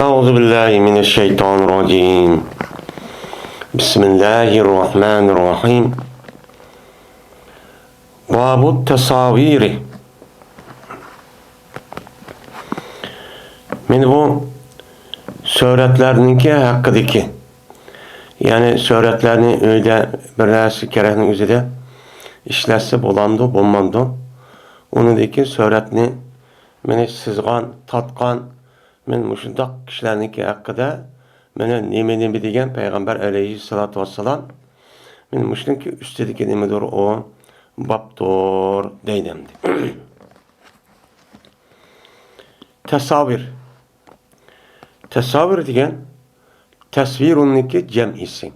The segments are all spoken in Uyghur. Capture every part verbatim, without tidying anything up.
أعوذ بالله من الشيطان الرجيم. بسم الله الرحمن الرحيم. باب التصاوير. مانا بۇ سۈرەتلەرنىڭكى ھەققىدىكى، يەنى سۈرەتلەرنى ئۆيدە بىر نەرسە كېرەكنىڭ ئۆزىدە ئىشلەتسە بولامدۇ، بولمامدۇ؟ ئۇنىڭدىكى سۈرەتنى مانا سىزغان، تارتقان، مانا مۇشۇنداق كىشىلەرنىڭكى ھەققىدە مانا نېمە نېمە دېگەن پەيغەمبەر ئەلەيھىسسالاتۇ ۋەسسالام، مانا مۇشۇنىڭكى ئۈستىدىكى نېمىدۇر ئۇ بابتۇر دەيدۇ ئەمدى. تەساۋىر. تەساۋىر دېگەن تەسۋىرۇننىڭكى جەمئىسى.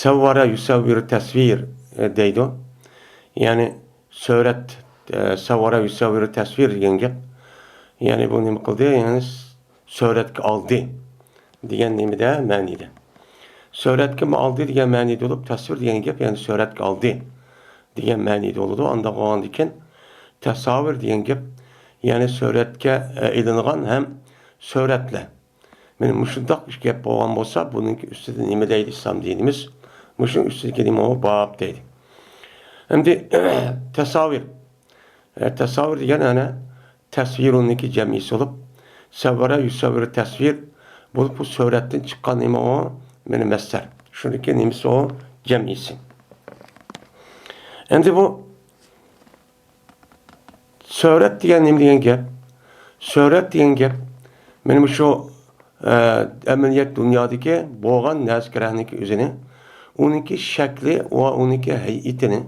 سەۋۋارە يۇسەۋۋىرۇ تەسۋىر، ئە، دەيدۇ. يەنى سۈرەت، ئە، سەۋۋارە يۇسەۋۋىرۇ تەسۋىر دېگەن گەپ. يەنى بۇ نېمە قىلدى؟ يەنى س-، سۈرەتكە ئالدى دېگەن نېمىدە؟ مەنىدە. سۈرەتكە ئالدى دېگەن مەنىدە بولۇپ، تەسۋىر دېگەن گەپ، يەنى سۈرەتكە ئالدى دېگەن مەنىدە بولىدۇ. ئانداق بولغاندىكىن تەساۋىر دېگەن گەپ، يەنى سۈرەتكە، ئە، ئېلىنغان ھەم سۈرەتلەر. مانا مۇشۇنداق گەپ بولغان بولسا، بۇنىڭكى ئۈستىدە نېمە دەيدۇ ئىسلام دىنىمىز؟ مۇشۇنىڭ ئۈستىدىكى نېمە ئۇ؟ باب دەيدۇ. ئەمدى تەساۋىر. ئە، تەساۋىر دېگەن ئەنە تەسۋىرۇننىڭكى جەمئىسى بولۇپ، سەۋۋەرە يۇسەۋۋىرۇ تەسۋىر بولۇپ، بۇ سۈرەتتىن چىققان نېمە ئۇ؟ مانا مەسدەر. شۇنىڭكى نېمىسى ئۇ؟ جەمئىسى. ئەمدى بۇ سۈرەت دېگەن نېمە دېگەن گەپ؟ سۈرەت دېگەن گەپ، مانا مۇشۇ، ئە، ئەمەلىيەت دۇنيادىكى بولغان نەرسە كېرەكنىڭكى ئۆزىنى، ئۇنىڭكى شەكلى ۋە ئۇنىڭكى ھەيئىتىنى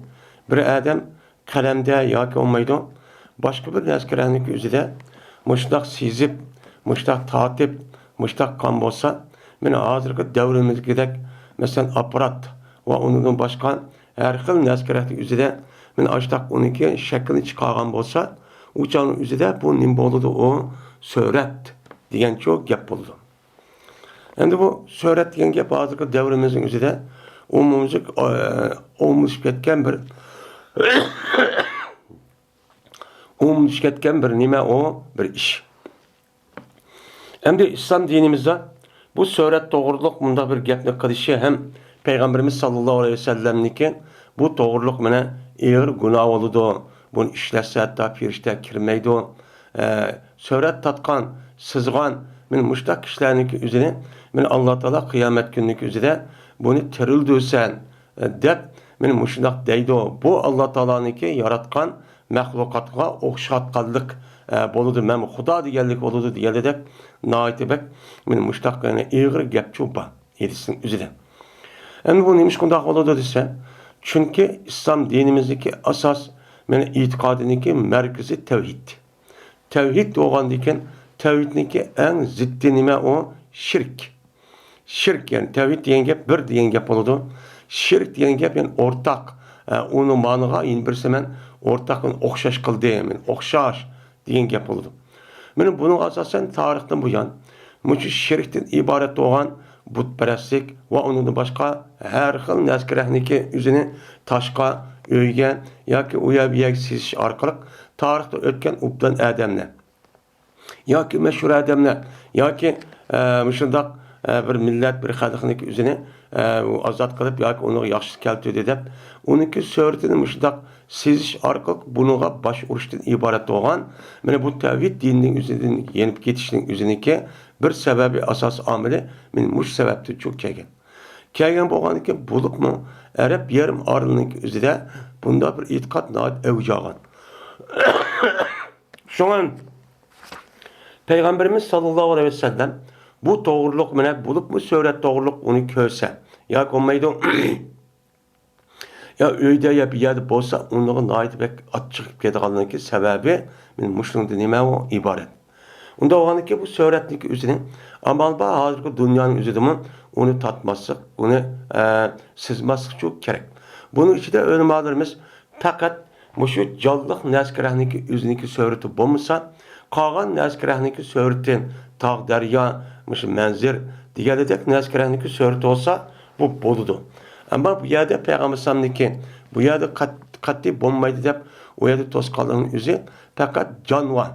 بىر ئادەم قەلەمدە ياكى بولمايدۇ، باشقا بىر نەرسە كېرەكنىڭكى ئۆزىدە مۇشۇنداق سېزىپ، مۇشۇنداق تارتىپ، مۇشۇنداق قىلغان بولسا، مانا ھازىرقى دەۋرىمىزدىكىدەك، مەسىلەن، ئاپپارات ۋە ئۇنىڭدىن باشقا ھەر خىل نەرسە كېرەكلىك ئۆزىدە، مانا ئاشۇنداق ئۇنىڭكى شەكلىنى چىقارغان بولسا، ئۇ چاغنىڭ ئۆزىدە بۇ نېمە بولىدۇ؟ ئۇ سۈرەت دېگەنچۇ گەپ بولىدۇ. ئەمدى بۇ سۈرەت دېگەن گەپ ھازىرقى دەۋرىمىزنىڭ ئۆزىدە ئومۇميۈزلۈك، ئە، ئومۇملىشىپ كەتكەن بىر، ئومۇملىشىپ كەتكەن بىر نېمە ئۇ؟ بىر ئىش. ئەمدى ئىسلام دىنىمىزدا بۇ سۈرەت توغرۇلۇق مۇنداق بىر گەپنى قىلىشى ھەم پەيغەمبىرىمىز ساللاللاھۇ ئەلەيھى ۋەسەللەمنىڭكى بۇ توغرۇلۇق مانا ئېغىر گۇناھ بولىدۇ، بۇنى ئىشلەتسە ھەتتا پېرىشتە كىرمەيدۇ. ئە، سۈرەت تارتقان، سىزغان، مانا مۇشۇنداق كىشىلەرنىڭكى ئۆزىنى، مانا ئاللا تائالا قىيامەت كۈنىنىڭكى ئۆزىدە بۇنى تىرىلدۈرسەن، ئە، دەپ، مانا مۇشۇنداق دەيدۇ. بۇ ئاللا تائالانىڭكى ياراتقان مەخلۇقاتقا ئوخشاتقانلىق، ئە، بولىدۇ، مەن خۇدا دېگەنلىك بولىدۇ دېگەندەك ناھايىتى بەك، مانا مۇشۇنداق، يەنى ئېغىر گەپچۇ بار ھەدىسنىڭ ئۆزىدە. ئەمدى بۇ نېمىشقا ئۇنداق بولىدۇ دېسە، چۈنكى ئىسلام دىنىمىزدىكى ئاساس، مانا ئېتىقادىنىڭكى مەركىزى تەۋھىد. تەۋھىد بولغاندىكىن، تەۋھىدنىڭكى ئەڭ زىددى نېمە ئۇ؟ شىرك. شىرك، يەنى تەۋھىد دېگەن گەپ بىر دېگەن گەپ بولىدۇ. شىرك دېگەن گەپ، يەنى ئورتاق. ئە، ئۇنىڭ مانىغا يەنە بىرسى مەن ئورتاق، مەن ئوخشاش قىلدىم، مەن ئوخشاش دېگەن گەپ بولىدۇ. مانا بۇنىڭغا ئاساسەن تارىختىن بۇيان مۇشۇ شىركتىن ئىبارەت بولغان بۇتپەرەسلىك ۋە ئۇنىڭدىن باشقا ھەر خىل نەرسە كېرەكنىكى ئۆزىنى تاشقا، ئۆيگە ياكى ئۇ يەر بۇ يەرگە سېزىش ئارقىلىق تارىختا ئۆتكەن ئوبدان ئادەملەر، ياكى مەشھۇر ئادەملەر، ياكى، ئە، مۇشۇنداق، ئە، بىر مىللەت، بىر خەلقنىڭكى ئۆزىنى، ئە، ئازاد قىلىپ ياكى ئۇنىڭغا ياخشىلىق كەلتۈردى دەپ، ئۇنىڭكى سۈرىتىنى مۇشۇنداق سېزىش ئارقىلىق بۇنىڭغا باش ئۇرۇشتىن ئىبارەت بولغان، مانا بۇ تەۋھىد دىنىنىڭ ئۆزىدىن يېنىپ كېتىشنىڭ ئۆزىنىڭكى بىر سەۋەبى، ئاساسىي ئامىلى مانا مۇشۇ سەۋەبتىنچۇ كەلگەن. كەلگەن بولغاندىكىن، بولۇپمۇ ئەرەب يېرىم ئارىلىنىڭكى ئۆزىدە بۇنداق بىر ئېتىقاد ناھايىتى ئەۋج ئالغان. شۇڭا پەيغەمبىرىمىز ساللاللاھۇ ئەلەيھى ۋەسەللەم بۇ توغرۇلۇق مانا بولۇپمۇ سۈرەت توغرۇلۇق ئۇنى كۆرسە ياكى بولمايدۇ، يا ئۆيدە يا بىر يەردە بولسا، ئۇنىڭغا ناھايىتى بەك ئاچچىقىپ كېتىدىغانلىقى سەۋەبى مانا مۇشۇنىڭدىن نېمە ئۇ ئىبارەت. ئۇنداق بولغاندىكىن بۇ سۈرەتنىڭكى ئۆزىنى، ئامال بار ھازىرقى دۇنيانىڭ ئۆزىدىمۇ ئۇنى تارتماسلىق، ئۇنى، ئە، سىزماسلىقچۇ كېرەك. بۇنىڭ ئىچىدە ئۆلىمالىرىمىز پەقەت مۇشۇ جانلىق نەرسە كېرەكنىڭكى ئۆزىنىڭكى سۈرىتى بولمىسا، قالغان نەرسە كېرەكنىڭكى سۈرىتى، تاغ، دەريا، مۇشۇ مەنزىرە دېگەندەك نەرسە كېرەكنىڭكى سۈرىتى بولسا، بۇ بولىدۇ. ئەمما بۇ يەردە پەيغەمبەر ئەلەيھىسسالامنىڭكى بۇ يەردە قەت-، قەتئىي بولمايدۇ دەپ، ئۇ يەردە توسقانلىقنىڭ ئۆزى پەقەت جانىۋار.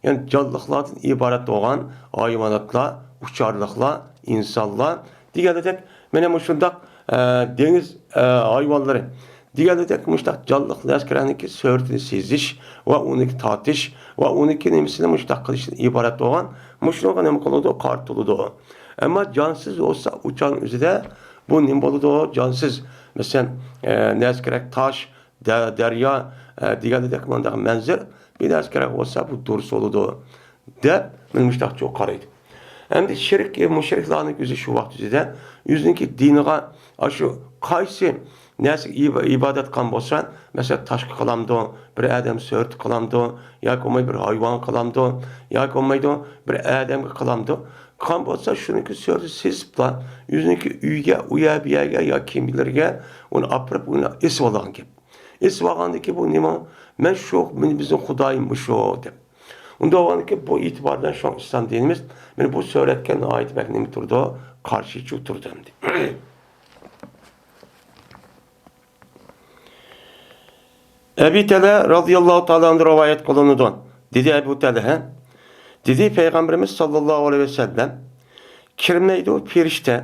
يەنى جانلىقلاردىن ئىبارەت بولغان ھايۋاناتلار، ئۇچارلىقلار، ئىنسانلار دېگەندەك، مانا مۇشۇنداق، ئە، دېڭىز، ئە، ھايۋانلىرى دېگەندەك، مۇشۇنداق جانلىق نەرسىلەرنىڭكى سۈرىتىنى سېزىش ۋە ئۇنىڭكى تارتىش ۋە ئۇنىڭكى نېمىسىنى مۇشۇنداق قىلىشتىن ئىبارەت بولغان، مۇشۇنىڭغا نېمە قىلىدۇ؟ قارىتىلىدۇ. ئەمما جانسىز بولسا، ئۇچارنىڭ ئۆزىدە بۇ نېمە بولىدۇ؟ جانسىز، مەسىلەن، ئە، نەرسە كېرەك، تاش، دە-، دەريا، ئە، دېگەندەك مۇنداق مەنزىرە، بىر نەرسە كېرەك بولسا، بۇ دۇرۇس بولىدۇ، دەپ، مانا مۇشۇنداقچە قارايدۇ. ئەمدى شېرىك، ئە، مۇشرىكلارنىڭ ئۆزى شۇ ۋاقىت ئۆزىدە ئۆزىنىڭكى دىنىغا، ئاشۇ قايسى نەرسىگە ئىبا-، ئىبادەت قىلغان بولسا، مەسىلەن، تاشقا قىلامدۇ، بىر ئادەم سۈرىتى قىلامدۇ، ياكى بولماي بىر ھايۋانغا قىلامدۇ، ياكى بولمايدۇ، بىر ئادەمگە قىلامدۇ، قىلغان بولسا، شۇنىڭكى سۈرىتى سېزىپلا، ئۆزىنىڭكى ئۆيىگە، ئۇ يەر بۇ يەرگە ياكى كىملەرگە ئۇنى ئاپىرىپ، ئۇنى ئېسىۋالغان گەپ. ئېسىۋالغاندىن كېيىن بۇ نېمە؟ مەن شۇ، مېنى بىزنىڭ خۇدايىم مۇشۇ دەپ. ئۇنداق بولغاندىن كېيىن بۇ ئېتىبار بىلەن شۇڭا ئىسلام دىنىمىز مانا بۇ سۈرەتكە ناھايىتى بەك نېمە تۇرىدۇ؟ قارشى چىقىپ تۇرىدۇ ئەمدى. ئەبى تەلھە رازىياللاھۇ تائالا ئەنھۇ رىۋايەت قىلىنىدۇ. دېدى ئەبۇ تەلھە، دېدى پەيغەمبىرىمىز ساللاللاھۇ ئەلەيھى ۋەسەللەم، كىرمەيدۇ پېرىشتە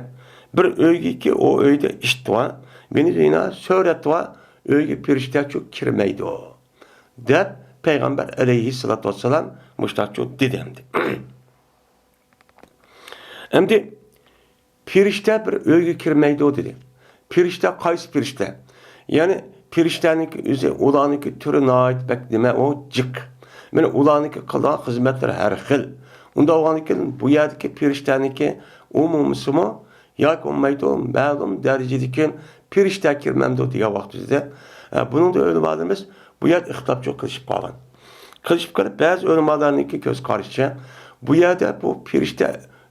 بىر ئۆيگىكى، ئۇ ئۆيدە ئىت بار، بىنى زىنا سۆرەت بار، ئۆيگە پېرىشتەچۇ كىرمەيدۇ، دەپ پەيغەمبەر ئەلەيھىسسالاتۇ ۋەسسالام مۇشۇنداقچۇ دېدى ئەمدى. ئەمدى پېرىشتە بىر ئۆيگە كىرمەيدۇ دېدى. پېرىشتە قايسى پېرىشتە؟ يەنى پېرىشتەنىڭكى ئۆزى، ئۇلارنىڭكى تۈرى ناھايىتى بەك نېمە، ئۇ جىق. مانا ئۇلارنىڭكى قىلغان خىزمەتلىرى ھەر خىل. ئۇنداق بولغاندىكىن بۇ يەردىكى پېرىشتەنىڭكى ئومۇمىسىمۇ ياكى بولمايدۇ، مەلۇم دەرىجىدىكى پېرىشتە كىرمەمدۇ دېگەن ۋاقتىدا، ئە، بۇنىڭدا ئۆلىمالىرىمىز بۇ يەردە ئىختىلاپچۇ قىلىشىپ قالغان. قىلىشىپ قېلىپ، بەزى ئۆلىمالارنىڭكى كۆز قارىشىچە، بۇ يەردە بۇ پېرىشتە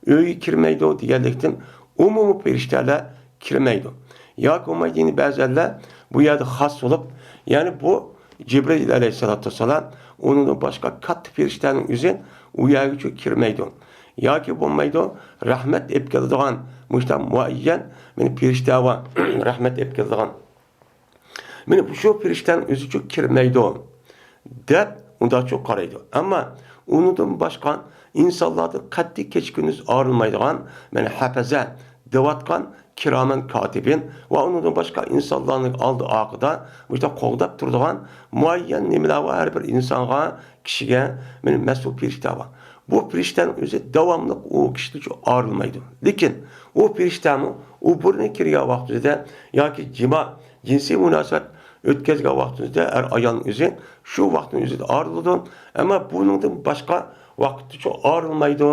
ئۆيگە كىرمەيدۇ دېگەنلىكتىن، ئومۇمىي پېرىشتەلەر كىرمەيدۇ. ياكى بولمايدۇ، يەنە بەزىلەر بۇ يەردە خاس بولۇپ، يەنى بۇ جىبرىئىل ئەلەيھىسسالاتۇ ۋەسسالام، ئۇنىڭدىن باشقا كاتتا پېرىشتەنىڭ ئۆزى ئۇ يەرگىچۇ كىرمەيدۇ. ياكى بولمايدۇ، رەھمەت ئېلىپ كېلىدىغان، مۇشۇنداق مۇئەييەن، مانا، پېرىشتە بار، رەھمەت ئېلىپ كېلىدىغان. مانا شۇ پېرىشتەنىڭ ئۆزىچۇ كىرمەيدۇ، دەپ ئۇنداقچۇ قارايدۇ. ئەمما ئۇنىڭدىن باشقا ئىنسانلاردىن قەتئىي كېچە-كۈندۈز ئايرىلمايدىغان، مانا، ھەپەزە دەۋاتقان كىرامەن كاتىبىن ۋە ئۇنىڭدىن باشقا ئىنسانلارنىڭ ئالدى ئارقىدا مۇشۇنداق قوغداپ تۇرىدىغان مۇئەييەن نېمىلەر بار ھەر بىر ئىنسانغا، كىشىگە، مانا، مەسئۇل پېرىشتە بار. بۇ پېرىشتەنىڭ ئۆزى داۋاملىق ئۇ كىشىدىنچۇ ئايرىلمايدۇ. لېكىن ئۇ پېرىشتەمۇ ئۇ بۇرنى كىرگەن ۋاقتىدا ياكى جىما، جىنسىي مۇناسىۋەت ئۆتكەزگەن ۋاقتىدا ئەر ئايالنىڭ ئۆزى شۇ ۋاقىتنىڭ ئۆزىدە ئايرىلىدۇ. ئەمما بۇنىڭدىن باشقا ۋاقىتتىچۇ ئايرىلمايدۇ،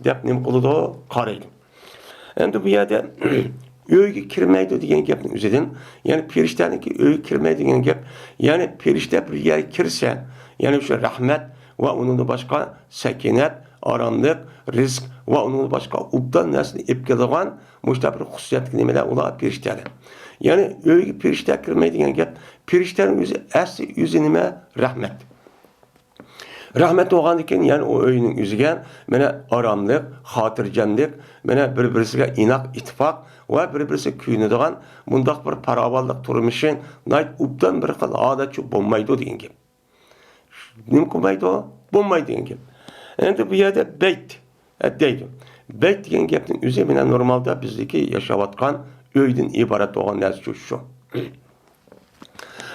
دەپ نېمە قىلىدۇ؟ قارايدۇ. ئەمدى بۇ يەردە ئۆيگە كىرمەيدۇ دېگەن گەپنىڭ ئۆزىدىن، يەنى پېرىشتەنىڭكى ئۆيگە كىرمەيدۇ دېگەن گەپ، يەنى پېرىشتە بىر يەرگە كىرسە، يەنى شۇ رەھمەت ۋە ئۇنىڭدىن باشقا سەكىنەت، ئاراملىق، رىزىق ۋە ئۇنىڭدىن باشقا ئوبدان نەرسىنى ئېلىپ كېلىدىغان مۇشۇنداق بىر خۇسۇسىيەتلىك نېمىلەر ئۇلار پېرىشتەلەر. يەنى ئۆيگە پېرىشتە كىرمەيدۇ دېگەن گەپ، پېرىشتەنىڭ ئۆزى ئەسلى ئۆزى نېمە؟ رەھمەت. رەھمەت بولغاندىكىن، يەنى ئۇ ئۆينىڭ ئۆزىگە مانا ئاراملىق، خاتىرجەملىك، مانا بىر-بىرسىگە ئىناق، ئىتتىپاق ۋە بىر-بىرسىگە كۆيۈنىدىغان مۇنداق بىر پاراۋانلىق تۇرمۇشى ناھايىتى ئوبدان بىر خىل ھالەتچۇ بولمايدۇ دېگەن گەپ. نېمە قىلمايدۇ؟ بولمايدۇ دېگەن گەپ. ئەمدى بۇ يەردە بەيت، ئە، دەيدۇ. بەيت دېگەن گەپنىڭ ئۆزى مانا نورمالدا بىزدىكى ياشاۋاتقان ئۆيدىن ئىبارەت بولغان نەرسە شۇ، شۇ.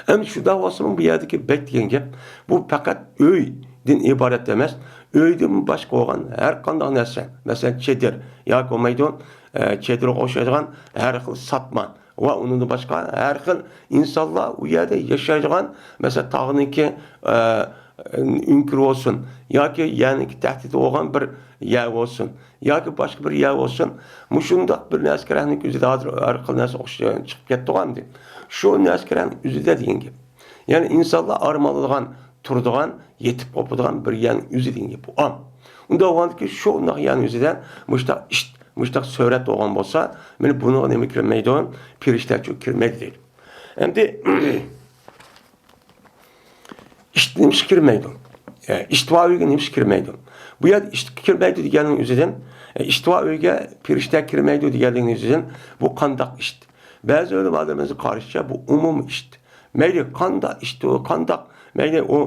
ئەمدى شۇنداق بولسىمۇ، بۇ يەردىكى بەيت دېگەن گەپ، بۇ پەقەت ئۆيدىن ئىبارەت ئەمەس، ئۆيدىن باشقا بولغان ھەر قانداق نەرسە، مەسىلەن، چېدىر ياكى بولمايدۇ، ئە، چېدىرغا ئوخشايدىغان ھەر خىل ساتما ۋە ئۇنىڭدىن باشقا ھەر خىل ئىنسانلار ئۇ يەردە ياشايدىغان، مەسىلەن، تاغنىڭكى، ئە، ئۆڭكۈرى بولسۇن ياكى يەرنىڭكى تەھتىدە بولغان بىر يەر بولسۇن، ياكى باشقا بىر يەر بولسۇن، مۇشۇنداق بىر نەرسە كېرەكنىڭ ئۆزىدە ھازىر ھەر خىل نەرسە ئوخشاش چىقىپ كەتتىغۇ ئەمدى. شۇ نەرسە كېرەكنىڭ ئۆزىدە دېگەن گەپ. يەنى ئىنسانلار ئارام ئالىدىغان، تۇرىدىغان، يېتىپ قوپىدىغان بىر يەرنىڭ ئۆزى دېگەن گەپ بۇ. ئۇنداق بولغاندىكىن شۇنداق يەرنىڭ ئۆزىدە مۇشۇنداق ئىت، مۇشۇنداق سۈرەت بولغان بولسا، مانا بۇنىڭغا نېمە كىرمەيدۇ؟ پېرىشتەچۇ كىرمەيدۇ دەيدۇ. ئەمدى ئىت نېمىشقا كىرمەيدۇ؟ ئە، ئىت بار ئۆيگە نېمىشقا كىرمەيدۇ؟ بۇ يەردە ئىت كىرمەيدۇ دېگەننىڭ ئۆزىدىن، ئە، ئىت بار ئۆيگە پېرىشتە كىرمەيدۇ دېگەنلىكنىڭ ئۆزىدىن، بۇ قانداق ئىت؟ بەزى ئۆلىمالىرىمىزنىڭ قارىشىچە، بۇ ئومۇمىي ئىت. مەيلى قانداق ئىت، قانداق مەيلى ئۇ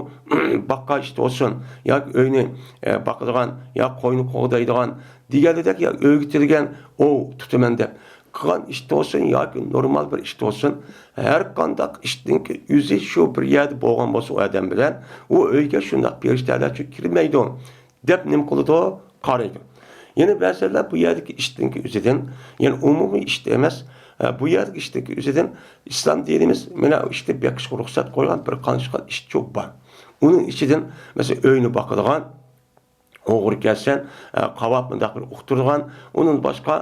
باغقا ئىت بولسۇن، ياكى ئۆينى، ئە، باقىدىغان، يا قوينى قوغدايدىغان دېگەندەك، يا ئۆگىتىلگەن ئوۋ تۇتىمەن دەپ قىلغان ئىت بولسۇن ياكى نورمال بىر ئىت بولسۇن، ھەر قانداق ئىتنىڭكى ئۆزى شۇ بىر يەردە بولغان بولسا ئۇ ئادەم بىلەن، ئۇ ئۆيگە شۇنداق پەرىشتەلەرچۇ كىرمەيدۇ دەپ نېمە قىلىدۇ؟ قارايدۇ. يەنە بەزىلەر بۇ يەردىكى ئىتنىڭكى ئۆزىدىن، يەنى ئومۇمىي ئىت ئەمەس، ئە، بۇ يەردىكى ئىتنىڭكى ئۆزىدىن ئىسلام دىنىمىز مانا ئىتنى بېقىشقا رۇخسەت قويغان بىر قانچە ئىت چوپ بار. ئۇنىڭ ئىچىدىن، مەسىلەن، ئۆينى باقىدىغان، ئوغرى كەلسە، ئە، قاۋاپ مۇنداق بىر ئۇقتۇرىدىغان، ئۇنىڭدىن باشقا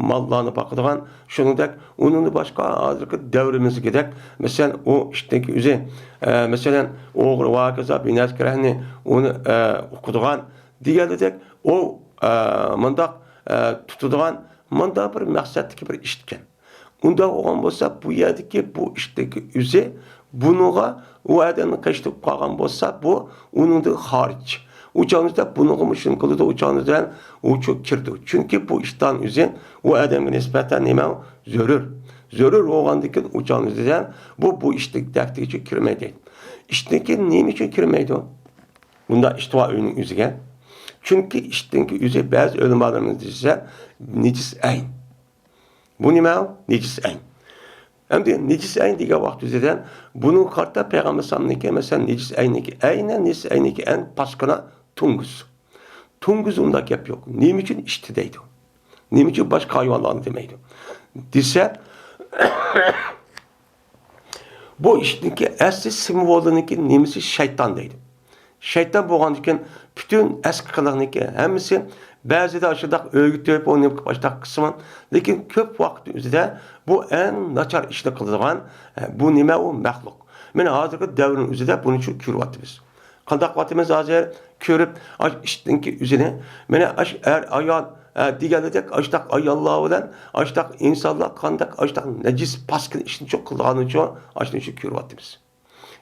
ماللارنى باقىدىغان، شۇنىڭدەك ئۇنىڭدىن باشقا ھازىرقى دەۋرىمىزدىكىدەك، مەسىلەن، ئۇ ئىتنىڭكى ئۆزى، ئە، مەسىلەن، ئوغرى ۋە ھاكازا بىنەسكىرەھنى ئۇنى، ئە، ئۇقىدىغان دېگەندەك، ئۇ، ئە، مۇنداق، ئە، تۇتىدىغان، مۇنداق بىر مەقسەتتىكى بىر ئىتكەن. ئۇنداق بولغان بولسا، بۇ يەردىكى بۇ ئىتنىڭكى ئۆزى بۇنىڭغا ئۇ ئادەمنى قېشىتىپ قالغان بولسا، بۇ ئۇنىڭدىن خارىج. ئۇ چاغدا بۇنىڭغىمۇ شۇنى قىلىدۇ، ئۇ چاغدا ئۇچۇ كىرىدۇ. چۈنكى بۇ ئىتنىڭ ئۆزى ئۇ ئادەمگە نىسبەتەن نېمە؟ زۆرۈر. زۆرۈر بولغاندىكىن ئۇ چاغدا بۇ، بۇ ئىتنىڭ تەكتىگىچە كىرمەيدۇ. ئىتنىڭكى نېمە ئۈچۈن كىرمەيدۇ؟ بۇنداق ئىت بار ئۆينىڭ ئۆزىگە. چۈنكى ئىتنىڭكى ئۆزى بەزى ئۆلىمالىرىمىز دېسە، نىجىس ئەين. بۇ نېمە؟ نىجىس ئەين. ئەمدى نىجىس ئەين دېگەن ۋاقىت ئۆزىدە بۇنىڭغا قارىتا پەيغەمبەر ئەلەيھىسسالامنىڭكى، مەسىلەن، نىجىس ئەيننىڭكى، ئەينەن نىجىس ئەيننىڭكى ئەن پاسكىنا توڭگۇز. توڭگۇز ئۇنداق گەپ يوق. نېمە ئۈچۈن ئىت دەيدۇ؟ نېمە ئۈچۈن باشقا ھايۋانلارنى دېمەيدۇ؟ دېسە، بۇ ئىتنىڭكى ئەسلى سىمۋولىنىڭكى نېمىسى؟ شەيتان دەيدۇ. شەيتان بولغاندىكىن پۈتۈن ئەسكى قىلىقنىڭكى ھەممىسى، بەزىدە ئاشۇنداق ئۆگىتىپ، ئۇ نېمە قىلىپ ئاشۇنداق قىلسىمۇ، لېكىن كۆپ ۋاقىت ئۆزىدە بۇ ئەڭ ناچار ئىشنى قىلىدىغان، بۇ نېمە؟ ئۇ مەخلۇق. مانا ھازىرقى دەۋرنىڭ ئۆزىدە بۇنى شۇ كۆرۈۋاتىمىز. قانداق قىلىۋاتىمىز ھازىر؟ كۆرۈپ، ئاشۇ ئىتنىڭكى ئۆزىنى، مانا ئاشۇ ئەر، ئايال، ئە، دېگەندەك، ئاشۇنداق ئاياللار بىلەن ئاشۇنداق ئىنسانلار قانداق ئاشۇنداق نەجىس، پاسكىنا ئىشنى چوق قىلىدىغانىنى چوق ئاشۇنى شۇ كۆرۈۋاتىمىز.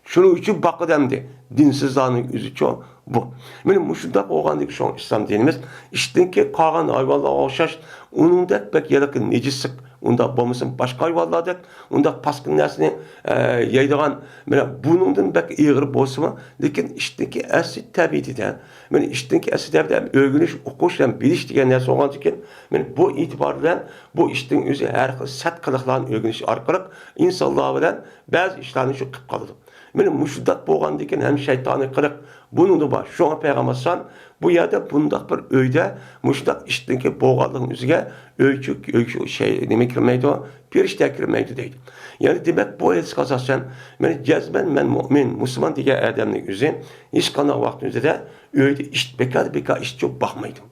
شۇنىڭ ئۈچۈن باقىدۇ ئەمدى دىنسىزلارنىڭ ئۆزىچۇ بۇ. مانا مۇشۇنداق بولغاندىكىن شۇڭا ئىسلام دىنىمىز ئىتنىڭكى قالغان ھايۋانلارغا ئوخشاش ئۇنىڭدەك بەك ھېلىقى نىجىسلىق، ئۇنداق بولمىسىمۇ باشقا ھايۋانلاردەك ئۇنداق پاسكىنا نەرسىنى، ئە، يەيدىغان، مانا بۇنىڭدىن بەك ئېغىر بولسىمۇ، لېكىن ئىتنىڭكى ئەسلى تەبىئىتىدە، مانا ئىتنىڭكى ئەسلى تەبىئىتىدە ھەم ئۆگىنىش، ئوقۇش ھەم بىلىش دېگەن نەرسە بولغاندىكىن، مانا بۇ ئېتىبار بىلەن بۇ ئىتنىڭ ئۆزى ھەر خىل سەت قىلىقلارنى ئۆگىنىش ئارقىلىق ئىنسانلار بىلەن بەزى ئىشلارنى شۇ قىلىپ قالىدۇ. مانا مۇشۇنداق بولغاندىكىن ھەم شەيتانىي قىلىق بۇنىڭدا بار. شۇڭا پەيغەمبەر ئەلەيھىسسالام بۇ يەردە بۇنداق بىر ئۆيدە مۇشۇنداق ئىتنىڭكى بولغانلىقىنىڭ ئۆزىگە ئۆيچۈك، ئۆيچۈك شەي، نېمە كىرمەيدۇ؟ پەرىشتە كىرمەيدۇ دەيدۇ. يەنى دېمەك، بۇ ھەدىسكە ئاساسەن، مانا جەزمەن مەن مۇئمىن، مۇسۇلمان دېگەن ئادەمنىڭ ئۆزى ھېچقانداق ۋاقىتنىڭ ئۆزىدە ئۆيدە ئىت، بىكار، بىكار ئىت چوپ باقمايدۇ.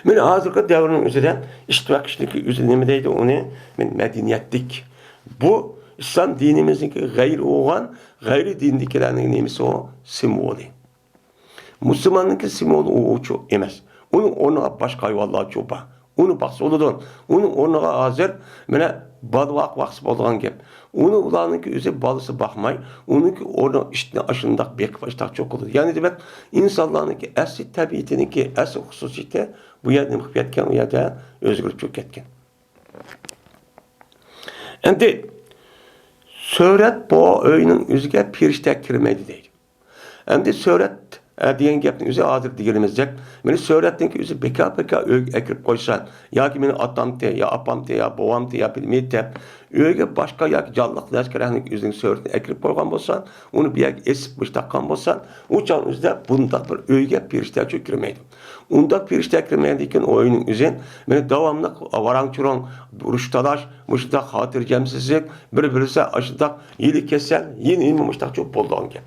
مانا ھازىرقى دەۋرنىڭ ئۆزىدە ئىت بېقىشنىڭكى ئۆزى نېمە دەيدۇ ئۇنى؟ مانا مەدەنىيەتلىك. بۇ ئىسلام دىنىمىزنىڭكى غەيرىي بولغان، غەيرىي دىندىكىلەرنىڭ نېمىسى ئۇ؟ سىمۋولى. مۇسۇلماننىڭكى سىمۋولى ئۇ، ئۇچۇ ئەمەس. ئۇنىڭ ئورنىغا باشقا ھايۋانلار چوپا. ئۇنى باقسا بولىدۇ. ئۇنىڭ ئورنىغا ھازىر مانا بالا باق-، باقسا بولىدىغان گەپ. ئۇنى ئۇلارنىڭكى ئۆزى بالىسى باقماي، ئۇنىڭكى ئورنىغا ئىتنى ئاشۇنداق بېقىپ، ئاشۇنداق چوقۇلىدۇ. يەنى دېمەك، ئىنسانلارنىڭكى ئەسلى تەبىئىتىنىڭكى ئەسلى خۇسۇسىيىتى بۇ يەردە نېمە قىلىپ كەتكەن؟ ئۇ يەردە ئۆزگىرىپ چۈشۈپ كەتكەن. ئەمدى سۈرەت بۇ ئۆينىڭ ئۆزىگە پەرىشتە كىرمەيدۇ دەيدۇ. ئەمدى سۈرەت، ئە، دېگەن گەپنىڭ ئۆزى ھازىر دېگىنىمىزدەك، مېنى سۈرەتنىڭكى ئۆزى بىكار-بىكار ئۆيگە ئەكىرىپ قويسا، ياكى مېنى ئاتامتى، يا ئاپامتى، يا بوۋامتى، يا بىلمەيتتى، ئۆيگە باشقا ياكى جانلىق نەرسە كېرەكلىك ئۆزىنىڭ سۈرىتىنى ئەكىرىپ قويغان بولسا، ئۇنى بۇ يەرگە ئېسىپ مۇشۇنداق قىلغان بولسا، ئۇ چاغنىڭ ئۆزىدە بۇنداق بىر ئۆيگە پەرىشتە كىرمەيدۇ. ئۇنداق پەرىشتە كىرمەيدىكەن، ئۇ ئۆينىڭ ئۆزى مېنى داۋاملىق ۋاراڭ-چۇرۇڭ، ئۇرۇش-تالاش، مۇشۇنداق خاتىرجەمسىزلىك، بىر-بىرسى ئاشۇنداق يېلى كېسەل، يېنى-يېنى مۇشۇنداق چوپ بولىدىغان گەپ.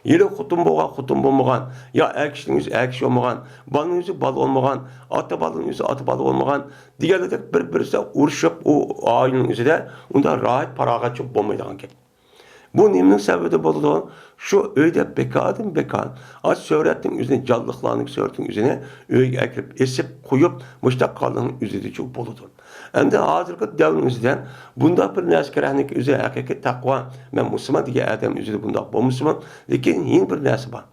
ھېلى خوتۇن بولغان، خوتۇن بولمىغان، يا ئەر كىشىنىڭ ئۆزى ئەر كىشى بولمىغان، بالىنىڭ ئۆزى بالا بولمىغان، ئاتا بالىنىڭ ئۆزى ئاتا بالا بولمىغان دېگەنلىكتە بىر-بىرسى ئۇرۇشۇپ، ئۇ ئائىلىنىڭ ئۆزىدە ئۇنداق راھەت، پاراغەت چوپ بولمايدىغان گەپ. بۇ نېمىنىڭ سەۋەبىدىن بولىدۇ؟ شۇ ئۆيدە بىكاردىن بىكار، ئاشۇ سۈرەتنىڭ ئۆزىنى، جانلىقلارنىڭ سۈرىتىنىڭ ئۆزىنى ئۆيگە ئەكىرىپ ئېسىپ قويۇپ، مۇشۇنداق قالغىنىنىڭ ئۆزىدىن چوپ بولىدۇ. ئەمدى ھازىرقى دەۋرنىڭ ئۆزىدە بۇنداق بىر نەرسە كېرەكلىك ئۆزى ھەقىقىي تەقۋا، مەن مۇسۇلمان دېگەن ئادەم ئۆزىدە بۇنداق بولمىسىمۇ، لېكىن يەنە بىر نەرسە بار.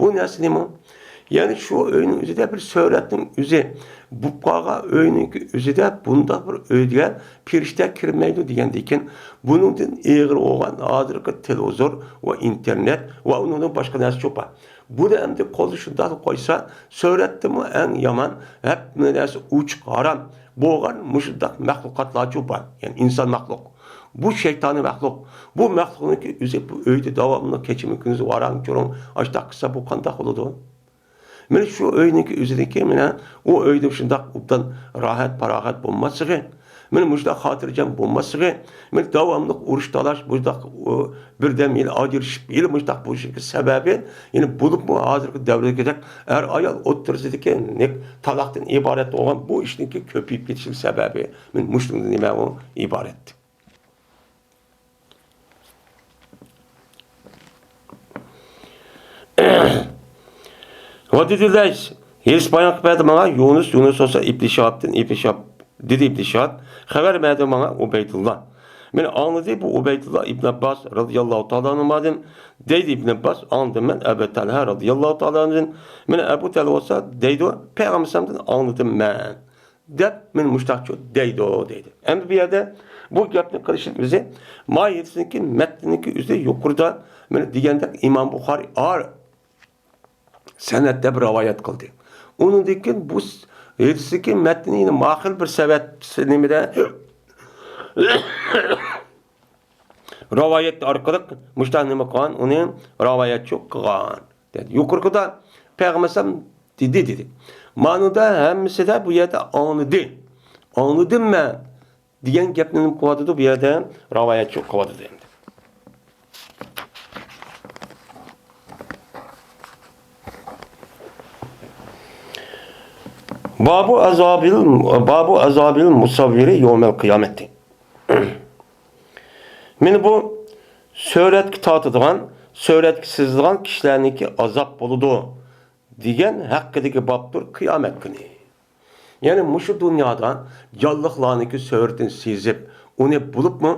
بۇ نەرسە نېمە؟ يەنى شۇ ئۆينىڭ ئۆزىدە بىر سۆرەتنىڭ ئۆزى، بولۇپ قالغان ئۆينىڭكى ئۆزىدە بۇنداق بىر ئۆيگە پېرىشتە كىرمەيدۇ دېگەندىكىن، بۇنىڭدىن ئېغىر بولغان ھازىرقى تېلېۋىزور ۋە ئىنتېرنېت ۋە ئۇنىڭدىن باشقا نەرسە چوپان. بۇنى ئەمدى قولدا شۇنداق قويسا، سۆرەتتىمۇ ئەڭ يامان، ھەممە نەرسە ئوچۇق ھارام بولغان مۇشۇنداق مەخلۇقاتلار چوپان، يەنى ئىنسان مەخلۇق. بۇ شەيتانىي مەخلۇق. بۇ مەخلۇقنىڭكى ئۆزى بۇ ئۆيدە داۋاملىق كېچىمۇ كۈندۈزى ۋاراڭ-چۇرۇڭ ئاشتاق قىلسا، بۇ قانداق بولىدۇ؟ مانا شۇ ئۆينىڭكى ئۆزىدىكى، مانا ئۇ ئۆيدە شۇنداق ئوبدان راھەت-پاراغەت بولماسلىقى، مانا مۇشۇنداق خاتىرجەم بولماسلىقى، مانا داۋاملىق ئۇرۇش-تالاش، مۇشۇنداق، ئۇ، بىردەم يەنە ئاجرىشىپ، يەنە مۇشۇنداق بولۇشىدىكى سەۋەبى، يەنە بولۇپمۇ ھازىرقى دەۋردىكىدەك ئەر-ئايال ئوتتۇرىسىدىكى نىك-، تالاقتىن ئىبارەت بولغان بۇ ئىشنىڭكى كۆپىيىپ كېتىشىدىكى سەۋەبى، مانا مۇشۇنىڭدىن نېمە ئۇ ئىبارەت. ۋە دېدى لەيس، ھېلىس بايان قىلىپ بەردى ماڭا يۇنۇس، يۇنۇس بولسا ئىبن شىھابتىن، ئىبن شىھاب، دېدى ئىبن شىھاب، خەۋەر بەردى ماڭا ئۇبەيدۇللا. مەن ئاڭلىدى بۇ ئۇبەيدۇللا ئىبن ئابباس رازىياللاھۇ تائالا ئەنھۇمادىن، دەيدۇ ئىبن ئابباس، ئاڭلىدىم مەن ئەبۇ تەلھە رازىياللاھۇ تائالا ئەنھۇدىن، مانا ئەبۇ تەلھە بولسا دەيدۇ، پەيغەمبەر ئەلەيھىسسالامدىن ئاڭلىدىم مەن. دەپ، مانا مۇشتاقچۇ دەيدۇ، دەيدۇ. ئەمدى بۇ يەردە بۇ گەپنى قىلىشنىڭ ئۆزى، ما ھەدىسنىڭكى مەتنىنىڭكى ئۆزى يۇقىرىدا، مانا دېگەندەك ئىمام بۇخارى ئار سەنەدتە بىر رىۋايەت قىلدى. ئۇنىڭدىن كېيىن بۇ س-، ھەدىسنىڭكى مەتنىنى يەنە ماخىل بىر سەۋەت، نېمىدە، رىۋايەت ئارقىلىق مۇشتاق نېمە قىلغان، ئۇنى رىۋايەتچى قىلغان. دېدى. يۇقىرىقىدا پەيغەمبەر ئەلەيھىسسالام دېدى، دېدى. مانىدا ھەممىسىدە بۇ يەردە ئاڭلىدى. ئاڭلىدىم مەن دېگەن گەپنى نېمە قىلىۋاتىدۇ؟ بۇ يەردە رىۋايەتچى قىلىۋاتىدۇ ئەمدى. بابۇ ئازابىل، بابۇ ئازابىل مۇسەۋۋىرى يومەل قىيامەتى. مانا بۇ سۆرەتكە تارتىدىغان، سۆرەتكە سىزىدىغان كىشىلەرنىڭكى ئازاب بولىدۇ دېگەن ھەققىدىكى بابتۇر قىيامەت كۈنى. يەنى مۇشۇ دۇنيادا جانلىقلارنىڭكى سۈرىتىنى سىزىپ، ئۇنى بولۇپمۇ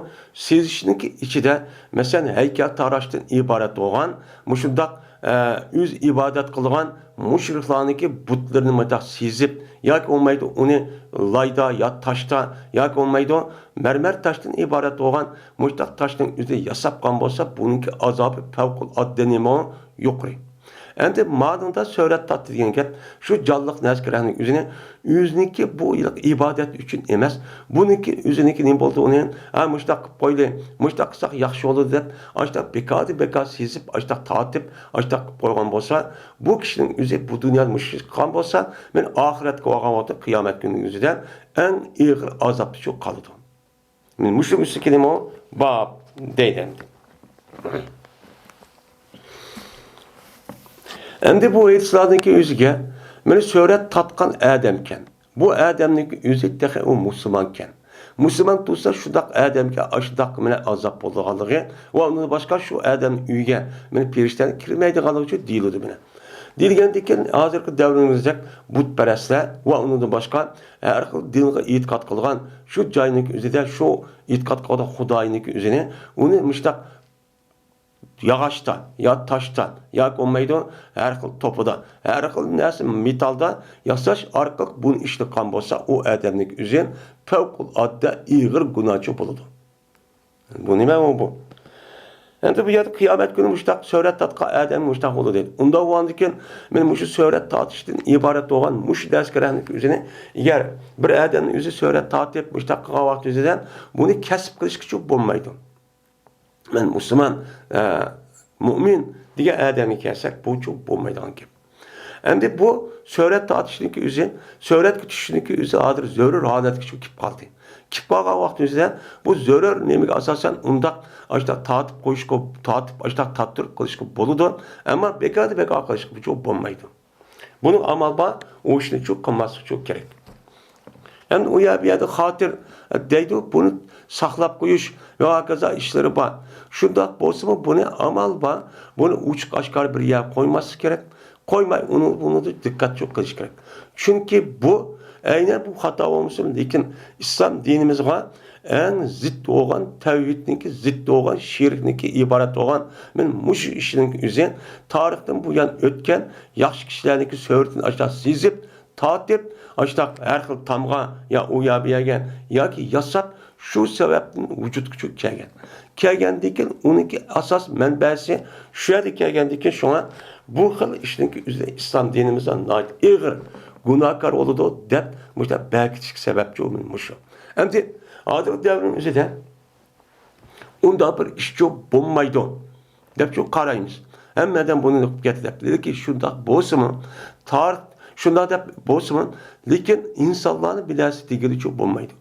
سىزىشنىڭكى ئىچىدە، مەسىلەن، ھەيكەلتاراشتىن ئىبارەت بولغان مۇشۇنداق، ئە، ئۆزى ئىبادەت قىلىدىغان مۇشرىكلارنىڭكى بۇتلىرىنى مۇنداق سىزىپ، ياكى بولمايدۇ ئۇنى لايدا يا تاشتا، ياكى بولمايدۇ مەرمەر تاشتىن ئىبارەت بولغان مۇشۇنداق تاشنىڭ ئۆزىنى ياساپ قالغان بولسا، بۇنىڭكى ئازابى پەۋقۇلئاددە نېمە يۇقىرى. ئەمدى مانىڭدا سۆرەت تارتتى دېگەن گەپ، شۇ جانلىق نەرسىگە رەھنىڭ ئۆزىنى، ئۆزىنىڭكى بۇ ئىبادەت ئۈچۈن ئەمەس، بۇنىڭكى ئۆزىنىڭكى نېمە بولدى ئۇنى، ھە، مۇشۇنداق قىلىپ قويلى، مۇشۇنداق قىلساق ياخشى بولىدۇ دەپ، ئاشۇنداق بىكاردىن بىكار سېزىپ، ئاشۇنداق تارتىپ، ئاشۇنداق قىلىپ قويغان بولسا، بۇ كىشىنىڭ ئۆزى بۇ دۇنيادا مۇشۇ ئىشنى قىلغان بولسا، مەن ئاخىرەتكە بارغان ۋاقىتتا قىيامەت كۈنىنىڭ ئۆزىدە ئەڭ ئېغىر ئازابتا شۇ قالىدۇ. مۇشۇ مۇشۇ كېلىمۇ باب دەيدۇ ئەمدى. ئەمدى بۇ ھېدىسلاردىكى ئۆزىگە مانا سۆرەت تارتقان ئادەمكەن. بۇ ئادەمنىڭكى ئۆزى تېخى ئۇ مۇسۇلمانكەن. مۇسۇلمان تۇرسا شۇنداق ئادەمگە ئاشۇنداق مانا ئازاب بولىدىغانلىقى ۋە ئۇنىڭدىن باشقا شۇ ئادەمنىڭ ئۆيىگە مانا پېرىشتە كىرمەيدىغانلىقى ئۈچۈن دېيىلىدۇ مانا. دېيىلگەندىكىن ھازىرقى دەۋرىمىزدەك بۇتپەرەسلەر ۋە ئۇنىڭدىن باشقا ھەر خىل دىنغا ئېتىقاد قىلغان شۇ جاينىڭكى ئۆزىدە شۇ ئېتىقاد قىلغان خۇداينىڭكى ئۆزىنى ئۇنى مۇشۇنداق ياغاچتا يا تاشتا ياكى بولمايدۇ، ھەر خىل توپىدا، ھەر خىل نەرسە مېتالدا ياساش ئارقىلىق بۇنى ئىشلىتىدىغان بولسا، ئۇ ئادەمنىڭ ئۆزى پەۋقۇلئاددە ئېغىر گۇناھچى بولىدۇ. بۇ نېمە ئۇ بۇ؟ ئەمدى بۇ يەردە قىيامەت كۈنى مۇشتاق سۆرەت تارتقان ئادەم مۇشتاق بولىدۇ دەيدۇ. ئۇنداق بولغاندىكىن، مانا مۇشۇ سۆرەت تارتىشتىن ئىبارەت بولغان مۇشۇ دەرسكە رەھنىڭ ئۆزىنى، ئەگەر بىر ئادەمنىڭ ئۆزى سۆرەت تارتىپ مۇشتاق قىلغان ۋاقتى ئۆزىدە بۇنى كەسىپ قىلىشقىچە بولمايدۇ. مەن مۇسۇلمان، ئە، مۇئمىن دېگەن ئادەمگە كەلسەك، بۇچۇ بولمايدىغان گەپ. ئەمدى بۇ سۆرەت تارتىشنىڭكى ئۆزى، سۆرەتكە چۈشۈشنىڭكى ئۆزى ھازىر زۆرۈر ھالەتكە شۇ كېلىپ قالدى. كېلىپ قالغان ۋاقتىمىزدا بۇ زۆرۈر نېمىگە ئاساسەن ئۇنداق ئاشۇنداق تارتىپ قويۇشقا، تارتىپ ئاشۇنداق تارتتۇرۇپ قىلىشقا بولىدۇ، ئەمما بىكاردىن بىكار قىلىشقا بۇچۇ بولمايدۇ. بۇنىڭ ئامال بار، ئۇ ئىشنى چۇ قىلماسلىق چۇ كېرەك. ئەمدى ئۇ يەر بۇ يەردە خاتىر دەيدۇ، بۇنى ساقلاپ قويۇش ۋە ھاكازا ئىشلىرى بار. شۇنداق بولسىمۇ بۇنى ئامال بار، بۇنى ئوچۇق ئاشكارا بىر يەرگە قويماسلىق كېرەك. قويماي ئۇنى، ئۇنى دىققەت چۇ قىلىش كېرەك. چۈنكى بۇ ئەينەن بۇ خاتا بولمىسۇن، لېكىن ئىسلام دىنىمىزغا ئەڭ زىت بولغان، تەۋھىدنىڭكى زىت بولغان، شىركنىڭكى ئىبارەت بولغان، مەن مۇشۇ ئىشنىڭ ئۆزى تارىختىن بۇيان ئۆتكەن ياخشى كىشىلەرنىڭكى سۈرىتىنى ئاشۇنداق سىزىپ، تارتىپ، ئاشۇنداق ھەر خىل تامغا يا ئۇ يا بۇ يەرگە ياكى ياساپ، شۇ سەۋەبتىن ۋۇجۇدقا چۈ-، كەلگەن. كەلگەندىن كېيىن ئۇنىڭكى ئاساس مەنبەسى شۇ يەردە كەلگەندىن كېيىن، شۇڭا بۇ خىل ئىشنىڭكى ئۆزى ئىسلام دىنىمىزدا ناھايىتى ئېغىر گۇناھكار بولىدۇ دەپ مۇشۇنداق بەركىتىشكە سەۋەبچى مۇشۇ. ئەمدى ھازىرقى دەۋرنىڭ ئۆزىدە ئۇنداق بىر ئىشچۇ بولمايدۇ دەپچۇ قارايمىز. ھەممە ئادەم بۇنى ئۇقۇپ كەتتى دەپ. لېكىن شۇنداق بولسىمۇ، تارىخ شۇنداق دەپ بولسىمۇ، لېكىن ئىنسانلارنى بىر نەرسە دېگىلىچۇ بولمايدۇ.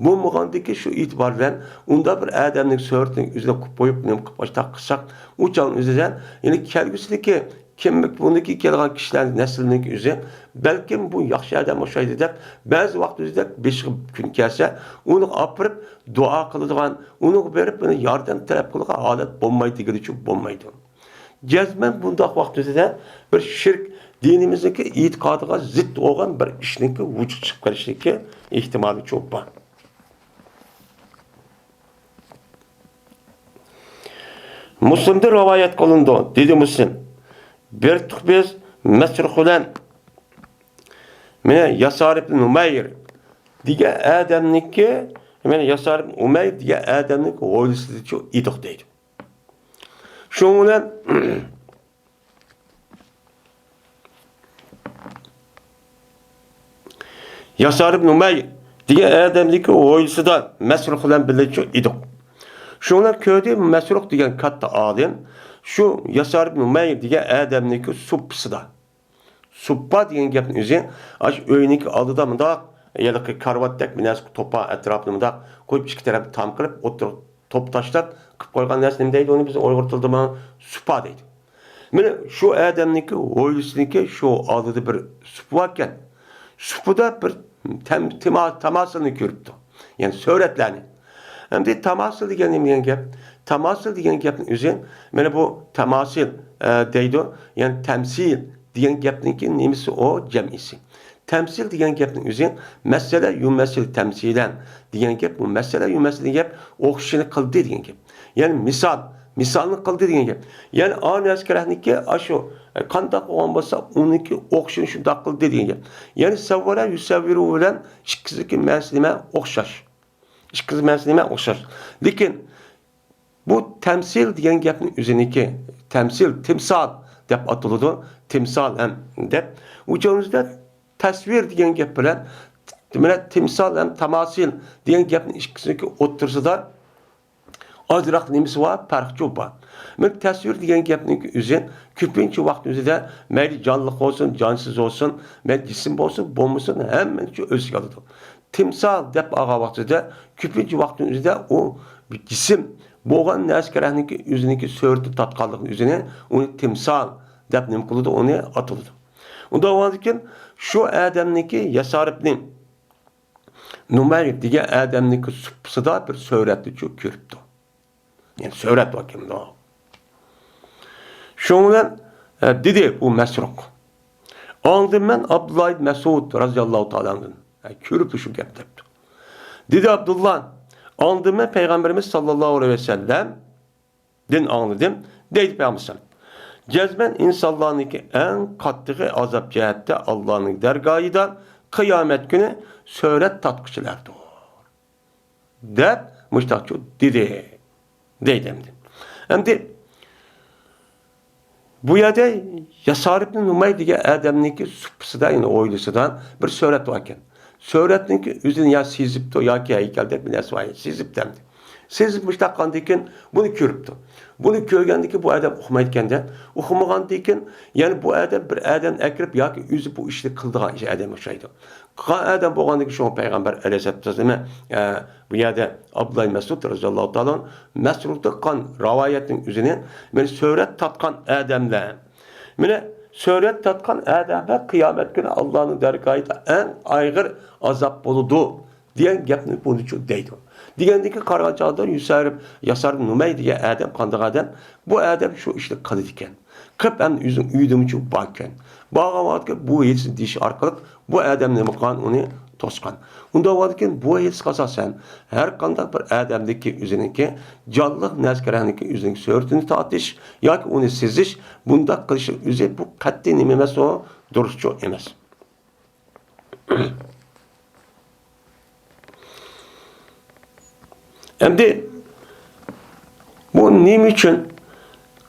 بولمىغاندىكى شۇ ئېتىبار بىلەن ئۇنداق بىر ئادەمنىڭ سۈرىتىنى ئۆزىنى قىلىپ قويۇپ، نېمە قىلىپ ئاشتاق قىلساق، ئۇ چاغنىڭ ئۆزىدە، يەنى كەلگۈسىدىكى كىملىك بۇنىڭكى كېلىدىغان كىشىلەرنىڭ نەسلىنىڭكى ئۆزى، بەلكىم بۇ ياخشى ئادەم ئوخشايدۇ دەپ، بەزى ۋاقىت ئۆزىدە بېشىغا كۈن كەلسە، ئۇنى ئاپىرىپ دۇئا قىلىدىغان، ئۇنىڭغا بېرىپ ئۇنى ياردەم تەلەپ قىلىدىغان ھالەت بولمايدۇ دېگىلىچۇ بولمايدۇ. جەزمەن بۇنداق ۋاقىت ئۆزىدە بىر شىرك، دىنىمىزدىكى ئېتىقادىغا زىت بولغان بىر ئىشنىڭكى ۋۇجۇدقا چىقىپ قېلىشلىكى ئېھتىمالى چوڭ بار. مۇسلىمدىن رىۋايەت قىلىنىدۇ، دېدى مۇسلىم. بىر تۇق بىز مەسرۇق بىلەن، مانا ياسار ئىبن نۇمەير دېگەن ئادەمنىڭكى، مانا ياسار ئىبن ئۇمەير دېگەن ئادەمنىڭكى ھويلىسىدىچۇ ئىدۇق دەيدۇ. شۇنىڭ بىلەن ياسار ئىبن ئۇمەير دېگەن ئادەمنىڭكى ھويلىسىدا مەسرۇق بىلەن بىللە ئىدۇق. شۇنىڭ بىلەن كۆردى، مەسرۇق دېگەن كاتتا ئالىم شۇ ياسار ئىبن ئۇمەير دېگەن ئادەمنىڭكى سۇپپىسىدا. سۇپپا دېگەن گەپنىڭ ئۆزى، ئاشۇ ئۆينىڭكى ئالدىدا مۇنداق، ھېلىقى كارىۋاتتەك بىر نەرسە توپا ئەتراپىنى مۇنداق قويۇپ، ئىككى تەرەپ تام قىلىپ، ئوتتۇرىغا توپ تاشلاپ قىلىپ قويغان نەرسە نېمە دەيدۇ؟ ئۇنى بىز ئۇيغۇر تىلىدا مانا سۇپا دەيدۇ. مانا شۇ ئادەمنىڭكى ھويلىسىنىڭكى شۇ ئالدىدا بىر سۇپا باركەن. سۇپىدا بىر تەم-، تىما-، تاماسىلنى كۆرۈپتۇ. يەنى سۈرەتلەرنى. ئەمدى تاماسىل دېگەن نېمە دېگەن گەپ؟ تاماسىل دېگەن گەپنىڭ ئۆزى، مانا بۇ تاماسىل، ئە، دەيدۇ. يەنى تەمسىل دېگەن گەپنىڭكى نېمىسى ئۇ؟ جەمئىسى. تەمسىل دېگەن گەپنىڭ ئۆزى مەسەلە يۇمەسىل تەمسىلەن دېگەن گەپ. بۇ مەسەلە يۇمەسىل دېگەن گەپ ئوخشىشىنى قىلدى دېگەن گەپ. يەنى مىسال، مىسالنى قىلدى دېگەن گەپ. يەنى ئا نەرسە كەرەكنىكى ئاشۇ، ئە، قانداق بولغان بولسا، ئۇنىڭكى ئوخشىشىنى شۇنداق قىلدى دېگەن گەپ. يەنى سەۋۋەرە يۇسەۋۋىرۇ بىلەن ئىككىسىدىكى مەنىسى نېمە؟ ئوخشاش. ئىككىسى مەنىسى نېمە؟ ئوخشاش. لېكىن بۇ تەمسىل دېگەن گەپنىڭ ئۆزىنىكى، تەمسىل، تىمسال دەپ ئاتىلىدۇ. تىمسال ھەم دەپ. ئۇ چاغىمىزدا تەسۋىر دېگەن گەپ بىلەن، دېمەك، تىمسال ھەم تاماسىل دېگەن گەپنىڭ ئىككىسىنىڭكى ئوتتۇرىسىدا ئازراق نېمىسى بار؟ پەرقچۇ بار. مەن تەسۋىر دېگەن گەپنىڭ ئۆزى كۆپىنچە ۋاقىت ئۆزىدە مەيلى جانلىق بولسۇن، جانسىز بولسۇن، مەيلى جىسىم بولسۇن، بولمىسۇن، ھەممىنى شۇ ئۆز ئىچىگە ئالىدۇ. تىمسال دەپ ئالغان ۋاقتىدا كۆپىنچە ۋاقىتنىڭ ئۆزىدە ئۇ بىر جىسىم بولغان نەرسە كەرەكنىڭكى ئۆزىنىڭكى سۈرىتىنى تارتقانلىقىنىڭ ئۆزىنى ئۇنى تىمسال دەپ نېمە قىلىدۇ؟ ئۇنى ئاتىلىدۇ. ئۇنداق بولغاندىكىن شۇ ئادەمنىڭكى ياسارىپنى نۇمەير دېگەن ئادەمنىڭكى سۇپىسىدا بىر سۈرەتنى چۈ-، كۆرۈپتۇ. يەنى سۈرەت بار كىمدۇ؟ شۇنىڭ بىلەن، ئە، دېدى بۇ مەسرۇق. ئاڭلىدىم مەن ئابدۇللا ئىبن مەسئۇد رازىياللاھۇ تائالا ئەنھۇدىن. ئە، كۆرۈپتۇ شۇ گەپ دەپتۇ. دېدى ئابدۇللا، ئاڭلىدىم مەن پەيغەمبىرىمىز ساللاللاھۇ ئەلەيھى ۋەسەللەم دىن ئاڭلىدىم، دەيدۇ پەيغەمبەر. جەزمەن ئىنسانلارنىڭكى ئەڭ قاتتىقى ئازاب جەھەتتە ئاللانىڭ دەرگاھىدا قىيامەت كۈنى سۈرەت تارتقۇچىلاردۇر، دەپ مۇشتاقچۇ دېدى، دەيدۇ ئەمدى. ئەمدى بۇ يەردە ياسارىپنى نۇمەي دېگەن ئادەمنىڭكى سۇپىسىدا، يەنى ھويلىسىدا بىر سۈرەت باركەن. سۈرەتنىڭكى ئۆزىنى يا سېزىپتۇ ياكى ھەيكەلدەك بىر نەرسە بار، سېزىپتۇ ئەمدى. سېزىپ مۇشتاق قىلغاندىن كېيىن بۇنى كۆرۈپتۇ. بۇنى كۆرگەندىن كېيىن بۇ ئادەم ئۇقمايدىكەن-دە. ئۇقمىغاندىن كېيىن يەنە بۇ ئادەم بىر ئادەمنى ئەكىرىپ ياكى ئۆزى بۇ ئىشنى قىلىدىغان ئادەم ئوخشايدۇ. قىلغان ئادەم بولغاندىن كېيىن شۇڭا پەيغەمبەر ئەلەيھىسسالاتۇ ۋەسسالام، ئە، بۇ يەردە ئابدۇللا ئىبن مەسئۇد رازىياللاھۇ تائالا ئەنھۇ مەسرۇقتا قىلغان رىۋايەتنىڭ ئۆزىنى، مانا سۈرەت تارتقان ئادەملەر، مانا سۈرەت تارتقان ئادەملەر قىيامەت كۈنى ئاللانىڭ دەرگاھىدا ئەڭ ئاغرىق ئازاب بولىدۇ دېگەن گەپنى بۇنىچۇ دەيدۇ. دېگەندىكى قارىغان چاغدا يۇسەرىپ، ياسار نۇمەي دېگەن ئادەم قانداق ئادەم؟ بۇ ئادەم شۇ ئىشنى قىلىدىكەن. قىپ ھەم ئۆزىنىڭ ئۆيىدىمۇ باركەن. بارغان ۋاقىتتا بۇ ھېدىسنى دېيىش ئارقىلىق بۇ ئادەمنى نېمە قىلغان، ئۇنى توسقان. ئۇنداق بولغاندىكىن بۇ ھېدىسقا ئاساسەن ھەر قانداق بىر ئادەمدىكى ئۆزىنىڭكى جانلىق نەرسە كېرەكلىكى ئۆزىنىڭ سۈرىتىنى تارتىش ياكى ئۇنى سېزىش، بۇنداق قىلىشنىڭ ئۆزى بۇ قەتئىي نېمە ئەمەس، ئۇ دۇرۇسچۇ ئەمەس. ئەمدى بۇ نېمە ئۈچۈن؟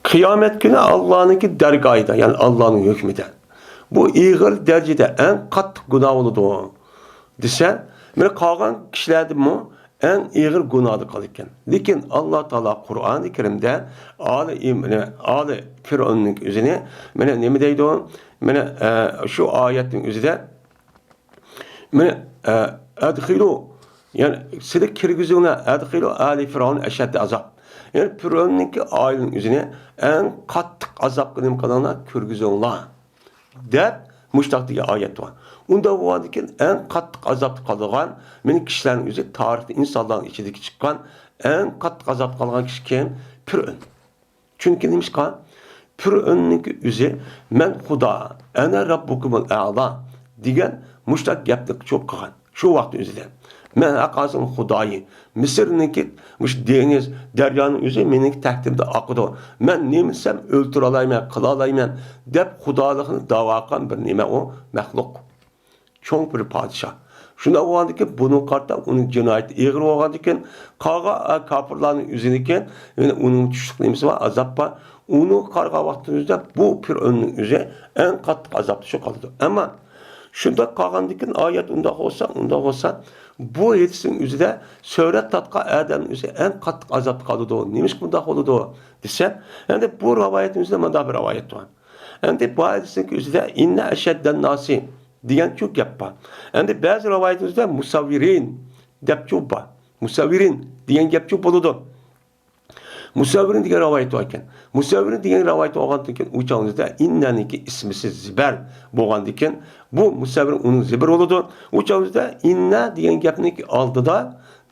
قىيامەت كۈنى ئاللانىڭكى دەرگاھىدا، يەنى ئاللانىڭ ھۆكمىدە بۇ ئېغىر دەرىجىدە ئەڭ قاتتىق گۇناھ بولىدۇ دېسە، مانا قالغان كىشىلەردىنمۇ ئەڭ ئېغىر گۇناھدا قالىدىكەن. لېكىن ئاللا تائالا قۇرئانى كەرىمدە ئالى ئىم-، ئالى پىرئوننىڭ ئۆزىنى مانا نېمە دەيدۇ؟ مانا، ئە، شۇ ئايەتنىڭ ئۆزىدە مانا، ئە، ئەدخىلۇ، يەنى سىلى كىرگۈزۈڭلار، ئەدخىلۇ ئالى فىرئون ئەشەددە ئازاب. يەنى پىرئوننىڭكى ئائىلىنىڭ ئۆزىنى ئەڭ قاتتىق ئازابقا نېمە قىلىڭلار، كىرگۈزۈڭلار، دەپ مۇشتاق دېگەن ئايەت بار. ئۇنداق بولغاندىكىن ئەڭ قاتتىق ئازابتا قالىدىغان مانا كىشىلەرنىڭ ئۆزى تارىختا ئىنسانلارنىڭ ئىچىدىكى چىققان ئەڭ قاتتىق ئازابتا قالغان كىشى كىم؟ پىرئون. چۈنكى نېمىشقا؟ پىرئۆننىڭكى ئۆزى «مەن خۇدا، ئەنە رەببۇكۇمۇل ئەلا» دېگەن مۇشۇنداق گەپنى چوق قىلغان. شۇ ۋاقىت ئۆزىدە، «مەن ھەققاسىڭ خۇدايى، مىسىرنىڭكى مۇشۇ دېڭىز، دەريانىڭ ئۆزى مېنىڭكى تەكتىمدە ئاقىدۇ. مەن نېمە دېسەم ئۆلتۈرەلايمەن، قىلالايمەن» دەپ خۇدالىقىنى داۋا قىلغان بىر نېمە ئۇ مەخلۇق. چوڭ بىر پادىشاھ. شۇنداق بولغاندىكىن بۇنىڭغا قارىتا ئۇنىڭ جىنايىتى ئېغىر بولغاندىكىن قالغان، ئا، كاپىرلارنىڭ ئۆزىنىكى، يەنى ئۇنىڭ چۈشلۈك نېمىسى بار، ئازاب بار. ئۇنىڭغا قارىغان ۋاقتىمىزدا بۇ پىرئۆننىڭ ئۆزى ئەڭ قاتتىق ئازابتا شۇ قالىدۇ. ئەمما شۇنداق قالغاندىكىن ئايەت ئۇنداق بولسا، ئۇنداق بولسا، بۇ ھېدىسنىڭ ئۆزىدە سۆرەت تارتقان ئادەمنىڭ ئۆزى ئەڭ قاتتىق ئازابتا قالىدۇ. نېمىشقا بۇنداق بولىدۇ دېسە، ئەمدى بۇ رىۋايەتنىڭ ئۆزىدە مۇنداق بىر رىۋايەت بار. ئەمدى بۇ ھەدىسنىڭ ئۆزىدە «ئىننە ئەشەددەن ناسى» دېگەنچۇ گەپ بار. ئەمدى بەزى رىۋايەتلەردە «مۇسەۋۋىرىن» دەپچۇ بار. «مۇسەۋۋىرىن» دېگەن گەپچۇ بولىدۇ. «مۇسەۋۋىرىن» دېگەن رىۋايەت بار ئىكەن. «مۇسەۋۋىرىن» دېگەن رىۋايەت بولغاندىن كېيىن، ئۇ چاغدا «ئىننەنىڭكى ئىسمىسى زىبەر» بولغاندىن كېيىن، بۇ «مۇسەۋۋىرىن» ئۇنىڭ زىبىرى بولىدۇ. ئۇ چاغدا «ئىننە» دېگەن گەپنىڭ ئالدىدا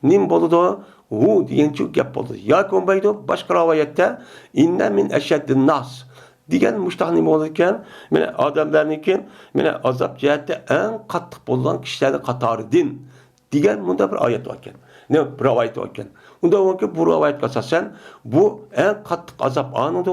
نېمە بولىدۇ؟ «ھۇ» دېگەنچۇ گەپ بولىدۇ. ياكى بولمايدۇ، باشقا رىۋايەتتە «ئىننە مىن ئەشەددىن ناس» دېگەن مۇشتاق نېمە بولىدىكەن؟ مانا ئادەملەرنىڭكى، مانا ئازاب جەھەتتە ئەڭ قاتتىق بولغان كىشىلەرنىڭ قاتارىدىن دېگەن مۇنداق بىر ئايەت باركەن. نېمە، بىر رىۋايەت باركەن. ئۇنداق بولغانكى بۇ رىۋايەتكە ئاساسەن بۇ ئەڭ قاتتىق ئازاب ئانىڭدا،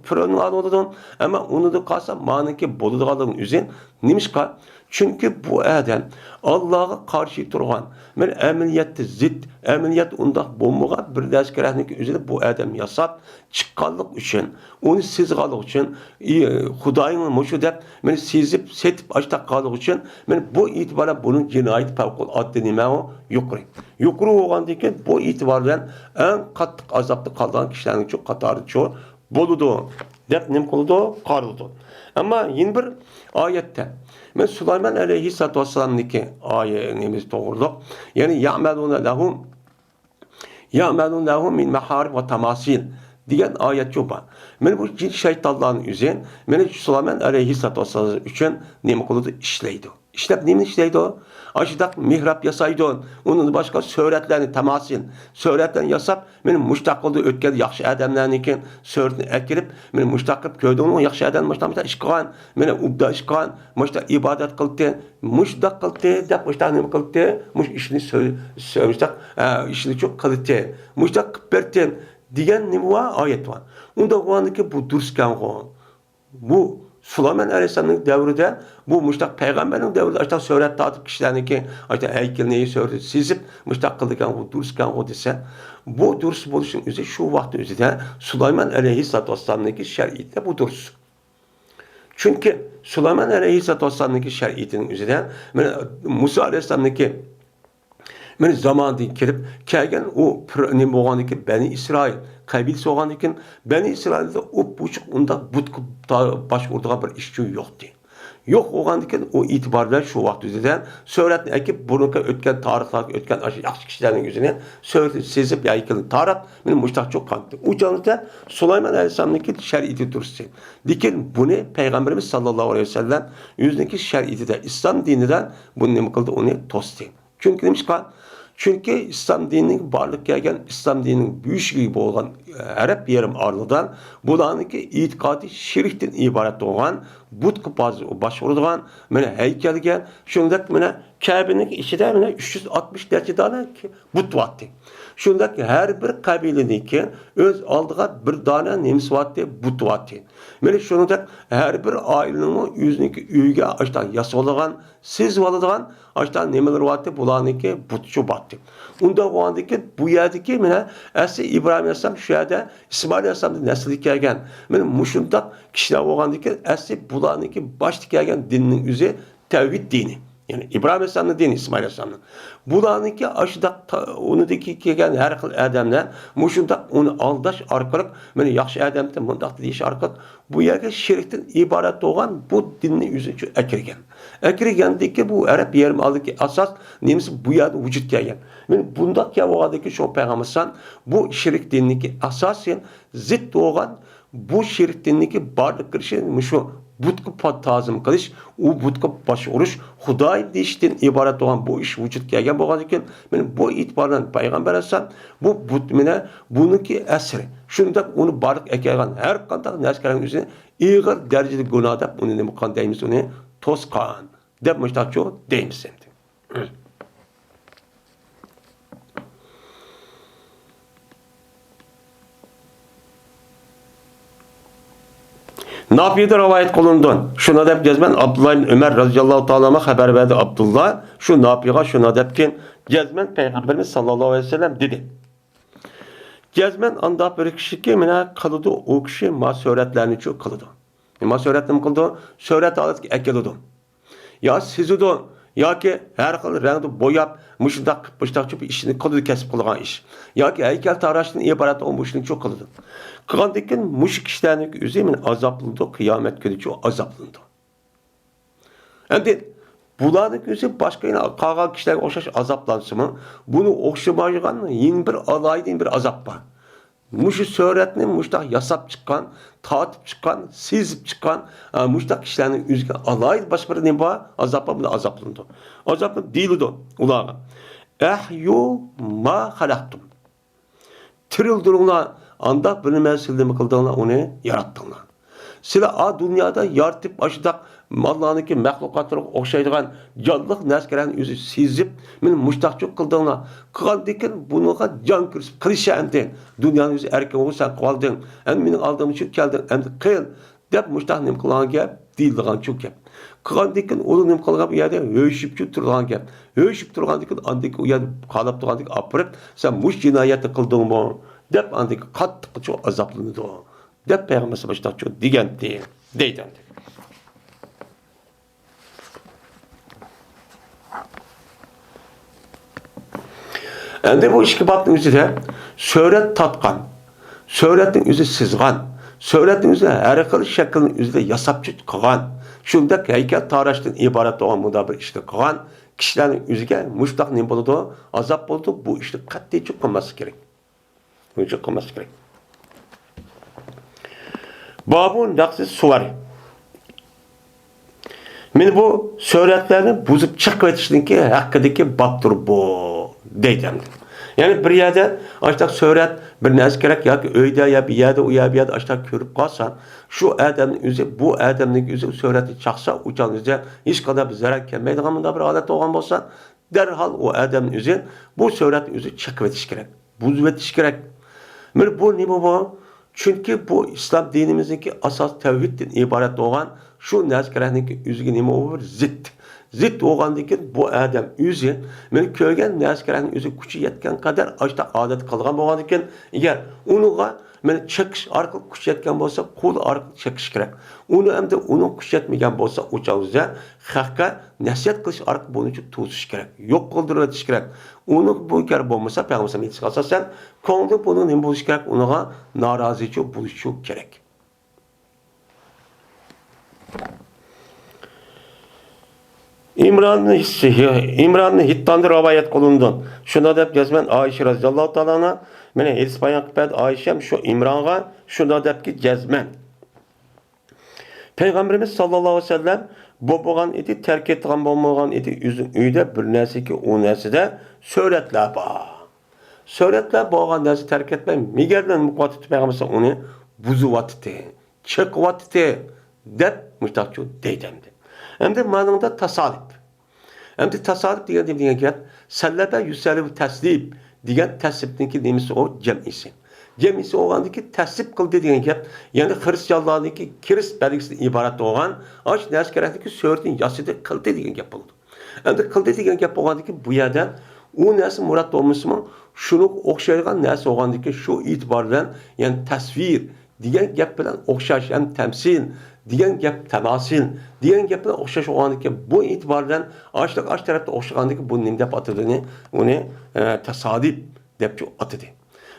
پىرئۆننىڭ ئالدىدا بولىدۇ. ئەمما ئۇنىڭدىن قالسا مانىڭكى بولىدىغانلىقىنىڭ ئۆزى نېمىشقا؟ چۈنكى بۇ ئادەم ئاللاغا قارشى تۇرغان، بىر ئەمەلىيەتتە زىت، ئەمەلىيەتتە ئۇنداق بولمىغان بىر نەرسە كېرەكلىكى ئۆزىنى بۇ ئادەم ياساپ چىققانلىق ئۈچۈن، ئۇنى سىزغانلىق ئۈچۈن، ئى، خۇدايىڭ مۇشۇ دەپ، مېنى سېزىپ، سېتىپ ئاشتاق قالغان ئۈچۈن، مېنى بۇ ئېتىبار بىلەن بۇنىڭ جىنايىتى پەۋقۇلئاددە نېمە ئۇ؟ يۇقىرى. يۇقىرى بولغاندىن كېيىن بۇ ئېتىبار بىلەن ئەڭ قاتتىق ئازابتا قالغان كىشىلەرنىڭ چۇ قاتارىچۇ بولىدۇ دەپ نېمە قىلىدۇ؟ قارىلىدۇ. ئەمما يەنە بىر ئايەتتە، مەن سۇلايمان ئەلەيھىسسالاتۇ ۋەسسالامنىڭكى ئايە-، نېمىسى توغرۇلۇق، يەنى «يەئمەلۇنە لەھۇ، يەئمەلۇنە لەھۇ مىن مەھارىب ۋە تاماسىل» دېگەن ئايەتچۇ بار. مەن بۇ جىن شەيتانلارنىڭ ئۆزى مەن سۇلايمان ئەلەيھىسسالاتۇ ۋەسسالام ئۈچۈن نېمە قىلىدۇ؟ ئىشلەيدۇ. ئىشلەپ نېمىنى ئىشلەيدۇ؟ ئاشۇنداق مېھراب ياسايدۇ. ئۇنىڭدىن باشقا سۆرەتلەرنى، تاماسىل، سۆرەتلەرنى ياساپ، مېنى مۇشتاق قىلدى، ئۆتكەن ياخشى ئادەملەرنىڭكى سۈرىتىنى ئەكىرىپ، مېنى مۇشتاق قىلىپ كۆردۈڭمۇ، ياخشى ئادەم مۇشتاق، مۇشتاق ئىش قىلغان، مېنى ئوبدان ئىش قىلغان، مۇشتاق ئىبادەت قىلدى، مۇشتاق قىلدى دەپ، مۇشتاق نېمە قىلدى؟ مۇش ئىشنى سۆ-، سۆ-، مۇشتاق، ئە، ئىشنى چوق قىلدى، مۇشتاق قىلىپ بەردى دېگەن نېمە بار؟ ئايەت بار. ئۇنداق بولغاندىكىن بۇ دۇرۇسكەنغۇ. بۇ سۇلايمان ئەلەيھىسسالامنىڭ دەۋرىدە، بۇ مۇشتاق پەيغەمبەرنىڭ دەۋرىدە ئاشتاق سۆرەت تارتىپ كىشىلەرنىڭكى ئاشتاق ھەيكىلىنى، سۆرىتىنى سېزىپ مۇشتاق قىلىدىكەنغۇ، دۇرۇسكەنغۇ دېسە، بۇ دۇرۇس بولۇشنىڭ ئۆزى شۇ ۋاقىت ئۆزىدە سۇلايمان ئەلەيھىسسالاتۇ ۋەسسالامنىڭكى شەرىئىتىدە بۇ دۇرۇس. چۈنكى سۇلايمان ئەلەيھىسسالاتۇ ۋەسسالامنىڭكى شەرىئىتىنىڭ ئۆزىدە، مانا، مۇسا ئەلەيھىسسالامنىڭكى مانا زامانىدىن كېلىپ كەلگەن ئۇ پىر-، نېمە بولغاندىكىن، بەنى ئىسرائىل قەبىلىسى بولغاندىكىن، بەنى ئىسرائىلدا ئوپئوچۇق ئۇنداق بۇتقا تا-، باش ئۇرىدىغان بىر ئىشچۇ يوقتى. يوق بولغاندىكىن، ئۇ ئېتىبار بىلەن شۇ ۋاقىت ئۆزىدە سۆرەتنى ئەكىپ، بۇرۇنقى ئۆتكەن تارىخلاردا ئۆتكەن ئاشۇ ياخشى كىشىلەرنىڭ ئۆزىنى سۆرىتىنى سېزىپ، ھەيكىلىنى تاراپ، مانا مۇشتاق چوققانتى. ئۇ چاغدا سۇلايمان ئەلەيھىسسالامنىڭكى شەرىئىتى دۇرۇس. لېكىن بۇنى پەيغەمبىرىمىز ساللاللاھۇ ئەلەيھى ۋەسەللەم ئۆزىنىڭكى شەرىئىتىدە، ئىسلام دىنىدا بۇنى نېمە قىلدى؟ ئۇنى توستى. چۈنكى نېمىشقا؟ چۈنكى ئىسلام دىنىنىڭ بارلىققا كەلگەن، ئىسلام دىنىنىڭ بۆشۈكى بولغان ئەرەب يېرىم ئارىلىدا بۇلارنىڭكى ئېتىقادى شىركتىن ئىبارەت بولغان بۇتقا باز-، باش ئۇرىدىغان، مانا، ھەيكەلگە، شۇنداق، مانا، كەبىنىڭ ئىچىدە، مانا، ئۈچ يۈز ئاتمىش نەچچە دانە بۇت بارتى. شۇنداق ھەر بىر قەبىلىنىڭكى ئۆز ئالدىغا بىر دانە نېمىسى بارتى، بۇتى بارتى. مانا شۇنداق ھەر بىر ئائىلىنىڭمۇ ئۆزىنىڭكى ئۆيىگە ئاشۇنداق ياسىۋالىدىغان، سىزىۋالىدىغان ئاشۇنداق نېمىلىرى بارتى، بۇلارنىڭكى بۇتىچۇ بارتى. ئۇنداق بولغاندىكىن بۇ يەردىكى مانا ئەسلى ئىبراھىم ئەلەيھىسسالام شۇ يەردە ئىسمائىل ئەلەيھىسسالامدىن نەسلىدە كەلگەن، مانا مۇشۇنداق كىشىلەر بولغاندىكىن ئەسلى بۇلارنىڭكى باشتا كەلگەن دىننىڭ ئۆزى تەۋھىد دىنى. يەنى ئىبراھىم ئەلەيھىسسالامنىڭ دىنى، ئىسمائىل ئەلەيھىسسالامنىڭ. بۇلارنىڭكى ئاشۇنداق تا-، ئۇنىڭدىكى كەلگەن ھەر خىل ئادەملەر مۇشۇنداق ئۇنى ئالداش ئارقىلىق، مانا ياخشى ئادەمدىن مۇنداق دېيىش ئارقىلىق بۇ يەرگە شىركتىن ئىبارەت بولغان بۇ دىننى ئۆزىچۇ ئەكىرگەن. ئەكىرگەندىكى بۇ ئەرەب يېرىم ئارىلىدىكى ئاساس نېمىسى بۇ يەردە ۋۇجۇدقا كەلگەن. مانا بۇنداق كەلگەن بولغاندىكىن شۇ پەيغەمبەر ئەلەيھىسسالام بۇ شىرك دىنىدىكى ئاساسىي زىت بولغان بۇ شىرك دىنىدىكى بارلىققا كېلىشى مۇشۇ بۇتقا پا-، تازىم قىلىش، ئۇ بۇتقا باش ئۇرۇش، خۇداي دېيىشتىن ئىبارەت بولغان بۇ ئىش ۋۇجۇدقا كەلگەن بولغاندىكىن، مانا بۇ ئېتىبار بىلەن پەيغەمبەر ئەلەيھىسسالام بۇ بۇت مانا بۇنىڭكى ئەسىرى. شۇنداق ئۇنى بارلىققا ئەكەلگەن ھەر قانداق نەرسىلەرنىڭ ئۆزىنى ئېغىر دەرىجىدە گۇناھ دەپ ئۇنى نېمە قىلغان دەيمىز، ئۇنى توسقان دەپ مۇشۇنداقچۇ دەيمىز ئەمدى. نافىدا رىۋايەت قىلىنىدۇ. شۇنداق دەپ جەزمەن ئابدۇللا ئىبن ئۆمەر رەزىياللاھۇ تائالا ئانھۇ خەۋەر بەردى. ئابدۇللا شۇ نافىغا شۇنداق دەپكەن، جەزمەن پەيغەمبىرىمىز ساللاللاھۇ ئەلەيھى ۋەسەللەم دېدى. جەزمەن ئانداق بىر كىشىكى مانا قىلىدۇ، ئۇ كىشى ما سۈرەتلەرنىچۇ قىلىدۇ. ما سۈرەتنى نېمە قىلىدۇ؟ سۈرەت ھالەتكە ئەكېلىدۇ. يا سىزىدۇ، ياكى ھەر خىل رەڭدە بوياپ، مۇشۇنداق قىلىپ، مۇشۇنداقچە بىر ئىشنى قىلىدۇ، كەسىپ قىلغان ئىش. ياكى ھەيكەل تاراشتىن ئىبارەت بولغان مۇشۇنىچۇ قىلىدۇ. قىلغاندىن كېيىن مۇشۇ كىشىلەرنىڭ ئۆزى مانا ئازابلىنىدۇ، قىيامەت كۈنىچۇ ئازابلىنىدۇ. ئەمدى بۇلارنىڭ ئۆزى باشقا يەنە قالغان كىشىلەرگە ئوخشاش ئازابلانسىمۇ، بۇنى ئوخشىمايدىغان يەنە بىر ئالاھىدە بىر ئازاب بار. مۇشۇ سۈرەتنى مۇشۇنداق ياساپ چىققان، تارتىپ چىققان، سىزىپ چىققان، ئە، مۇشۇنداق كىشىلەرنىڭ ئۆزىگە ئالاھىدە باشقا بىر نېمە بار؟ ئازاب بار، بۇلار ئازابلىنىدۇ. ئازابلىنىپ دېيىلىدۇ ئۇلارغا. ئەھيۇ ما خەلەقتۇم. تىرىلدۈرۈڭلار، ئانداق بىر نېمە سىلەر نېمە قىلدىڭلار، ئۇنى ياراتتىڭلار. سىلەر ئا دۇنيادا يارىتىپ، ئاشۇنداق ماللارنىڭكى مەخلۇقاتلىرىغا ئوخشايدىغان جانلىق نەرسىلەرنى ئۆزى سېزىپ، مېنى مۇشتاقچۇ قىلدىڭلار. قىلغاندىكىن بۇنىڭغا جان كىرىشىپ قىلىشى ئەمدى. دۇنيانىڭ ئۆزى ئەركىن بولغۇ سەن قىلدىڭ. ئەمدى مېنىڭ ئالدىمغا چۈشۈپ كەلدىڭ، ئەمدى قىل. دەپ مۇشتاق نېمە قىلغان گەپ، دېيىلىدىغانچۇ گەپ. قىلغاندىكىن ئۇلار نېمە قىلغان بۇ يەردە ھۆشۈپچۇ تۇرىدىغان گەپ. ھۆشۈپ تۇرغاندىكىن ئاندىكى ئۇ يەردە قالاپ تۇرغاندىكى ئاپىرىپ، سەن مۇشۇ جىنايەتنى قىلدىڭمۇ؟ دەپ ئاندىكى قاتتىقچۇ ئازابلىنىدۇ. دەپ پەيغەمبەر مۇشتاقچۇ دېگەنتى. دەيدۇ. ئەمدى بۇ ئىككى بابنىڭ ئۆزىدە سۈرەت تارتقان، سۈرەتنىڭ ئۆزى سىزغان، سۈرەتنىڭ ئۆزى ھەر خىل شەكىلنىڭ ئۆزىدە ياساپ چىققان، شۇنداق ھەيكەل تاراشتىن ئىبارەت بولغان مۇنداق بىر ئىشنى قىلغان كىشىلەرنىڭ ئۆزىگە مۇشتاق نېمە بولىدۇ؟ ئازاب بولىدۇ. بۇ ئىشنى قەتئىيچە قىلماسلىق كېرەك. بۇنچە قىلماسلىق كېرەك. بابۇ نەقزى سۇۋەر. مانا بۇ سۈرەتلەرنى بۇزۇپ چېقىۋېتىشنىڭكى ھەققىدىكى بابتۇر بۇ، دەيدۇ ئەمدى. يەنى بىر يەردە ئاشۇنداق سۈرەت، بىر نەرسە كېرەك ياكى ئۆيدە يا بىر يەردە، ئۇ يەر بىر يەردە ئاشۇنداق كۆرۈپ قالسا، شۇ ئادەمنىڭ ئۆزى، بۇ ئادەمنىڭ ئۆزى سۈرەتنى چاقسا، ئۇ چاغنىڭ ئۆزىدە ھېچقانداق بىر زەرەر كەلمەيدىغان مۇنداق بىر ھالەت بولغان بولسا، دەرھال ئۇ ئادەمنىڭ ئۆزى بۇ سۈرەتنى ئۆزى چېقىۋېتىش كېرەك، بۇزۇۋېتىش كېرەك. مانا بۇ نېمە بۇ؟ چۈنكى بۇ ئىسلام دىنىمىزنىڭكى ئاساس تەۋھىدتىن ئىبارەت بولغان شۇ نەرسىكەرەكنىڭكى ئۆزىگە نېمە بۇ؟ بىر زىت. زىت بولغاندىن كېيىن بۇ ئادەم ئۆزى مانا كۆرگەن نەرسىكەرەكنىڭ ئۆزى كۈچى يەتكەن قەدەر ئاشۇنداق ئادەت قىلغان بولغاندىن كېيىن، ئەگەر ئۇنىڭغا مانا چېقىش ئارقىلىق كۈچ يەتكەن بولسا، قول ئارقىلىق چېقىش كېرەك. ئۇنى ئەمدى ئۇنىڭ كۈچ يەتمىگەن بولسا، ئۇ چاغدا خەققە نەسىھەت قىلىش ئارقىلىق بۇنى توسۇش كېرەك، يوق قىلدۇرۇۋېتىش كېرەك. ئۇنى بۇ گەر بولمىسا، پەيغەمبەر ئېيتىشىغا ئاساسەن، كۆڭلى بۇنىڭ نېمە بولۇشى كېرەك؟ ئۇنىڭغا نارازىچۇ بولۇشچۇ كېرەك. ئىمران، ئىمران ھىتتاندىن رىۋايەت قىلىنىدۇ. شۇنداق دەپ جەزمەن ئائىشە رەزىياللاھۇ تائالا ئەنھا، مانا ھەدىس بايان قىلىپ بەردى ئائىشەم شۇ ئىمرانغا شۇنداق دەپكى جەزمەن. پەيغەمبىرىمىز ساللاللاھۇ ئەلەيھى ۋەسەللەم بولمىغان ئىدى، تەرك ئېتىدىغان بولمىغان ئىدى. ئۆزى ئۆيدە بىر نەرسىكى، ئۇ نەرسىدە سۈرەتلەر بار. سۈرەتلەر بولغان نەرسە تەرك ئەتمەي، مىگەرلىنىپ قويۇۋاتىدۇ پەيغەمبەر، ئۇنى بۇزۇۋاتىدۇ، چېقىۋاتىدۇ، دەپ مۇشتاقچۇ دەيدۇ ئەمدى. ئەمدى مانىڭدا تاسادىپ. ئەمدى تاسادىپ دېگەن نېمە دېگەن گەپ؟ سەللەبە يۇسەللىبۇ تەسلىب دېگەن تەسلىپنىڭكى نېمىسى ئۇ؟ جەمئىسى. جەمئىسى بولغاندىكى تەسلىپ قىلدى دېگەن گەپ، يەنى خىرىستىيانلارنىڭكى كىرىست بەلگىسىدىن ئىبارەت بولغان ئاشۇ نەرسە كېرەكلىكى سۈرىتىنى ياسىدى، قىلدى دېگەن گەپ بولىدۇ. ئەمدى قىلدى دېگەن گەپ بولغاندىكى بۇ يەردە ئۇ نەرسە مۇراد بولمىسىمۇ، شۇنىڭغا ئوخشايدىغان نەرسە بولغاندىكى شۇ ئېتىبار بىلەن، يەنى تەسۋىر دېگەن گەپ بىلەن ئوخشاش ھەم تەمسىل دېگەن گەپ، تەماسىل دېگەن گەپ بىلەن ئوخشاش بولغاندىكى بۇ ئېتىبار بىلەن ئاشلىق ئاش تەرەپتە ئوخشىغاندىكى بۇ نېمە دەپ ئاتىدۇ؟ ئۇنى، ئە، تاسادىپ دەپ ئاتىدى.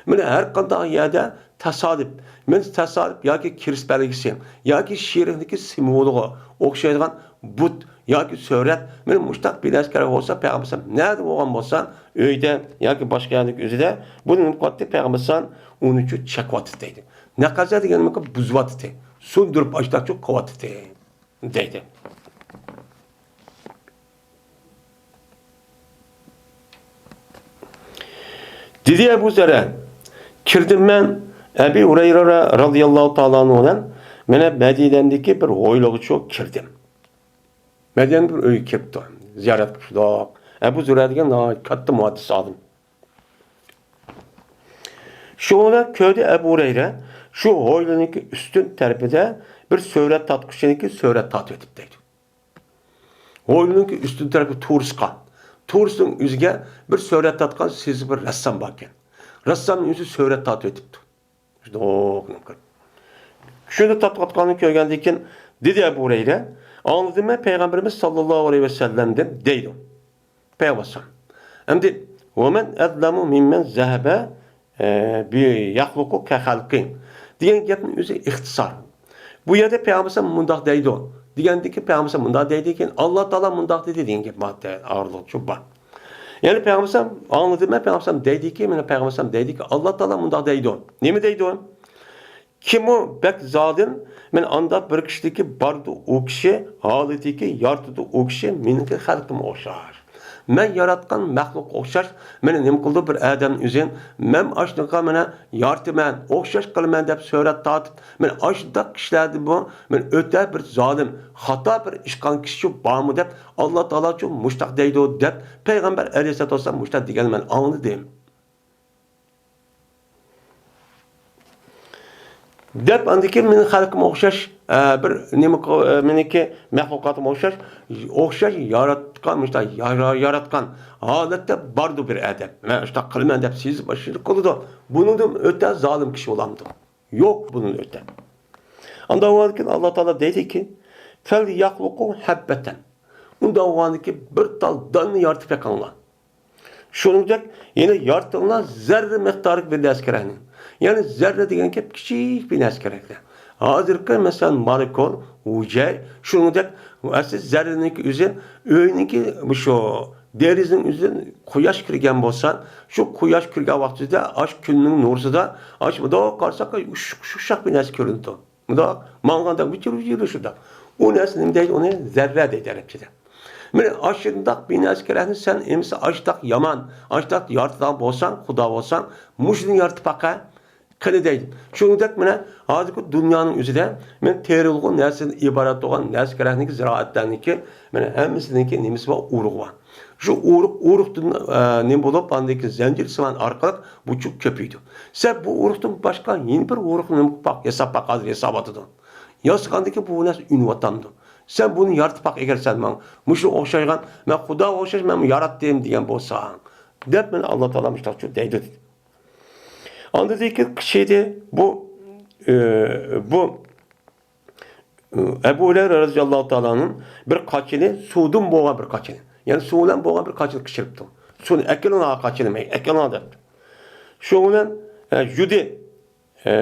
مانا ھەر قانداق يەردە تاسادىپ، مانا تاسادىپ ياكى كىرىست بەلگىسى ياكى شېرىكنىڭكى سىمۋولىغا ئوخشايدىغان بۇت ياكى سۈرەت، مانا مۇشتاق بىر نەرسە كېرەك بولسا، پەيغەمبەر ئەلەيھىسسالام نەدە بولغان بولسا، ئۆيدە ياكى باشقا يەردىكى ئۆزىدە بۇنى نېمە قىلاتتى؟ پەيغەمبەر ئەلەيھىسسالام ئۇنى چېقىۋاتىدۇ دەيدۇ. نەقەزە دېگەن نېمە؟ بۇزۇۋاتىدۇ، سۇندۇرۇپ ئاشتاقچۇ قىلىۋاتىدۇ دەيدۇ. دېدى ئەبۇ زەرە، كىردىم مەن ئەبى ھۇرەيرە رازىياللاھۇ تائالا ئەنھۇ بىلەن مەنە مەدىنەدىكى بىر ھويلىغىچۇ كىردىم. مەدىنەدە بىر ئۆيگە كىرىپتۇ. زىيارەت قىلىپ شۇنداق. ئەبۇ زۇرە دېگەن ناھايىتى كاتتا مۇھەددىس ئالىم. شۇنى كۆردى ئەبۇ ھۇرەيرە، شۇ ھويلىنىڭكى ئۈستۈن تەرىپىدە بىر سۈرەت تارتقۇچىنىڭكى سۈرەت تارتىۋېتىپتۇ دەيدۇ. ھويلىنىڭكى ئۈستۈن تەرىپى تۇرۇسقا، تۇرۇسنىڭ ئۆزىگە بىر سۈرەت تارتقان سېزىق بىر رەسسام باركەن. رەسسامنىڭ ئۆزى سۈرەت تارتىۋېتىپتۇ. شۇنداق نېمە قىلىپ. شۇنى تارتىۋاتقاننى كۆرگەندىن كېيىن دېدى ئەبۇ ھۇرەيرە، ئاڭلىدىم مەن پەيغەمبىرىمىز ساللاللاھۇ ئەلەيھى ۋەسەللەمدىن دەيدۇ. پەيغەمبەر ئەلەيھىسسالام. ئەمدى، «ومن أظلم ممن ذهب، ئە، يخلق كخلقي» دېگەن گەپنىڭ ئۆزى ئىختىسار. بۇ يەردە پەيغەمبەر ئەلەيھىسسالام مۇنداق دەيدۇ دېگەندىكى، پەيغەمبەر ئەلەيھىسسالام مۇنداق دەيدىكەن، ئاللا تائالا مۇنداق دېدى دېگەن گەپ بار، ئايرىلغۇچى بار. يەنى پەيغەمبەر ئەلەيھىسسالام ئاڭلىدىم مەن، پەيغەمبەر ئەلەيھىسسالام دەيدىكى، مانا پەيغەمبەر ئەلەيھىسسالام دەيدىكى، ئاللا تائالا مۇنداق دەيدۇ. نېمە دەيدۇ؟ كىمۇ بەك زالىم، مانا ئانداق بىر كىشىدىكى باردۇ ئۇ كىشى، ھالىتىكى يارىتىدۇ ئۇ كىشى، مېنىڭكى خەلقىمگە ئوخشاش. مەن ياراتقان مەخلۇققا ئوخشاش، مانا نېمە قىلىدۇ بىر ئادەم ئۆزى، مەن ئاشۇنىڭغا مانا يارىتىمەن، ئوخشاش قىلىمەن دەپ سۈرەت تارتىپ، مانا ئاشۇنداق كىشىلەردىنمۇ، مانا ئۆتە بىر زالىم، خاتا بىر ئىش قىلغان كىشىچۇ بارمۇ دەپ، ئاللا تائالاچۇ مۇشتاق دەيدۇ دەپ، پەيغەمبەر ئەلەيھىسسالاتۇ ۋەسسالام مۇشتاق دېگەننى مەن ئاڭلىدىم. دەپ، ئاندىن كېيىن مېنىڭ خەلقىمگە ئوخشاش، ئە، بىر نېمە قىل-، ئە، مېنىڭكى مەخلۇقاتىمغا ئوخشاش، ئوخشاش ياراتقان، مۇشۇنداق يارا-، ياراتقان ھالەتتە باردۇ بىر ئادەم. مەن شۇنداق قىلىمەن دەپ سېزىپ، شۇنداق قىلىدۇ. بۇنىڭدىن ئۆتە زالىم كىشى بولامدۇ؟ يوق، بۇنىڭدىن ئۆتە. ئانداق بولغاندىكىن ئاللا تائالا دەيدىكى، «فليخلقوا حبة». ئۇنداق بولغاندىكىن بىر تال داننى يارىتىپ بېقىڭلار. شۇنىڭدەك يەنە يارىتىڭلار زەررە مىقدارىدىكى بىر نەرسە كېرەكنى. يەنى زەررە دېگەن گەپ كىچىك بىر نەرسە كېرەكتە. ھازىرقى مەسىلەن، مولېكۇل، ھۈجەي، شۇنىڭدەك ئەسلى زەررىنىڭكى ئۆزى ئۆينىڭكى مۇشۇ دېرىزىنىڭ ئۆزىدىن قۇياش كىرگەن بولسا، شۇ قۇياش كىرگەن ۋاقتىدا ئاشۇ كۈننىڭ نۇرىسىدا ئاشۇ مۇنداق قارىساق، ئۇششۇق بىر نەرسە كۆرۈنىدۇ. مۇنداق ماڭغاندا ۋىچىر-ۋىچىر شۇنداق. ئۇ نەرسە نېمە دەيدۇ؟ ئۇنى زەررە دەيدۇ ئەرەبچىدە. مانا ئاشۇنداق بىر نەرسە كېرەكنى سەن ئەمىسە ئاشۇنداق يامان، ئاشۇنداق يارىتىدىغان بولساڭ، خۇدا بولساڭ، مۇشۇنى يارىتىپ باقە، قېنى دەيدۇ. شۇنىڭدەك مانا ھازىرقى دۇنيانىڭ ئۆزىدە مانا تېرىلغۇ نەرسىدىن ئىبارەت بولغان نەرسە كېرەكلىكى زىرائەتلەرنىڭكى مانا ھەممىسىنىڭكى نېمىسى بار؟ ئۇرۇقى بار. شۇ ئۇرۇق، ئۇرۇقتىن، ئە، نېمە بولۇپ، ئاندىن كېيىن زەنجىر سىمان ئارقىلىق بۇ چۇ كۆپىيىدۇ. سەن بۇ ئۇرۇقتىن باشقا يەنە بىر ئۇرۇقنى نېمە قىلىپ باق، ياساپ باق، ھازىر ياساۋاتىدۇ. ياسىغاندىن كېيىن بۇ نەرسە ئۈنۈۋاتامدۇ؟ سەن بۇنى يارىتىپ باق، ئەگەر سەن ماڭا مۇشۇنىڭغا ئوخشايدىغان، مەن خۇداغا ئوخشاش، مەن ياراتتىم دېگەن بولساڭ، دەپ مانا ئاللا تائالا مۇشۇنداق دەيدۇ دېدى. ئاندىن كېيىن قىچىدى بۇ، ئە، بۇ ئەبۇ ھۇرەيرە رەزىياللاھۇ تائالانىڭ بىر قاچىنى، سۇدىن بولغان بىر قاچىنى، يەنى سۇ بىلەن بولغان بىر قاچىنى قىچقىرىپتۇ. سۇنى ئەكېلىڭلار، قاچىنى ئەكېلىڭلار دەپتۇ. شۇنىڭ بىلەن، ئە، يۈدى، ئە،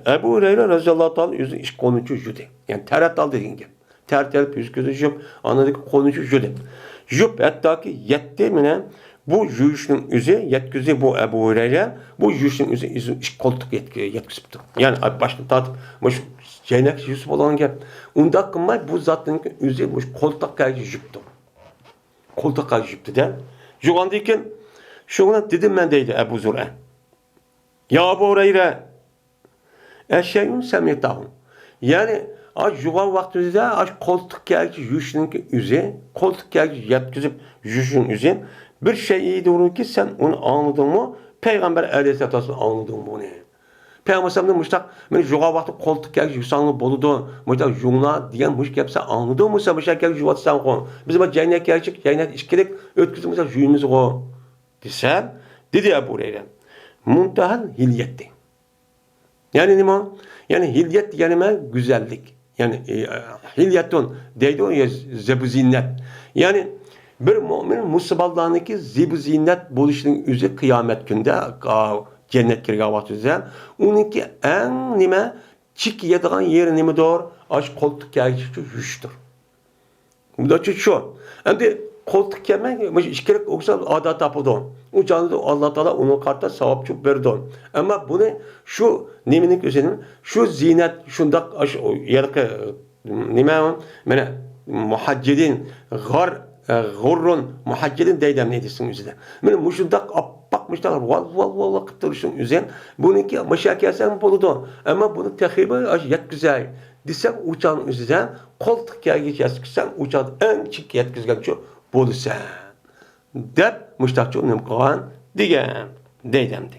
ئەبۇ ھۇرەيرە رەزىياللاھۇ تائالا ئۆزىنىڭ ئىككى قولىنى يۇدى. يەنى تەرەت ئالدى دېگەن گەپ. تەرەت ئېلىپ يۈز-كۆزىنى يۇيۇپ، ئاندىن كېيىن قولىنى يۇدى. يۇيۇپ، ھەتتاكى يەتتە مانا بۇ يۇيۇشنىڭ ئۆزى، يەتكۈزدى بۇ ئەبۇ ھۇرەيرە، بۇ يۇيۇشنىڭ ئۆزى ئۇزۇن ئىككى قولتۇق يەتكۈ-، يەتكۈزۈپتۇ. يەنى باشتىن تارتىپ مۇشۇ چەينەك يۇيۇش بولغان گەپ. ئۇنداق قىلماي، بۇ زاتنىڭ ئۆزى مۇشۇ قولتۇق كەلگۈچە يۇيۇپتۇ. قولتۇق كەلگۈچە يۇيۇپتۇ-دە. يۇغاندىن كېيىن، شۇڭا دېدىم مەن، دەيدۇ ئەبۇ زۇرئە. يا ئەبۇ ھۇرەيرە، ئەششەيئۇن سەمىئتەھۇ. يەنى، ئاش يۇغان ۋاقتىمىزدا ئاش قولتۇق كەلگۈچە يۇيۇشنىڭكى ئۆزى، قولتۇق كەلگۈچە يەتكۈزۈپ يۇيۇشنىڭ ئۆزى بىر شەيئىدۇركى، سەن ئۇنى ئاڭلىدىڭمۇ؟ پەيغەمبەر ئەلەيھىسسالاتۇ ۋەسسالام ئاڭلىدىڭمۇ بۇنى؟ پەيغەمبەر ئەلەيھىسسالامدىن مۇشتاق، مېنى يۇغان ۋاقتى قولتۇق كەلگۈچە يۇساڭلار بولىدۇ، مۇشتاق يۇڭلار دېگەن مۇشۇ گەپ سەن ئاڭلىدىڭمۇ؟ سەن مۇشۇ كەلگۈچە يۇيۇۋاتىسەنغۇ؟ بىز ما جەينەك كەلگۈچە، جەينەك ئىككىلىك ئۆتكۈزۈپ مۇشتاق يۇيىمىزغۇ؟ دېسەم، دېدى ئەبۇ ھۇرەيرە، مۇنتەھەل ھىليەتتى. يەنى نېمە؟ يەنى ھىليەت دېگەن نېمە؟ گۈزەللىك. يەنى، ئى، ھىليەتۇن دەيدۇ، يا زىبۇ زىننەت. يەنى بىر مۆمىن مۇسۇلمانلارنىڭكى زىبۇ زىننەت بولۇشىنىڭ ئۆزى قىيامەت كۈندە، ئا، جەننەتكە كىرگەن ۋاقتىدا ئۇنىڭكى ئەڭ نېمە؟ چېكىيەدىغان يېرى نېمىدۇر؟ ئاش قولتۇق كەلگۈچە يۇيۇشتۇر. مۇنداقچە شۇ. ئەمدى قولتۇق كەلمەي، مۇشۇ ئىككىلىك ئوخشاپ ئادا تاپىدۇ. ئۇ چاغدا ئاللا تائالا ئۇنىڭغا قارىتا ساۋابچۇ بېرىدۇ. ئەمما بۇنى شۇ نېمىنىڭ ئۆزىنى، شۇ زىننەت شۇنداق ئاشۇ ھېلىقى نېمە، مانا، مۇھەججىلىن، غار، غۇررۇن مۇھەججىلىن دەيدۇ ئەمدى ھەدىسنىڭ ئۆزىدە. مانا مۇشۇنداق ئاپئاق مۇشۇنداق ۋال، ۋال، ۋال، ۋال قىلىپ تۇرۇشنىڭ ئۆزى، بۇنىڭكى مۇشۇ كەلسەم بولىدۇ. ئەمما بۇنى تېخىمۇ ئاشۇ يەتكۈزەي دېسەم، ئۇ چاغنىڭ ئۆزىدە قولتۇق كەلگۈچە يەتكۈزسەڭ، ئۇ چاغدا ئەڭ چېككە يەتكۈزگەنچۇ بولىسەن، دەپ مۇشتاقچۇ نېمە قىلغان دېگەن دەيدۇ ئەمدى.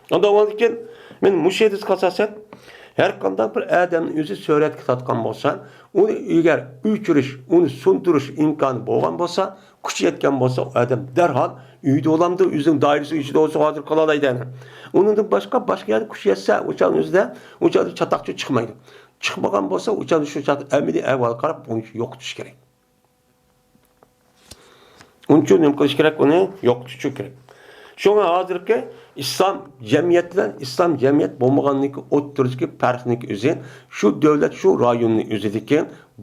ئاندىن ئاۋۋالدىن كېيىن مەن مۇشۇ ھەدىسكە ئاساسەن، ھەر قانداق بىر ئادەمنى ئۆزى سۈرەتكە تارتقان بولسا، ئۇنى ئەگەر ئۆچۈرۈش، ئۇنى سۇندۇرۇش ئىمكانى بولغان بولسا، كۈچى يەتكەن بولسا، ئۇ ئادەم دەرھال ئۆيدە بولامدۇ، ئۆزىنىڭ دائىرىسى ئىچىدە بولسا، ھازىر قىلالايدۇ ئەنە. ئۇنىڭدىن باشقا، باشقا يەردە كۈچى يەتسە، ئۇ چاغنىڭ ئۆزىدە، ئۇ چاغدا چاتاقچۇ چىقمايدۇ. چىقمىغان بولسا، ئۇ چاغدا شۇ چاغدا ئەمەلىي ئەھۋالغا قاراپ، ئۇنى يوقىتىش كېرەك. ئۇنىڭ ئۈچۈن نېمە قىلىش كېرەك؟ ئۇنى يوقىتىش كېرەك. شۇڭا ھازىرقى ئىسلام جەمئىيەت بىلەن ئىسلام جەمئىيەت بولمىغاننىڭكى ئوتتۇرىسىدىكى پەرقنىڭكى ئۆزى، شۇ دۆلەت، شۇ رايوننىڭ ئۆزىدىكى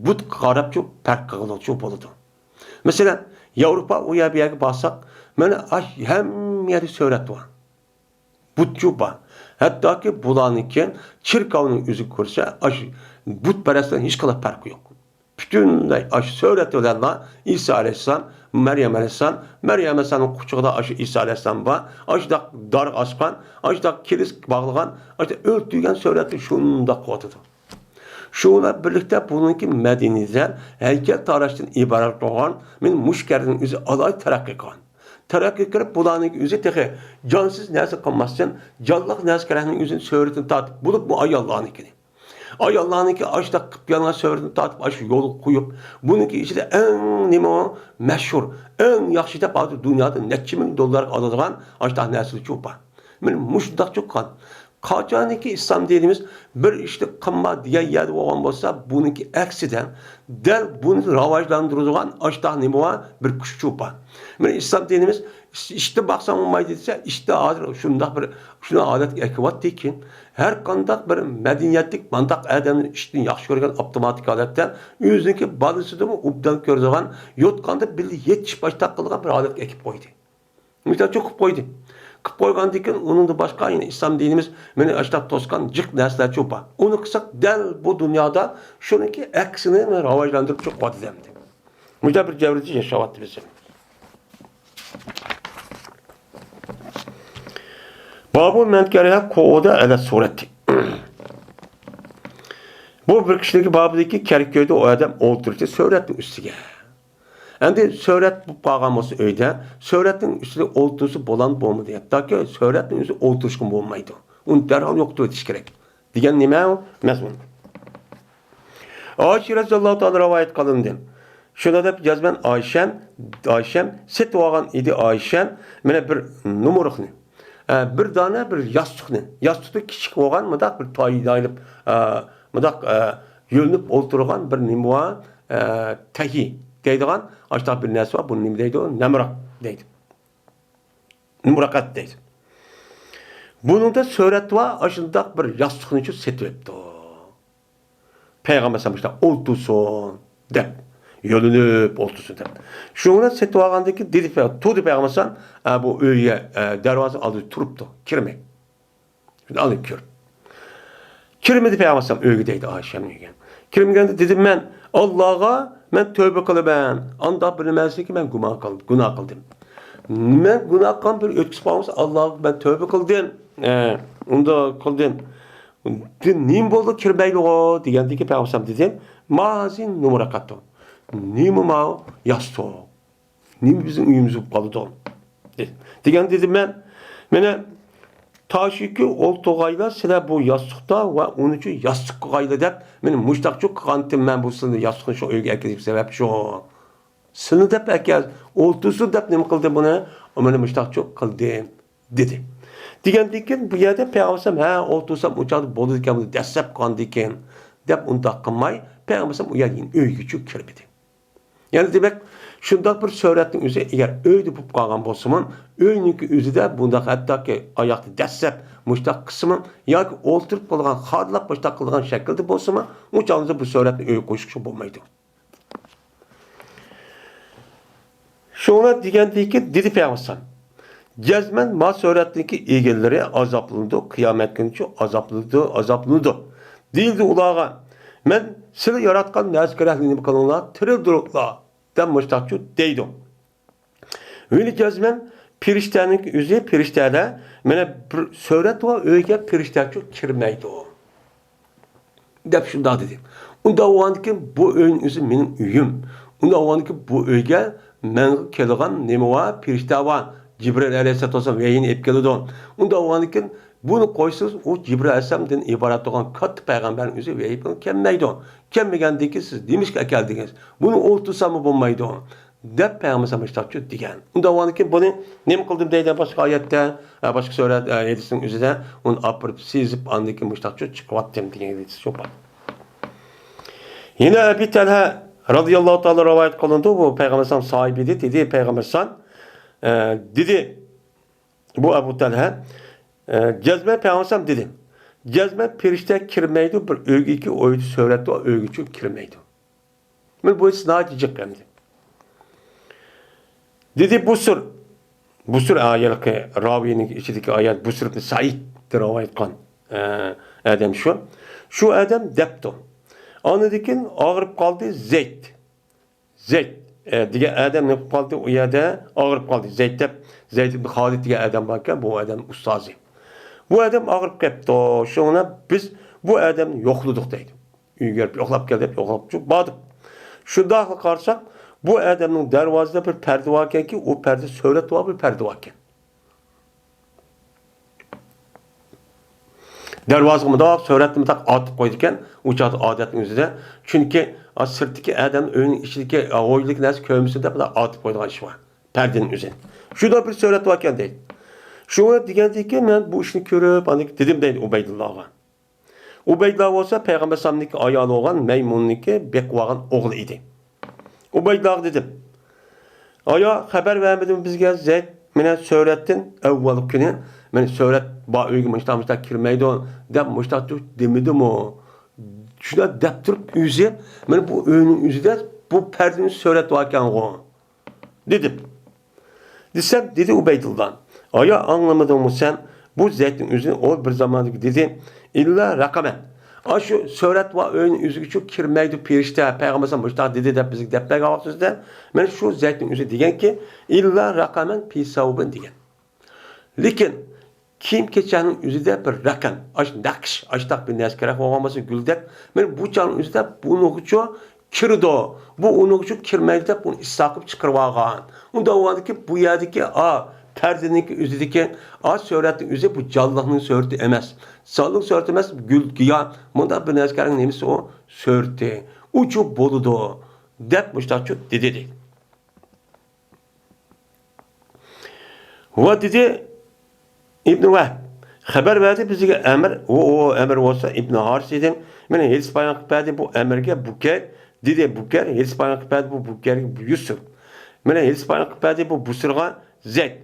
بۇتقا قاراپچۇ پەرق قىلغىلىچۇ بولىدۇ. مەسىلەن، ياۋروپا ئۇ يەر بۇ يەرگە بارساق، مانا ئاش ھەممە يەردە سۈرەت بار. بۇتچۇ بار. ھەتتاكى بۇلارنىڭكى چېركاۋنىڭ ئۆزىگە كىرسە، ئاشۇ بۇتپەرەسلەر ھېچقانداق پەرقى يوق. پۈتۈنلەي ئاشۇ سۈرەت بىلەنلا ئىسا ئەلەيھىسسالام، مەريەم ئەلەيھىسسالام، مەريەم ئەلەيھىسسالامنىڭ قۇچىقىدا ئاشۇ ئىسا ئەلەيھىسسالام بار. ئاشۇنداق دارغا ئاسقان، ئاشۇنداق كىرىسكە باغلىغان، ئاشۇنداق ئۆلتۈرگەن سۈرەتنى شۇنداق قىلىۋاتىدۇ. شۇ بىلەن بىرلىكتە بۇنىڭكى مەدەنىيىتى ھەيكەلتاراشتىن ئىبارەت بولغان، مېنىڭ مۇشۇ كەردىن ئۆزى ئالاھىدە تەرەققىي قىلغان. تەرەققىي قىلىپ، بۇلارنىڭكى ئۆزى تېخى جانسىز نەرسە قىلماستىن، جانلىق نەرسە كېرەكنىڭ ئۆزىنى سۈرىتىنى تارتىپ بولۇپمۇ ئاياللارنىڭكىنى. ئاياللارنىڭكى ئاشۇنداق قىلىپ يالىڭاچ سۈرىتىنى تارتىپ، ئاشۇ يولغا قويۇپ، بۇنىڭكى ئىچىدە ئەڭ نېمە مەشھۇر، ئەڭ ياخشى دەپ ھازىر دۇنيادا نەچچە مىڭ دوللارغا ئالىدىغان ئاشۇنداق نەرسىلەرچۇ بار. مانا مۇشۇنداقچۇ قىلغان. قاچانكى ئىسلام دىنىمىز بىر ئىشنى قىلما دېگەن يەردە بولغان بولسا، بۇنىڭكى ئەكسىدە دەل بۇنى راۋاجلاندۇرىدىغان ئاشتاق نېمە بار؟ بىر كۈچچۇ بار. مانا ئىسلام دىنىمىز ئىشتىن باقساڭ بولمايدۇ دېسە، ئىشتا ھازىر شۇنداق بىر، شۇنداق ھالەتكە ئەكىۋاتتىكى، ھەر قانداق بىر مەدەنىيەتلىك مانداق ئادەمنى ئىشتىن ياخشى كۆرگەن ئاپتوماتىك ھالەتتە ئۆزىنىڭكى بالىسىدىمۇ ئوبدان كۆرىدىغان، يوتقاندا بىللە يېتىشىپ ئاشتاق قىلغان بىر ھالەتكە ئەكىپ قويدى. مۇشۇنداق چوقۇپ قويدى. قىلىپ قويغاندىن كېيىن، ئۇنىڭدىن باشقا يەنە ئىسلام دىنىمىز مېنى ئاشتاق توسقان جىق نەرسىلەرچۇ بار. ئۇنى قىلساق، دەل بۇ دۇنيادا شۇنىڭكى ئەكسىنى راۋاجلاندۇرۇپ چىقىۋاتىدۇ ئەمدى. مۇشۇنداق بىر دەۋردە ياشاۋاتىمىز. بابۇ مەن كەرىھە قوئۇدە ئەلە سۇرەتى. بۇ بىر كىشىنىڭكى بابىدىكى كەرك كۆيدى ئۇ ئادەم ئولتۇرۇشى سۆرەتنىڭ ئۈستىگە. ئەمدى سۆرەت بولۇپ قالغان بولسا ئۆيدە، سۆرەتنىڭ ئۈستىدە ئولتۇرسا بولامدۇ بولمىدى؟ ھەتتاكى سۆرەتنىڭ ئۆزى ئولتۇرۇشقا بولمايدۇ. ئۇنى دەرھال يوقىتىۋېتىش كېرەك. دېگەن نېمە ئۇ مەزمۇن؟ ئائىشە رەزىياللاھۇ تائالا رىۋايەت قىلىندى. شۇنداق دەپ يازىمەن، ئائىشەم، ئائىشەم سېتىۋالغان ئىدى، ئائىشەم، مانا بىر نومۇرۇقنى، ئە، بىر دانە بىر ياستۇقنى، ياستۇقتا كىچىك بولغان مۇنداق بىر تايىنايلىپ، ئە، مۇنداق، ئە، يۆلىنىپ ئولتۇرغان بىر نېمە بار، ئە، تەھى دەيدىغان ئاشۇنداق بىر نەرسە بار. بۇنى نېمە دەيدۇ؟ نەمراق دەيدۇ. نۇمرەقەت دەيدۇ. بۇنىڭدا سۈرەت بار، ئاشۇنداق بىر ياستۇقنىچۇ سېتىۋېپتۇ. پەيغەمبەر ئەلەيھىسسالام مۇشۇنداق ئولتۇرسۇن دەپ. يۆلىنىپ ئولتۇرسۇن دەپ. شۇنى سېتىۋالغاندىن كېيىن دېدى پە-، تۇردى پەيغەمبەر ئەلەيھىسسالام، ئە، بۇ ئۆيگە، ئە، دەرۋازا ئالدىدا تۇرۇپتۇ، كىرمەي. شۇنى ئالدىن كۆرۈپ. كىرمىدى پەيغەمبەر ئەلەيھىسسالام ئۆيگە دەيدۇ ئائىشەمنىڭ ئۆيىگە. كىرمىگەندە دېدىم مەن، ئاللاغا مەن تۆبە قىلىمەن. ئانداق بىر نېمە ئىكەن، مەن گۇناھ قىل-، گۇناھ قىلدىم. مەن گۇناھ قىلغان بىر ئۆتكۈزۈپ قالمىسا، ئاللاغا مەن تۆبە قىلدىم. ئە، ئۇنداق قىلدىم. دېدىم، نېمە بولدى، كىرمەيدىغۇ دېگەندىكى پەيغەمبەر ئەلەيھىسسالام دېدى، مازىن نۇمرەقەتتۇ. نېمە ماۋۇ ياستۇق؟ نېمە بىزنىڭ ئۆيىمىز بولۇپ قالىدۇ؟ دېدى. دېگەن دېدىم مەن، مانا تاشىكى ئولتۇرغايلا سىلەر بۇ ياستۇقتا ۋە ئۇنىچۇ ياستۇق قىلغايلا دەپ، مانا مۇشتاقچۇ قىلغانتىم مەن بۇ سىلىنى ياستۇقنى شۇ ئۆيگە ئەكىرىپ سەۋەب شۇ. سىلىنى دەپ ئەكەل، ئولتۇرسۇن دەپ نېمە قىلدىم بۇنى؟ مانا مۇشتاقچۇ قىلدىم. دېدى. دېگەندىن كېيىن بۇ يەردە پەيغەمبەر ئەلەيھىسسالام، ھە، ئولتۇرسام ئۇ چاغدا بولىدىكەن، بۇنى دەسسەپ قالغاندىن كېيىن، دەپ ئۇنداق قىلماي، پەيغەمبەر ئەلەيھىسسالام ئۇ يەردىن ئۆيگىچۇ كىرمىدى. يەنى دېمەك، شۇنداق بىر سۈرەتنىڭ ئۆزى ئەگەر ئۆيدە بولۇپ قالغان بولسىمۇ، ئۆينىڭكى ئۆزىدە بۇنداق ھەتتاكى ئاياقتا دەسسەپ مۇشتاق قىلسىمۇ ياكى ئولتۇرۇپ قالغان، خارلاپ مۇشتاق قىلغان شەكىلدە بولسىمۇ، ئۇ چاغدا بۇ سۈرەتنى ئۆيگە قويۇشقا بولمايدۇ. شۇڭا دېگەندىكى، دېدى پەيغەمبەر، جەزمەن ما سۈرەتنىڭكى ئىگىلىرى ئازابلىنىدۇ، قىيامەت كۈنىچۇ ئازابلىنىدۇ، ئازابلىنىدۇ. دېيىلدى ئۇلارغا، مەن سىلى ياراتقان نەرسىگە رەھمىنى قىلىڭلار، تىرىلدۈرۈڭلار، دەپ مۇشتاقچۇ دەيدۇ. ۋىلى جەزمەن پىرىشتەنىڭكى ئۆزى، پىرىشتەدە، مانا بىر سۈرەت بار ئۆيگە پىرىشتەچۇ كىرمەيدۇ. دەپ شۇنداق دېدى. ئۇنداق بولغاندىكىن بۇ ئۆينىڭ ئۆزى مېنىڭ ئۆيۈم. ئۇنداق بولغاندىكىن بۇ ئۆيگە مەڭگۈ كېلىدىغان نېمە بار؟ پىرىشتە بار. جىبرىئىل ئەلەيھىسسالام ۋەھىينى ئېلىپ كېلىدۇ. ئۇنداق بولغاندىكىن بۇنى قويسىڭىز، ئۇ جىبرىئىل ئەلەيھىسسالامدىن ئىبارەت بولغان كاتتا پەيغەمبەرنىڭ ئۆزى ۋەھىي بىلەن كەلمەيدۇ. كەلمىگەندىن كېيىن سىز نېمىشقا ئەكەلدىڭىز؟ بۇنى ئولتۇرساممۇ بولمايدۇ. دەپ پەيغەمبەر ئەلەيھىسسالام مۇشتاقچۇ دېگەن. ئۇنداق بولغاندىن كېيىن بۇنى نېمە قىلدىم دەيدۇ باشقا ئايەتتە، ھە، باشقا سۈرە، ھە، ھەدىسنىڭ ئۆزىدە ئۇنى ئاپىرىپ سېزىپ، ئاندىن كېيىن مۇشتاقچۇ چىقىۋاتتىم دېگەن ھەدىس شۇ بار. يەنە ئەبى تەلھە رازىياللاھۇ تائالا رىۋايەت قىلىنىدۇ، بۇ پەيغەمبەر ئەلەيھىسسالام ساھىبى ئىدى، دېدى پەيغەمبەر ئەلەيھىسسالام، ئە، دېدى، بۇ ئەبۇ تەلھە، ئە، جەزمەن پەيغەمبەر ئەلەيھىسسالام دېدى، جەزمەن پىرىشتە كىرمەيدۇ بىر ئۆيگىكى، ئۆيدە سۈرەت بار ئۆيگىچۇ كىرمەيدۇ. مانا بۇ ھەدىس ناھايىتى جىق ئەمدى. دېدى بۇسۇر. بۇسۇر ھېلىقى راۋىنىڭ ئىچىدىكى ئايال بۇسۇر ئىبن سەئىد دەپ رىۋايەت قىلغان، ئە، ئادەم شۇ. شۇ ئادەم دەپتۇ. ئاندىن كېيىن ئاغرىپ قالدى زەيد. زەيد، ئە، دېگەن ئادەم نېمە قىلىپ قالدى؟ ئۇ يەردە ئاغرىپ قالدى. زەيد دەپ، زەيد ئىبن خالىد دېگەن ئادەم باركەن، بۇ ئادەم ئۇستازى. بۇ ئادەم ئاغرىپ قېپتۇ. شۇڭا بىز بۇ ئادەمنى يوقلىدۇق دەيدۇ. ئۆيگە بېرىپ يوقلاپ كەل دەپ يوقلاپ چۈشۈپ باردۇق. شۇنداقلا قارىساق، بۇ ئادەمنىڭ دەرۋازىدا بىر پەردە باركەنكى، ئۇ پەردە سۈرەت بار بىر پەردە باركەن. دەرۋازىغا مۇنداق سۈرەتنى مۇنداق ئارتىپ قويىدىكەن، ئۇ چاغدا ئادەتنىڭ ئۆزىدە. چۈنكى، ئا، سىرتتىكى ئادەم ئۆينىڭ ئىچىدىكى، ئا، ھويلىدىكى نەرسە كۆرمىسۇن دەپ مۇنداق ئارتىپ قويىدىغان ئىش بار. پەردىنىڭ ئۆزى. شۇنداق بىر سۈرەت باركەن دەيدۇ. شۇ دېگەندىكىن مەن بۇ ئىشنى كۆرۈپ، ئاندىن دېدىم دەيدۇ ئۇبەيدۇللاغا. ئۇبەيدۇللا بولسا پەيغەمبەر ئەلەيھىسسالامنىڭكى ئايالى بولغان مەيمۇننىڭكى بېقىۋالغان ئوغلى ئىدى. ئۇبەيدۇللاغا دېدىم، ئايا، خەۋەر بەرمىدىمۇ بىزگە زەيد مانا سۈرەتتىن ئەۋۋەل كۈنى، مانا سۈرەت بار ئۆيگە مۇشتاق مۇشتاق كىرمەيدۇ دەپ مۇشتاق دېمىدىمۇ؟ شۇنداق دەپ تۇرۇپ ئۆزى، مانا بۇ ئۆينىڭ ئۆزىدە بۇ پەردىنىڭ سۈرەت باركەنغۇ. دېدىم. دېسەم، دېدى ئۇبەيدۇللا، ئايا، ئاڭلىمىدىڭمۇ سەن؟ بۇ زەيدنىڭ ئۆزىنى ئۇ بىر زاماندا دېدى، ئىللا رەقەمەن. ئاشۇ سۈرەت بار ئۆينىڭ ئۆزىگىچۇ كىرمەيدۇ پىرىشتە، پەيغەمبەر ئەلەيھىسسالام مۇشۇنداق دېدى دەپ بىزگە دەپ بەرگەن ۋاقتىمىزدا، مانا شۇ زەيدنىڭ ئۆزى دېگەنكى، ئىللا رەقەمەن پى سەۋبىن دېگەن. لېكىن كىيىم-كېچەكنىڭ ئۆزىدە بىر رەقەم، ئاش نەقىش، ئاشتاق بىر نەرسە كېرەك بولغان بولسا گۈلدەك، مانا بۇ چاغنىڭ ئۆزىدە بۇنىڭغىچۇ كىرىدۇ، بۇ ئۇنىڭغىچۇ كىرمەيدۇ دەپ ئۇنى ئىسلاھ قىلىپ چىقىرىۋالغان. ئۇنداق بولغاندىكىن بۇ يەردىكى، ئا، پەردىنىڭكى ئۆزىدىكى، ئا، سۈرەتنىڭ ئۆزى بۇ جانلىقنىڭ سۈرىتى ئەمەس، سانلىق سۈرىتى ئەمەس، گۈل، گىياھ، مۇنداق بىر نەرسە كېرەك نېمىسى ئۇ سۈرىتى. ئۇچۇ بولىدۇ دەپ مۇشتاقچۇ دېدى. ۋە دېدى ئىبنى ۋەھب، خەۋەر بەردى بىزگە ئەمىر، ئۇ، ئۇ ئەمىر بولسا ئىبنى ھارىس ئىدى. مانا ھېدىس بايان قىلىپ بەردى بۇ ئەمىرگە بۇكەير، دېدى بۇكەير، ھېدىس بايان قىلىپ بەردى بۇ بۇكەيرگە يۈسۈپ. مانا ھېدىس بايان قىلىپ بەردى بۇ بۇسرىغا زەيد.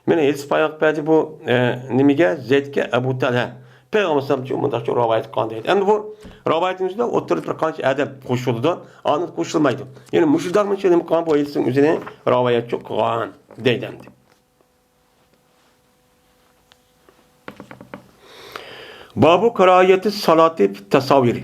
مانا ھېدىس بايان قىلىپ بەردى بۇ، ئە، نېمىگە؟ زەيدكە ئەبۇ تەلھە. پەيغەمبەر ئەلەيھىسسالامچۇ مۇنداقچە رىۋايەت قىلغان دەيدۇ. ئەمدى بۇ رىۋايىتىمىزدە ئوتتۇرىدا بىر قانچە ئادەم قوشۇلىدۇ، ئاندىن قوشۇلمايدۇ. يەنى مۇشۇنداقمۇ شۇنى قىلغان، بۇ ھەدىسنىڭ ئۆزىنى رىۋايەتچۇ قىلغان دەيدۇ ئەمدى. بابۇ كاراھىيەتى سالاتى تەساۋىرى.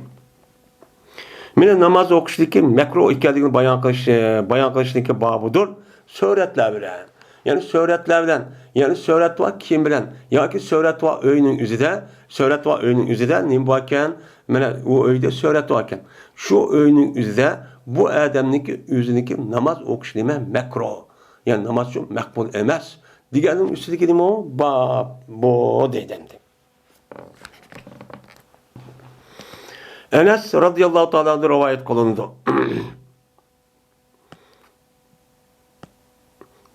مانا ناماز ئوقۇشنىڭكى مەكرۇھ ئىكەنلىكىنى بايان قىلىش، بايان قىلىشنىڭكى بابىدۇر. سۈرەتلەر بىلەن. يەنى سۈرەتلەر بىلەن. يەنى سۈرەت بار كىيىم بىلەن. ياكى سۈرەت بار ئۆينىڭ ئۆزىدە. سۈرەت بار ئۆينىڭ ئۆزىدە نېمە باركەن؟ مانا ئۇ ئۆيدە سۈرەت باركەن. شۇ ئۆينىڭ ئۆزىدە بۇ ئادەمنىڭكى ئۆزىنىڭكى ناماز ئوقۇش نېمە؟ مەكرۇھ. يەنى نامازچۇ مەقبۇل ئەمەس. دېگەننىڭ ئۈستىدىكى نېمە ئۇ؟ باب بۇ دەيدۇ ئەمدى. ئەنەس رازىياللاھۇ تائالا ئەنھۇ رىۋايەت قىلىنىدۇ.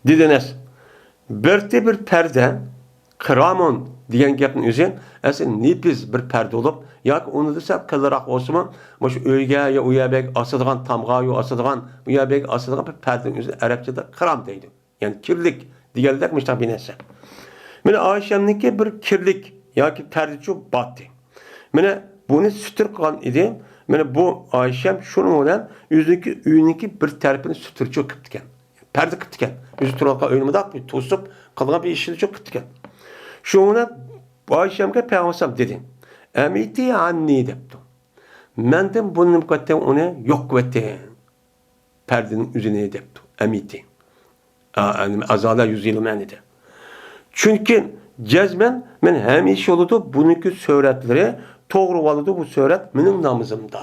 دېدى ئەنەس، بىرتى بىر پەردە، قىرامۇن دېگەن گەپنىڭ ئۆزى ئەسلى نېپىز بىر پەردە بولۇپ، ياكى ئۇنىڭدىن سەل قېلىنراق بولسىمۇ، مۇشۇ ئۆيگە يا ئۇ يەر بۇ يەرگە ئاسىدىغان، تامغا يۇ ئاسىدىغان، ئۇ يەر بۇ يەرگە ئاسىدىغان بىر پەردىنىڭ ئۆزىنى ئەرەبچىدە قىرام دەيدۇ. يەنى كىرلىك دېگەندەك مۇشۇنداق بىر نەرسە. مانا ئايشەمنىڭكى بىر كىرلىك ياكى پەردىچۇ باتتى. مانا بۇنى سۈتۈر قىلغان ئىدى. مانا بۇ ئايشەم شۇنىڭ بىلەن ئۆزىنىڭكى ئۆيىنىڭكى بىر تەرىپىنى سۈتۈرچۇ قىپتىكەن. پەردە قىپتىكەن. ئۆزى تۇرۇۋاتقان ئۆينى مۇنداق بىر توسۇپ قىلغان بىر ئىشىنىچۇ قىپتىكەن. شۇنىڭ بىلەن ئايشەمگە پەيغەمبەر دېدى، ئەمىتى ئاننى دەپتۇ. مەندىن بۇنى نېمە قىلىۋەتتىڭ، ئۇنى يوق قىلىۋەتتىڭ. پەردىنىڭ ئۆزىنى دەپتۇ. ئەمىتى. ئا، ئەزالە يۈزىلۇ مەنىدە. چۈنكى جەزمەن مەن ھەمىشە بولىدۇ، بۇنىڭكى سۈرەتلىرى توغرا بولىدۇ، بۇ سۈرەت مېنىڭ نامىزىمدا.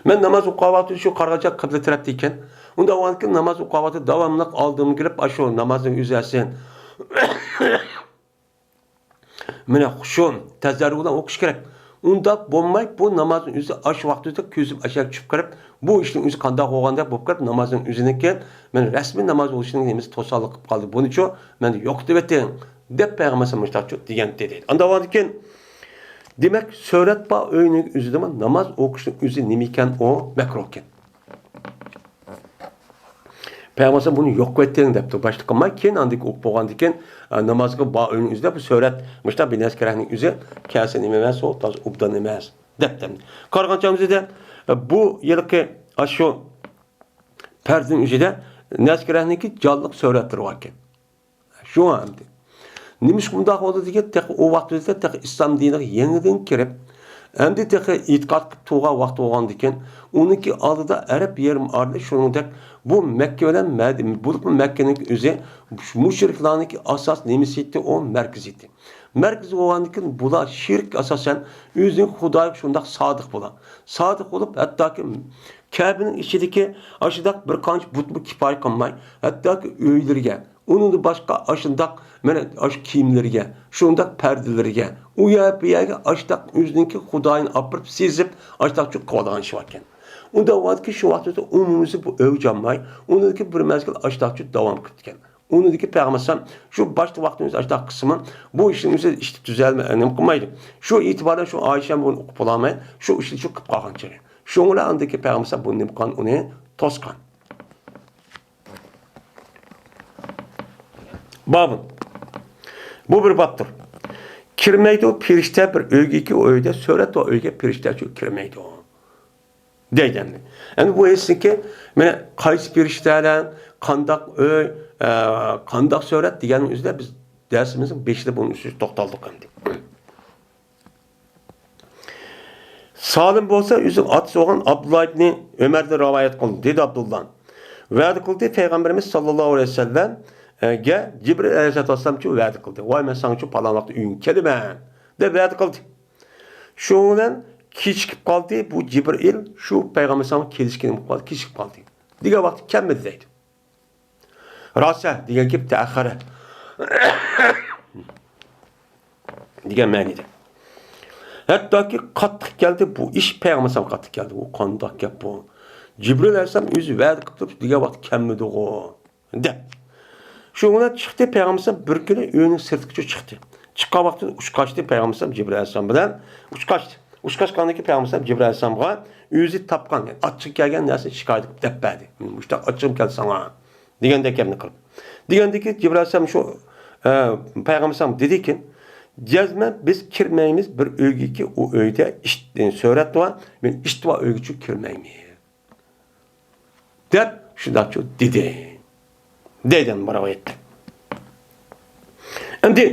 مەن ناماز ئوقۇۋاتىدۇ، شۇ قارىغانچە قىبلە تەرەپتە ئىكەن. ئۇنداق بولغاندىكىن ناماز ئوقۇۋاتىدۇ، داۋاملىق ئالدىمغا كېلىپ، ئاشۇ نامازنىڭ ئۆزى ئەسلى مانا خۇشۇ، تەزەررۇ بىلەن ئوقۇش كېرەك. ئۇنداق بولماي، بۇ نامازنىڭ ئۆزى ئاشۇ ۋاقىتتا كۆزۈم ئەشەك چۈشۈپ قېلىپ، بۇ ئىشنىڭ ئۆزى قانداق بولغاندەك بولۇپ قېلىپ، نامازنىڭ ئۆزىنىڭكى مانا رەسمىي ناماز بولۇشىنىڭ نېمىسى توسالغۇ قىلىپ قالدى. بۇنىچۇ مەن يوقىتىۋېتىڭ، دەپ پەيغەمبەر ئەلەيھىسسالام مۇشۇنداقچۇ دېگەن دېدى. ئاندىن كېيىن، دېمەك، سۈرەت بار ئۆينىڭ ئۆزىدىمۇ ناماز ئوقۇشنىڭ ئۆزى نېمە ئىكەن، ئۇ مەكرۇھ ئىكەن. پەيغەمبەر بۇنى يوق قىلىۋەتتىڭ دەپتۇ. باشتا قىلماي، كېيىن ئاندىن ئوقۇپ بولغاندىن كېيىن، ئە، نامازغا بار ئۆينىڭ ئۆزىدە بۇ سۈرەت، مۇشۇنداق بىر نەسكىرەھنىڭ ئۆزى كەلسە نېمە ئەمەس، ئۇ تازا ئوبدان ئەمەس دەپتۇ. قارىغان چاغىمىزدا، ئە، بۇ يىلقى ئاشۇ پەردىنىڭ ئۆزىدە نەسكىرەھنىڭكى جانلىق سۈرەتلىرى بار ئىكەن. شۇڭا ئەمدى نېمىشقا بۇنداق بولدى دېگەن، تېخى ئۇ ۋاقىت ئۆزىدە تېخى ئىسلام دىنىغا يېڭىدىن كىرىپ، ئەمدى تېخى ئېتىقاد قىلىپ تۇرغان ۋاقتى بولغاندىكىن، ئۇنىڭكى ئالدىدا ئەرەب يېرىم ئارىلى شۇنىڭدەك بۇ مەككە بىلەن مەدىنە، بولۇپمۇ مەككىنىڭكى ئۆزى مۇشرىكلارنىڭكى ئاساس نېمىسى ئىدى، ئۇ مەركىزى ئىدى. مەركىزى بولغاندىكىن بۇلار شىرك ئاساسەن ئۆزىنىڭ خۇدايىغا شۇنداق سادىق بولا. سادىق بولۇپ، ھەتتاكى كەبىنىڭ ئىچىدىكى ئاشۇنداق بىر قانچە بۇتمۇ كىپايە قىلماي، ھەتتاكى ئۆيلىرىگە، ئۇنىڭدىن باشقا ئاشۇنداق، مانا، ئاشۇ كىيىملىرىگە، شۇنداق پەردىلىرىگە، ئۇ يەر بۇ يەرگە ئاشۇنداق ئۆزىنىڭكى خۇدايىنى ئاپىرىپ سېزىپ، ئاشۇنداقچۇ قىلىۋالغان ئىش باركەن. ئۇنداق بولغاندىكىن شۇ ۋاقىتتا ئۇمۇمىسى بۇ ئۆي جانماي، ئۇنىڭدىكى بىر مەزگىل ئاشۇنداقچۇ داۋام قىپتىكەن. ئۇنىڭدىكى پەيغەمبەر ئەلەيھىسسالام شۇ باشتا ۋاقتىمىز ئاشۇنداق قىلسىمۇ، بۇ ئىشنىڭ ئۆزى ئىشتا تۈزەلمە، نېمە قىلمايدۇ. شۇ ئېتىبار بىلەن شۇ ئايشەم بۇنى ئوقۇپ بولالماي، شۇ ئىشنى شۇ قىلىپ قالغان چېغى. شۇڭا ئاندىكى پەيغەمبەر ئەلەيھىسسالام بۇنى نېمە قىلغان، ئۇنى توسقان. بابۇن. بۇ بىر بابتۇر. كىرمەيدۇ پېرىشتە بىر ئۆيگىكى، ئۇ ئۆيدە سۈرەت بار ئۆيگە پېرىشتە شۇ كىرمەيدۇ. دەيدۇ ئەمدى. ئەمدى بۇ ھېسنىكى، مانا، قايسى پېرىشتەلەر، قانداق ئۆي، ئە، قانداق سۈرەت دېگەننىڭ ئۆزىدە بىز دەرسىمىزنىڭ بېشىدا بۇنىڭ ئۈستىدە توختالدۇق ئەمدى. سالىم بولسا ئۆزىنىڭ ئاتىسى بولغان ئابدۇللا ئىبنى ئۆمەردىن رىۋايەت قىلدى، دېدى ئابدۇللا. ۋەدە قىلدى پەيغەمبىرىمىز ساللاللاھۇ ئەلەيھى ۋەسەللەمگە جىبرىل ئەلەيھىسسالامچۇ ۋەدە قىلدى. ۋاي، مەن ساڭىچۇ پالان ۋاقىتتا ئۆيۈڭگە كېلىمەن، دەپ ۋەدە قىلدى. شۇنىڭ بىلەن كېچىكىپ قالدى. بۇ جىبرىئىل شۇ پەيغەمبەر ئەلەيھىسسالامغا كېلىشكە نېمە قىلىپ قالدى؟ كېچىكىپ قالدى. دېگەن ۋاقىتتا كەلمىدى دەيدۇ. راسە دېگەن گەپ تەخەرە دېگەن مەنىدە. ھەتتاكى قاتتىق كەلدى، بۇ ئىش پەيغەمبەر ئەلەيھىسسالامغا قاتتىق كەلدى. بۇ قانداق گەپ بۇ؟ جىبرىئىل ئەلەيھىسسالام ئۆزى ۋەدە قىلىپ تۇرۇپ دېگەن ۋاقىتتا كەلمىدىغۇ؟ دەپ. شۇنىڭ بىلەن چىقتى، پەيغەمبەر بىر كۈنى ئۆينىڭ سىرتىغىچە چىقتى. چىققان ۋاقتىدا ئۇچقاچتى پەيغەمبەر جىبرىئىل ئەلەيھىسسالام بىلەن ئۇچقاچتى. ئۇچقاچقاندىن كېيىن پەيغەمبەر جىبرىئىل ئەلەيھىسسالامغا ئۆزى تاپقان، يەنى ئاچچىقى كەلگەن نەرسىنى شىكايەت قىلىپ دەپ بەردى. مۇشۇنداق ئاچچىقىم كەلدى ساڭا دېگەندەك گەپنى قىلىپ. دېگەندىن كېيىن جىبرىئىل ئەلەيھىسسالام شۇ، ئە، پەيغەمبەر ئەلەيھىسسالام دېدىكىن، جەزمەن بىز كىرمەيمىز بىر ئۆيگىكى، ئۇ ئۆيدە ئىت، سۆرەت بار، مەن ئىت بار ئۆيگىچۇ كىرمەيمىز، دەپ شۇنداقچۇ دېدى. دەيدۇ بۇ رىۋايەتتە. ئەمدى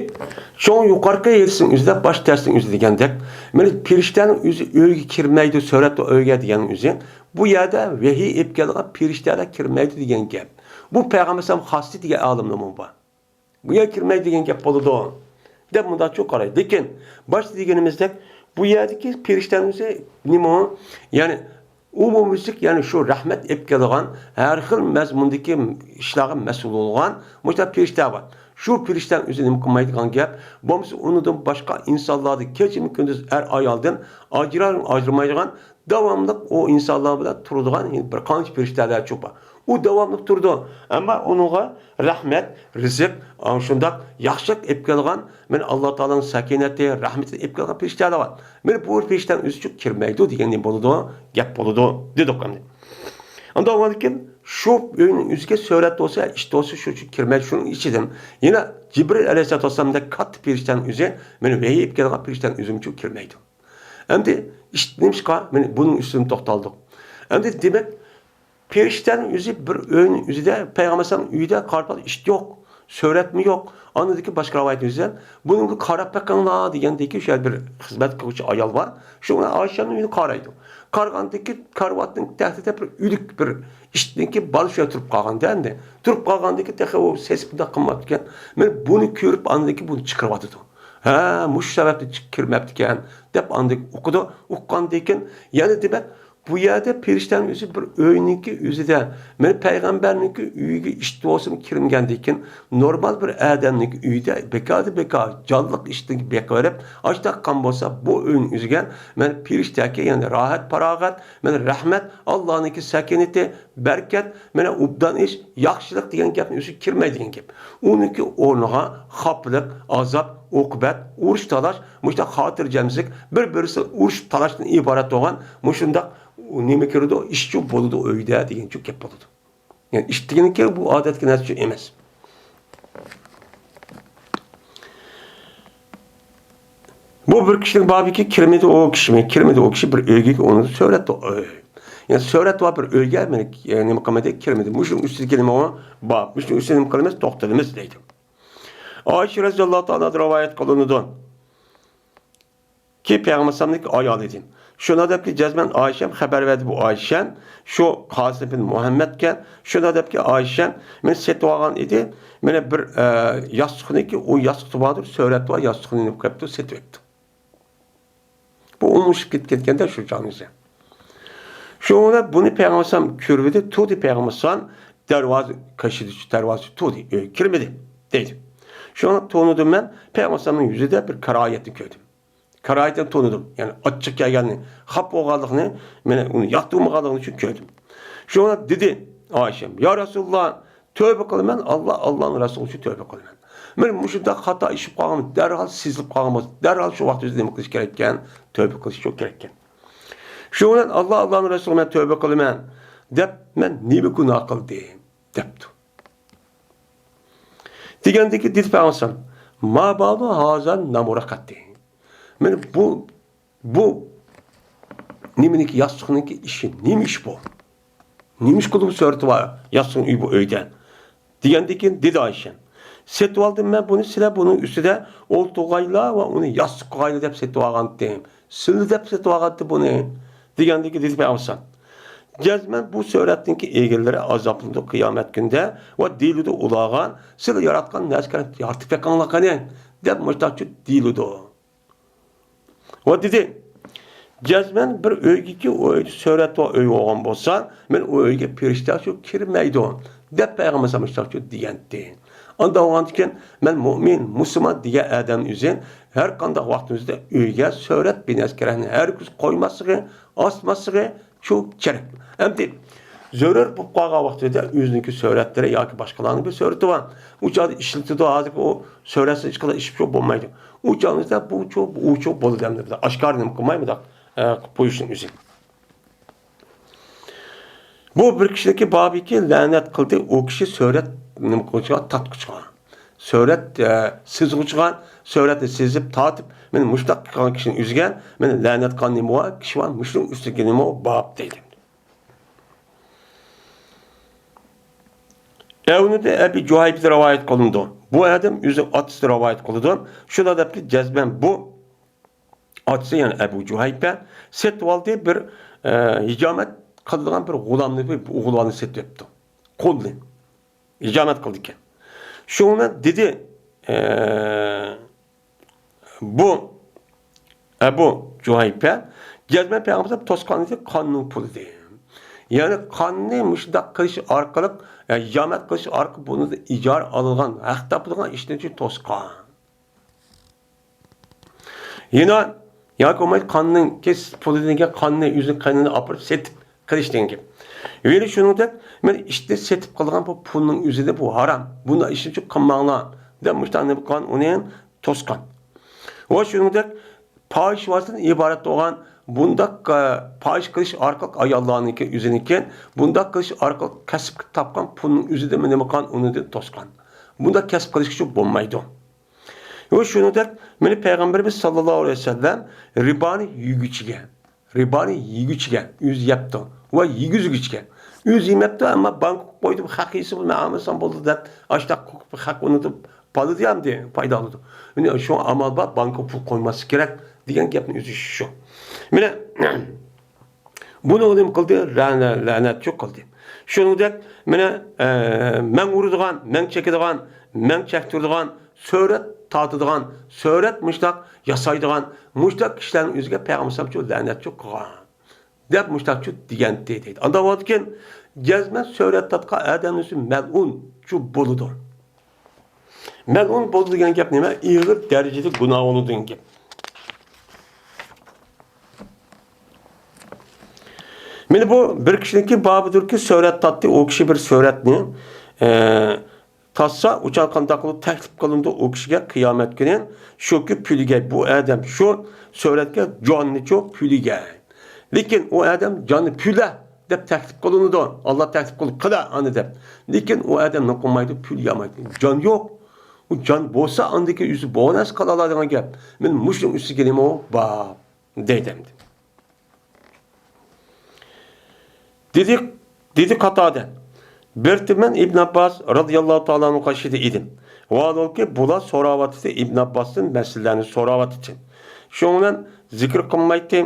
چوڭ يۇقىرىقى ھەدىسنىڭ ئۆزىدە، باش دەرسنىڭ ئۆزى دېگەندەك، مانا پېرىشتەنىڭ ئۆزى ئۆيگە كىرمەيدۇ، سۆرەت ئۆيگە دېگەننىڭ ئۆزى، بۇ يەردە ۋەھىي ئېلىپ كېلىدىغان پېرىشتەلەر كىرمەيدۇ دېگەن گەپ. بۇ پەيغەمبەر ئەلەيھىسسالام خاستى دېگەن ئالىملارمۇ بار. بۇ يەر كىرمەيدۇ دېگەن گەپ بولىدۇ، دەپ مۇنداقچۇ قارايدۇ. لېكىن باشتا دېگىنىمىزدەك، بۇ يەردىكى پېرىشتەنىڭ ئۆزى نېمە ئۇ؟ يەنى ئومۇميۈزلۈك، يەنى شۇ رەھمەت ئېلىپ كېلىدىغان، ھەر خىل مەزمۇندىكى ئىشلارغا مەسئۇل بولغان مۇشۇنداق پېرىشتە بار. شۇ پېرىشتەنىڭ ئۆزى نېمە قىلمايدىغان گەپ، بولمىسا ئۇنىڭدىن باشقا ئىنسانلاردىن كېچىمۇ كۈندۈز، ئەر ئايالدىن ئاجرا-، ئاجرىمايدىغان، داۋاملىق ئۇ ئىنسانلار بىلەن تۇرىدىغان بىر قانچە پېرىشتەلەرچۇ بار. ئۇ داۋاملىق تۇرىدۇ. ئەمما ئۇنىڭغا رەھمەت، رىزىق، ئانا شۇنداق ياخشىلىق ئېلىپ كېلىدىغان، مانا ئاللا تائالانىڭ سەكىنىتى، رەھمىتىنى ئېلىپ كېلىدىغان پېرىشتەلەر بار. مانا بۇ پېرىشتەنىڭ ئۆزىچۇ كىرمەيدۇ دېگەن نېمە بولىدۇ؟ گەپ بولىدۇ، دېدۇق ئەمدى. ئاندىن ئاندىن كېيىن شۇ ئۆينىڭ ئۆزىگە سۆرەت بولسا، ئىت بولسا شۇچۇ كىرمەيدۇ. شۇنىڭ ئىچىدىن يەنە جىبرىل ئەلەيھىسسالاتۇ ۋەسسالامدەك كاتتا پېرىشتەنىڭ ئۆزى، مانا ۋەھىي ئېلىپ كېلىدىغان پېرىشتەنىڭ ئۆزىمۇچۇ كىرمەيدۇ. ئەمدى ئىت نېمىشقا مانا بۇنىڭ ئۈستىدىن توختالدۇق. ئەمدى دېمەك، پېرىشتەنىڭ ئۆزى بىر ئۆينىڭ ئۆزىدە، پەيغەمبەر ئەلەيھىسسالام ئۆيىدە قارىغاندا ئىت يوق، سۆرەتمۇ يوق. ئاندىن كېيىن باشقا رىۋايەت ئۆزىدە بۇنىڭغا قاراپ بېقىڭلار دېگەندىكى شۇ يەردە بىر خىزمەت قىلغۇچى ئايال بار. شۇ ئايشەمنىڭ ئۆيىنى قارايدۇ. قارىغاندىكى كارىۋاتنىڭ تەختىدە بىر ئۆلۈك بىر ئىتنىڭكى بالىسى شۇ يەردە تۇرۇپ قالغاندا ئەمدى. تۇرۇپ قالغاندىكى تېخى ئۇ سېسىپ بۇنداق قىلماپتىكەن. مانا بۇنى كۆرۈپ ئاندىن كېيىن بۇنى چىقىرىۋاتىدۇ. ھە، مۇشۇ سەۋەبتىن چىق-، كىرمەپتىكەن، دەپ ئاندىن ئۇقىدۇ. ئۇققاندىن كېيىن يەنە دېمەك، بۇ يەردە پېرىشتەنىڭ ئۆزى بىر ئۆينىڭكى ئۆزىدە، مانا پەيغەمبەرنىڭكى ئۆيىگە ئىت بولسىمۇ كىرمىگەندىن كېيىن، نورمال بىر ئادەمنىڭكى ئۆيىدە بىكاردىن بىكار جانلىق ئىتنى بېقىۋېرىپ، ئاچ تاققان بولسا، بۇ ئۆينىڭ ئۆزىگە مانا پېرىشتەكى، يەنى راھەت، پاراغەت، مانا رەھمەت، ئاللانىڭكى سەكىنىتى، بەرىكەت، مانا ئوبدان ئىش، ياخشىلىق دېگەن گەپنىڭ ئۆزىگە كىرمەيدىغان گەپ. ئۇنىڭكى ئورنىغا خاپىلىق، ئازاب، ئوقۇبەت، ئۇرۇش، تالاش، مۇشۇنداق خاتىرجەمسىزلىك، بىر-بىرسى ئۇرۇش، تالاشتىن ئىبارەت بولغان مۇشۇنداق نېمە كىرىدۇ، ئىشچۇ بولىدۇ ئۆيدە دېگەنچۇ گەپ بولىدۇ. يەنى ئىش دېگىنكى بۇ ئادەتتىكى نەرسىچۇ ئەمەس. بۇ بىر كىشىنىڭ بابىكى كىرمىدى ئۇ كىشىمۇ، كىرمىدى ئۇ كىشى بىر ئۆيگە، ئۇنى سۆرەت ئۆي. يەنى سۆرەت بار بىر ئۆيگە مېنى، ئە، نېمە قىلمىدى، كىرمىدى. مۇشۇنىڭ ئۈستىدىكى نېمە ئۇ؟ باب. مۇشۇنىڭ ئۈستىدە نېمە قىلىمىز؟ توختىلىمىز دەيدۇ. ئائىشە رەزىياللاھۇ تائالا ئانھادىن رىۋايەت قىلىنىدۇ. كى پەيغەمبەر ئەلەيھىسسالامنىڭكى ئايالى ئىدى. شۇنىڭ دەپكى جەزمەن ئائىشەم خەۋەر بەردى، بۇ ئائىشەم شۇ قاسىم بىن مۇھەممەدكەن. شۇنىڭ دەپكى ئائىشەم مېنى سېتىۋالغان ئىدى. مېنى بىر، ئە، ياستۇقنىكى، ئۇ ياستۇقتا باردۇر، سۆرەت بار ياستۇقنى ئېلىپ كەپتۇ، سېتىۋەپتۇ. بۇ ئوڭشىپ كەتكەنكەندە شۇ چاغنىڭ ئۆزى. شۇڭا بۇنى پەيغەمبەر ئەلەيھىسسالام كۆرۈۋىدى، تۇردى پەيغەمبەر ئەلەيھىسسالام دەرۋازا قېشىدا، دەرۋازا تۇردى، ئۆيگە كىرمىدى دەيدۇ. شۇڭا تونۇدۇم مەن، پەيغەمبەر ئەلەيھىسسالامنىڭ يۈزىدە بىر كارايەتنى كۆردۈم. كارايەتنى تونۇدۇم. يەنى ئاچچىق كەلگەننى، خاپا بولغانلىقىنى مېنى ئۇنى ياقتۇرمىغانلىقىنى شۇ كۆردۈم. شۇڭا دېدى ئائىشەم، يا رەسۇلاللا، تۆۋبە قىلىمەن، ئاللا، ئاللانىڭ رەسۇلى ئۈچۈن تۆۋبە قىلىمەن. مەن مۇشۇنداق خاتا ئىش بولۇپ قالغان، دەرھال سېزىلىپ قالغان بولسا، دەرھال شۇ ۋاقىت ئۆزىدە نېمە قىلىش كېرەككەن؟ تۆۋبە قىلىش شۇ كېرەككەن. شۇ بىلەن ئاللا، ئاللانىڭ رەسۇلى، مەن تۆۋبە قىلىمەن دەپ، مەن نېمە گۇناھ قىلدىم؟ دەپتۇ. دېگەندىكى دېدى پەيغەمبەر، ما بالۇ ھازا نامرقەتى. مانا بۇ، بۇ نېمىنىڭكى، ياستۇقنىڭكى ئىشى، نېمە ئىش بۇ؟ نېمە ئىش قىلدى بۇ سۆرىتى بار ياستۇقنىڭ ئۆيى بۇ ئۆيدە؟ دېگەندىن كېيىن دېدى ئائىشە، سېتىۋالدىم مەن بۇنى، سىلەر بۇنىڭ ئۈستىدە ئولتۇرغايلا ۋە ئۇنى ياستۇق قىلغايلا دەپ سېتىۋالغانتىم. سىلەر دەپ سېتىۋالغانتى بۇنى. دېگەندىن كېيىن دېدى پەيغەمبەر، جەزمەن بۇ سۆرەتنىڭكى ئىگىلىرى ئازابلىنىدۇ قىيامەت كۈنىدە ۋە دېيىلىدۇ ئۇلارغا، سىلەر ياراتقان نەرسىگە يارىتىپ بېقىڭلار قېنى، دەپ مۇشتاقچۇ دېيىلىدۇ. ۋە دېدى، جەزمەن بىر ئۆيگىكى ئۇ ئۆيدە سۆرەت بار ئۆي بولغان بولسا، مەن ئۇ ئۆيگە پېرىشتە شۇ كىرمەيدۇ، دەپ پەيغەمبەر ئەلەيھىسسالام مۇشۇنداق دېگەنتى. ئاندىن بولغاندىكىن، مەن مۇئمىن، مۇسۇلمان دېگەن ئادەم ئۆزى ھەر قانداق ۋاقتىمىزدا ئۆيگە سۆرەت بىنەسكەرەنى ھەرگىز قويماسلىقى، ئاسماسلىقى، شۇ كېرەك. ئەمدى زۆرۈر بولۇپ قالغان ۋاقتىدا ئۆزىنىڭكى سۆرەتلىرى ياكى باشقىلارنىڭ بىر سۆرىتى بار. ئۇ چاغدا ئىشلىتىدۇ، ھازىرقى ئۇ سۆرەتسىز ھېچقانداق ئىش شۇ بولمايدۇ. ئۇ چاغدا بۇ چۇ، ئۇ چۇ بولىدۇ ئەمدى بىر ئاشكارا نېمە قىلماي مۇنداق، ئە، قىلىپ قويۇشنىڭ ئۆزى. بۇ بىر كىشىنىڭكى بابىكى لەنەت قىلدى، ئۇ كىشى سۆرەت نېمە قىلغۇچىغا، تارتقۇچىغا. سۆرەت، ئە، سىزغۇچىغا، سۆرەتنى سېزىپ تارتىپ، مەن مۇشۇنداق قىلغان كىشىنىڭ يۈزىگە مەن لەنەت قىلغان نېمە بار، كىشى بار، مۇشۇنىڭ ئۈستىگە نېمە بار، باب دەيدۇ. ئەۋنىدە ئەبى جۇھەيپىدە رىۋايەت قىلىنىدۇ. بۇ ئادەم ئۆزى ئاتىسىدىن رىۋايەت قىلىدۇ. شۇنداق دەپتۇ، جەزمەن بۇ ئاتىسى، يەنى ئەبۇ جۇھەيپە سېتىۋالدى، بىر، ئە، ھىجامەت قىلىدىغان بىر غۇلامنى، بىر ئوغۇلۋالنى سېتىۋەپتۇ. قۇلنى ھىجامەت قىلىدىكەن. شۇڭا دېدى، ئە، بۇ ئەبۇ جۇھەيپە جەزمەن پەيغەمبەر توسقان ئىدى، قاننىڭ پۇلى ئىدى. يەنى قاننى مۇشۇنداق قىلىش ئارقىلىق، يا ھىجامەت قىلىش ئارقىلىق بۇنى ئىجارە ئالىدىغان، ھەق تاپىدىغان ئىشنى توسقان. يەنە ياكى بولمايدۇ، قاننىڭ كېس-، پۇلىدىن كېيىن قاننى، ئۆزىنىڭ قېنىنى ئاپىرىپ سېتىپ قىلىش دېگەن گەپ. يەنە شۇنىڭدەك، مەن ئىشتىن سېتىپ قىلغان بۇ پۇلنىڭ ئۆزىدە بۇ ھارام. بۇنداق ئىشنى قىلماڭلار دەپ مۇشۇنداق نېمە قىلغان، ئۇنى توسقان. ۋە شۇنىڭدەك پاھىش ۋاسىتىدىن ئىبارەت بولغان بۇنداق، ئە، پاھىش قىلىش ئارقىلىق ئاياللارنىڭكى، ئۆزىنىڭكى بۇنداق قىلىش ئارقىلىق كەسىپ تاپقان پۇلنىڭ ئۆزىدە نېمە قىلغان، ئۇنى توسقان. بۇنداق كەسىپ قىلىشقا بولمايدۇ. ۋە شۇنىڭدەك مېنى پەيغەمبىرىمىز ساللاللاھۇ ئەلەيھى ۋەسەللەم رىبانى يېگۈچىگە، رىبانى يېگۈچىگە، ئۆزى يەپتۇ ۋە يېگۈزگۈچىگە. ئۆزى يېمەپتۇ، ئەمما بانكىغا قويدۇم، خەق يېسە مەن ئالمىسام بولدى دەپ، ئاشتاق قىلىپ خەق ئۇنى پالىدى يا ئەمدى پايدا ئالىدۇ. يەنى شۇڭا ئامال بار، بانكىغا پۇل قويماسلىق كېرەك دېگەن گەپنىڭ ئۆزى شۇ. مانا، بۇنى نېمە قىلدى؟ لەنە-، لەنەتچۇ قىلدى. شۇنىڭدەك، مانا، ئە، مەڭ ئۇرىدىغان، مەڭ چېكىدىغان، مەڭ چەكتۈرىدىغان، سۆرەت تارتىدىغان، سۆرەت مۇشتاق ياسايدىغان، مۇشتاق كىشىلەرنىڭ ئۆزىگە پەيغەمبەر ئەلەيھىسسالامچۇ لەنەتچۇ قىلغان دەپ مۇشتاقچۇ دېگەنتى دەيدۇ. ئانداق بولىدىكەن، جەزمەن سۆرەت تارتقان ئادەمنىڭ ئۆزى مەلئۇنچۇ بولىدۇ. مەلئۇن بولدى دېگەن گەپ نېمە؟ ئېغىر دەرىجىدە گۇناھ بولىدۇ دېگەن گەپ. مانا بۇ بىر كىشىنىڭكى بابىدۇركى سۆرەت تارتتى. ئۇ كىشى بىر سۆرەتنى، ئە، تارتسا، ئۇچان قانداق قىلىپ تەكلىپ قىلىنىدۇ ئۇ كىشىگە قىيامەت كۈنى؟ شۇكى پۈلىگەي، بۇ ئادەم شۇ سۆرەتكە جاننىچۇ پۈلىگەي. لېكىن ئۇ ئادەم جاننى پۈلە دەپ تەكلىپ قىلىنىدۇ. ئاللا تەكلىپ قىلىپ، قىلە ئانى دەپ. لېكىن ئۇ ئادەم نېمە قىلمايدۇ؟ پۈل يامايدۇ. جان يوق. ئۇ جان بولسا، ئاندىكى ئۆزى بولغان نەرسە قىلالايدىغان گەپ. مانا مۇشۇنىڭ ئۈستىگە نېمە بار دەيدۇ ئەمدى. دېدى، دېدى قاتادە. بىر تېمەن ئىبن ئابباس رازىياللاھۇ تائالا ئەنھۇ قېشىدا ئىدىم. ۋاھالەنكى، بۇلار سوراۋاتىدۇ، ئىبن ئابباستىن مەسىلىلەرنى سوراۋاتىدۇ. شۇنىڭ بىلەن زىكىر قىلمايتتى.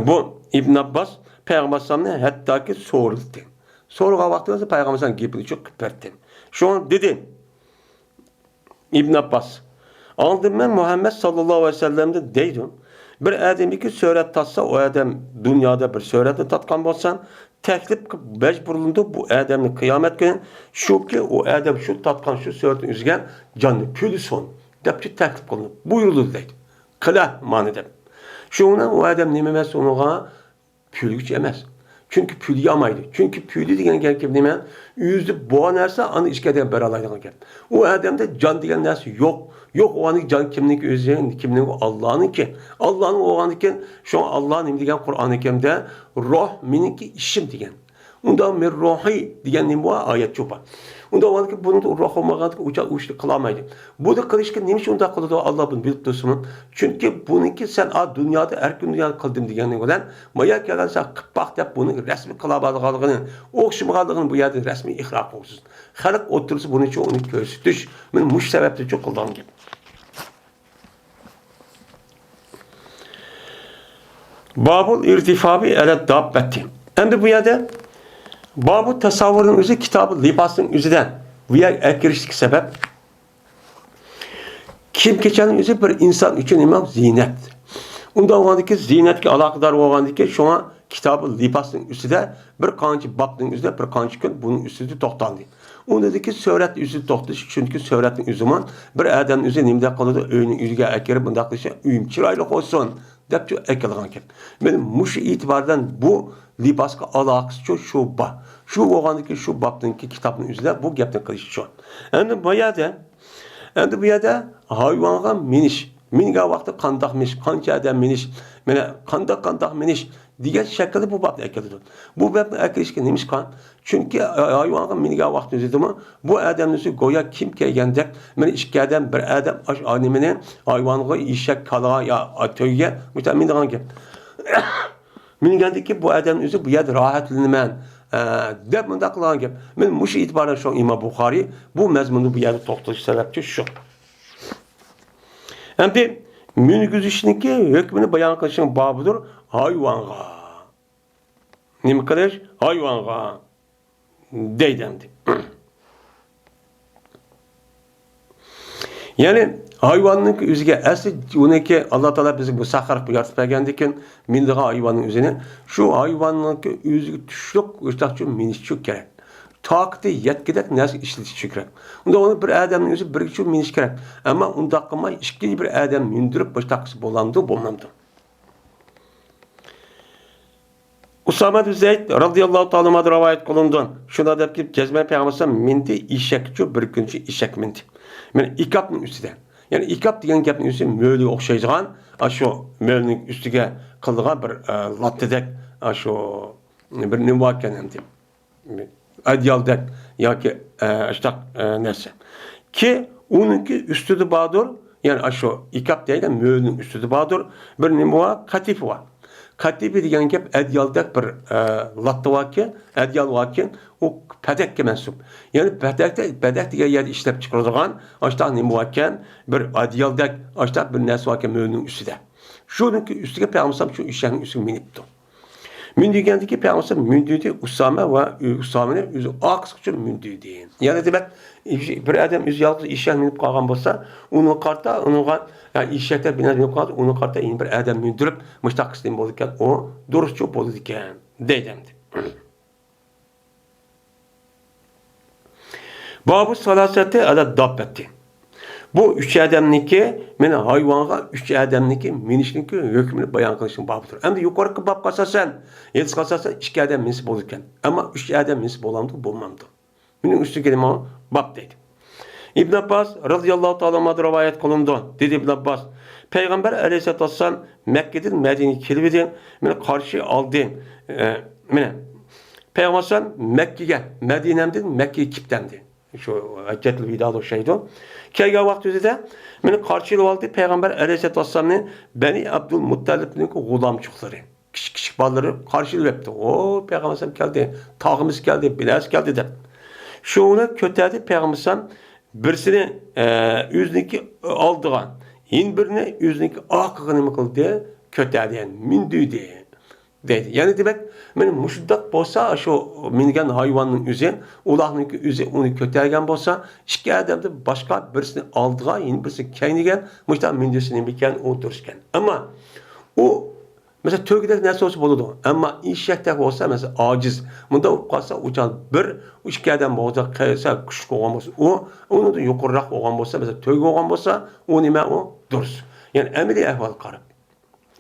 بۇ ئىبن ئابباس پەيغەمبەر ئەلەيھىسسالامنى ھەتتاكى سورىدى. سورىغان ۋاقتىدا پەيغەمبەر ئەلەيھىسسالام گېپىنى چوقۇپ بەردى. شۇڭا دېدى، ئىبن ئابباس، ئاڭلىدىم مەن مۇھەممەد ساللاللاھۇ ئەلەيھى ۋەسەللەمدىن دەيدۇ، بىر ئادەمدىكى سۆرەت تارتسا، ئۇ ئادەم دۇنيادا بىر سۆرەتنى تارتقان بولسا، تەكلىپ قىلىپ مەجبۇرلىنىدۇ بۇ ئادەمنى قىيامەت كۈنى، شۇكى ئۇ ئادەم شۇ تارتقان شۇ سۆرەتنىڭ ئۆزىگە جاننى پۈلىسۇن دەپ تەكلىپ قىلىنىپ بۇيرۇلىدۇ دەيدۇ. قىلە مانا دەپ. شۇنىڭ بىلەن ئۇ ئادەم نېمە ئەمەس ئۇنىڭغا؟ پۈلگۈچى ئەمەس. چۈنكى پۈل يامايدۇ. چۈنكى پۈلى دېگەن گەپ نېمە؟ ئۆزىدە بولغان نەرسە ئاندىن ئىچكەردە بېرەلەيدىغان گەپ. ئۇ ئادەمدە جان دېگەن نەرسە يوق. يوق بولغاندىكىن جان كىمنىڭكى ئۆزى؟ كىمنىڭكى؟ ئاللانىڭكى. ئاللانىڭ بولغاندىكىن، شۇڭا ئاللا نېمە دېگەن قۇرئانى كەرىمدە؟ روھ مېنىڭكى ئىشىم دېگەن. ئۇندا مىن روھى دېگەن نېمە بار؟ ئايەت شۇ بار. ئۇندا بولغاندىكىن بۇنىڭدا روھ بولمىغاندىكىن ئۇ ئۇ ئىشنى قىلالمايدۇ. بۇنى قىلىشقا نېمە ئۈچۈن ئۇنداق قىلىدۇ؟ ئاللا بۇنى بىلىپ تۇرسىمۇ؟ چۈنكى بۇنىڭكى سەن ئا دۇنيادا، ئەركىن دۇنيادا قىلدىم دېگەننىڭ بىلەن، مايا كەلگەن سەن قىپپاق دەپ بۇنى رەسمىي قىلالمايدىغانلىقىنى، ئوخشىمىغانلىقىنى بۇ يەردە رەسمىي ئىقرار قىلغۇسىز. خەلق ئوتتۇرىسى بۇنى شۇ، ئۇنى كۆرسىتىش. مەن مۇشۇ سەۋەبتىن شۇ قىلىدىغان گەپ. بابۇل ئىرتىفابى ئەلە داببەتى. ئەمدى بۇ يەردە بابۇ تەسەۋۋۇرنىڭ ئۆزى، كىتابى لىباسنىڭ ئۆزىدە بۇ يەرگە ئەكىرىشلىك سەۋەب، كىيىم كېچەكنىڭ ئۆزى بىر ئىنسان ئۈچۈن نېمە؟ زىينەت. ئۇنداق بولغاندىكى زىينەتكە ئالاقىدار بولغاندىكى شۇڭا كىتابى لىباسنىڭ ئۈستىدە بىر قانچە بابنىڭ ئۆزىدە بىر قانچە كۈن بۇنىڭ ئۈستىدە توختالدى. ئۇنىڭدىكى سۆرەت ئۈزۈپ توختىلىش، چۈنكى سۆرەتنىڭ ئۆزىمۇ بىر ئادەمنىڭ ئۆزى نېمىدەك قىلىدۇ، ئۆينىڭ ئۆزىگە ئەكىرىپ، بۇنداق قىلىشى، ئۆيۈم چىرايلىق بولسۇن دەپچۇ ئەكېلىدىغان گەپ. مانا مۇشۇ ئېتىباردىن بۇ لىباسقا ئالاقىسىچۇ شۇ بار. شۇ بولغاندىكىن شۇ بابنىڭكى كىتابنىڭ ئۆزىدە بۇ گەپنى قىلىشى شۇ. ئەمدى بۇ يەردە، ئەمدى بۇ يەردە ھايۋانغا مىنىش، مىنگەن ۋاقىتتا قانداق مىنىش، قانچە ئادەم مىنىش، مانا قانداق، قانداق مىنىش، دېگەن شەكىلدە بۇ بابنى ئەكېلىدۇ. بۇ بابنى ئەكېلىشكە نېمىشقا؟ چۈنكى ھايۋانغا مىنگەن ۋاقتىمىزدىمۇ بۇ ئادەمنىڭ ئۆزى گويا كىم كەلگەندەك، مانا ئىككى ئادەم، بىر ئادەم ئاش نېمىنى ھايۋانغا، ئېشەك، كالىغا يا تۆگىگە مۇشۇنداق مىنىدىغان گەپ. مىنگەندىن كېيىن بۇ ئادەمنىڭ ئۆزى بۇ يەردە راھەتلىنىمەن، ئە، دەپ مۇنداق قىلغان گەپ. مانا مۇشۇ ئېتىبارەن شۇ ئىمام بۇخارىي بۇ مەزمۇندا بۇ يەردە توختىلىش سەۋەبچى شۇ. ئەمدى مىنگۈزۈشنىڭكى ھۆكمىنى بايان قىلىشنىڭ بابىدۇر ھايۋانغا. نېمە قىلىش؟ ھايۋانغا دەيدۇ ئەمدى. يەنى ھايۋاننىڭكى ئۆزىگە ئەسلى ئۇنىڭكى ئاللا تائالا بىزگە مۇسەخخەر قىلىپ يارىتىپ بەرگەندىكىن مىنىدىغان ھايۋاننىڭ ئۆزىنى شۇ ھايۋاننىڭكى ئۆزىگە تۇشلۇق ئۆشتاقچۇ مىنىش ئۈچۈن كېرەك. تاقىتى يەتكۈدەك نەرسە ئىشلىتىش ئۈچۈن كېرەك. ئۇندا ئۇنى بىر ئادەمنىڭ ئۆزى بىرگىچۇ مىنىش كېرەك. ئەمما ئۇنداق قىلماي ئىككىنچى بىر ئادەم مىندۈرۈپ مۇشۇنداق قىلسا بولامدۇ، بولمامدۇ؟ ئۇسامە بىن زەيد رازىياللاھۇ تائالا ئەنھۇدىن رىۋايەت قىلىنىدۇ. شۇنداق دەپتىكى، جەزمەن پەيغەمبەر ئەلەيھىسسالام مىندى ئېشەككىچۇ بىر كۈنچى ئېشەك مىندى. مانا ئىكاپنىڭ ئۈستىدە. يەنى ئىكاپ دېگەن گەپنىڭ ئۆزى مۆلىگە ئوخشايدىغان، ئاشۇ مۆلىنىڭ ئۈستىگە قىلىدىغان بىر، ئە، لاتتىدەك، ئاشۇ بىر نېمە باركەن ئەمدى. ئەدىيالدەك ياكى، ئە، ئاشۇنداق، ئە، نەرسە. كى ئۇنىڭكى ئۈستىدە باردۇر، يەنى ئاشۇ ئىكاپ دەيدۇ، مۆلىنىڭ ئۈستىدە باردۇر. بىر نېمە بار؟ قەتىپە بار. قەتىپە دېگەن گەپ ئەدىيالدەك بىر، ئە، لاتا باركەن، ئەدىيال باركەن، ئۇ پەدەككە مەنسۇپ. يەنى پەدەكتە، پەدەك دېگەن يەردە ئىشلەپ چىقىرىدىغان ئاشۇنداق نېمە باركەن، بىر ئەدىيالدەك ئاشۇنداق بىر نەرسە باركەن مۆلىنىڭ ئۈستىدە. شۇنىڭكى ئۈستىگە پەيغەمبەر ئەلەيھىسسالام شۇ ئېشەكنىڭ ئۈستىگە مىنىپتۇ. مىندۈرگەندىكى پەيغەمبەر مىندۈردى، ئۇسامە ۋە ئۇسامىنى ئۆزى ئارقىسىغىچە مىندۈردى. يەنى دېمەك، بىر ئادەم ئۆزى يالغۇز ئېشەك مىنىپ قالغان بولسا، ئۇنىڭغا قارىتا، ئۇنىڭغا، يا ئېشەكتە بىر نەرسە مىنىپ قالسا، ئۇنىڭغا قارىتا يەنە بىر ئادەم مىندۈرۈپ، مۇشۇنداق قىلسا نېمە بولىدىكەن؟ ئۇ دۇرۇسچۇ بولىدىكەن، دەيدۇ ئەمدى. بابۇ سالاسەتى ئەلە داببەتى. بۇ ئۈچ ئادەمنىڭكى، مانا ھايۋانغا ئۈچ ئادەمنىڭكى مىنىشنىڭكى ھۆكمىنى بايان قىلىشنىڭ بابىدۇر. ئەمدى يۇقىرىقى بابقا ئاساسەن، ھەدىسكە ئاساسەن ئىككى ئادەم مىنسە بولىدىكەن. ئەمما ئۈچ ئادەم مىنسە بولامدۇ، بولمامدۇ؟ مېنىڭ ئۈستىگە نېمە باب دەيدۇ. ئىبن ئابباس رازىياللاھۇ تائالا ئەنھۇدىن رىۋايەت قىلىنىدۇ. دېدى ئىبن ئابباس، پەيغەمبەر ئەلەيھىسسالاتۇ ۋەسسالام مەككىدىن مەدىنىگە كېلىۋىدى، مېنى قارشى ئالدى. ئە، مېنى پەيغەمبەر ئەلەيھىسسالام مەككىگە، مەدىنەمدىن مەككىگە كېپتەمدى. شۇ ھەججەتۇل ۋىدادا ئوخشايدۇ. كەلگەن ۋاقتىدا مېنى قارشى ئېلىۋالدى. پەيغەمبەر ئەلەيھىسسالاتۇ ۋەسسالامنى بەنى ئابدۇل مۇتتەلىپنىڭ غۇلامچۇقلىرى، كىچىك، كىچىك بالىلىرى قارشى ئېلىۋەپتۇ. «ئو، پەيغەمبەر ئەلەيھىسسالام كەلدى، تاغىمىز كەلدى، بىنەسى كەلدى» دەپ. شۇنى كۆتەردى پەيغەمبەر ئەلەيھىسسالام بىرسىنى، ئە، ئۆزىنىڭكى ئالدىغا، يەنە بىرىنى ئۆزىنىڭكى ئارقىغا نېمە قىلدى؟ كۆتەردى، يەنى مىندۈردى. دەيدۇ. يەنى دېمەك، مانا مۇشۇنداق بولسا، شۇ مىنگەن ھايۋاننىڭ ئۆزى، ئۇلاغنىڭكى ئۆزى ئۇنى كۆتەرگەن بولسا، ئىككى ئادەمدىن باشقا بىرسىنى ئالدىغا، يەنە بىرسىنى كەينىگە، مۇشۇنداق مىندۈرسە نېمە ئىكەن، ئۇ دۇرۇس ئىكەن. ئەمما ئۇ، مەسىلەن، تۆگىدەك نەرسە بولسا بولىدۇ. ئەمما ئېشەكتەك بولسا، مەسىلەن، ئاجىز. مۇنداق بولۇپ قالسا، ئۇ چاغ بىر، ئىككى ئادەم بولغۇدەك قىلسا، كۈچلۈك بولغان بولسا، ئۇ، ئۇنىڭدىن يۇقىرىراق بولغان بولسا، مەسىلەن، تۆگە بولغان بولسا، ئۇ نېمە، ئۇ دۇرۇس. يەنى ئەمەلىي ئەھۋالغا قاراپ.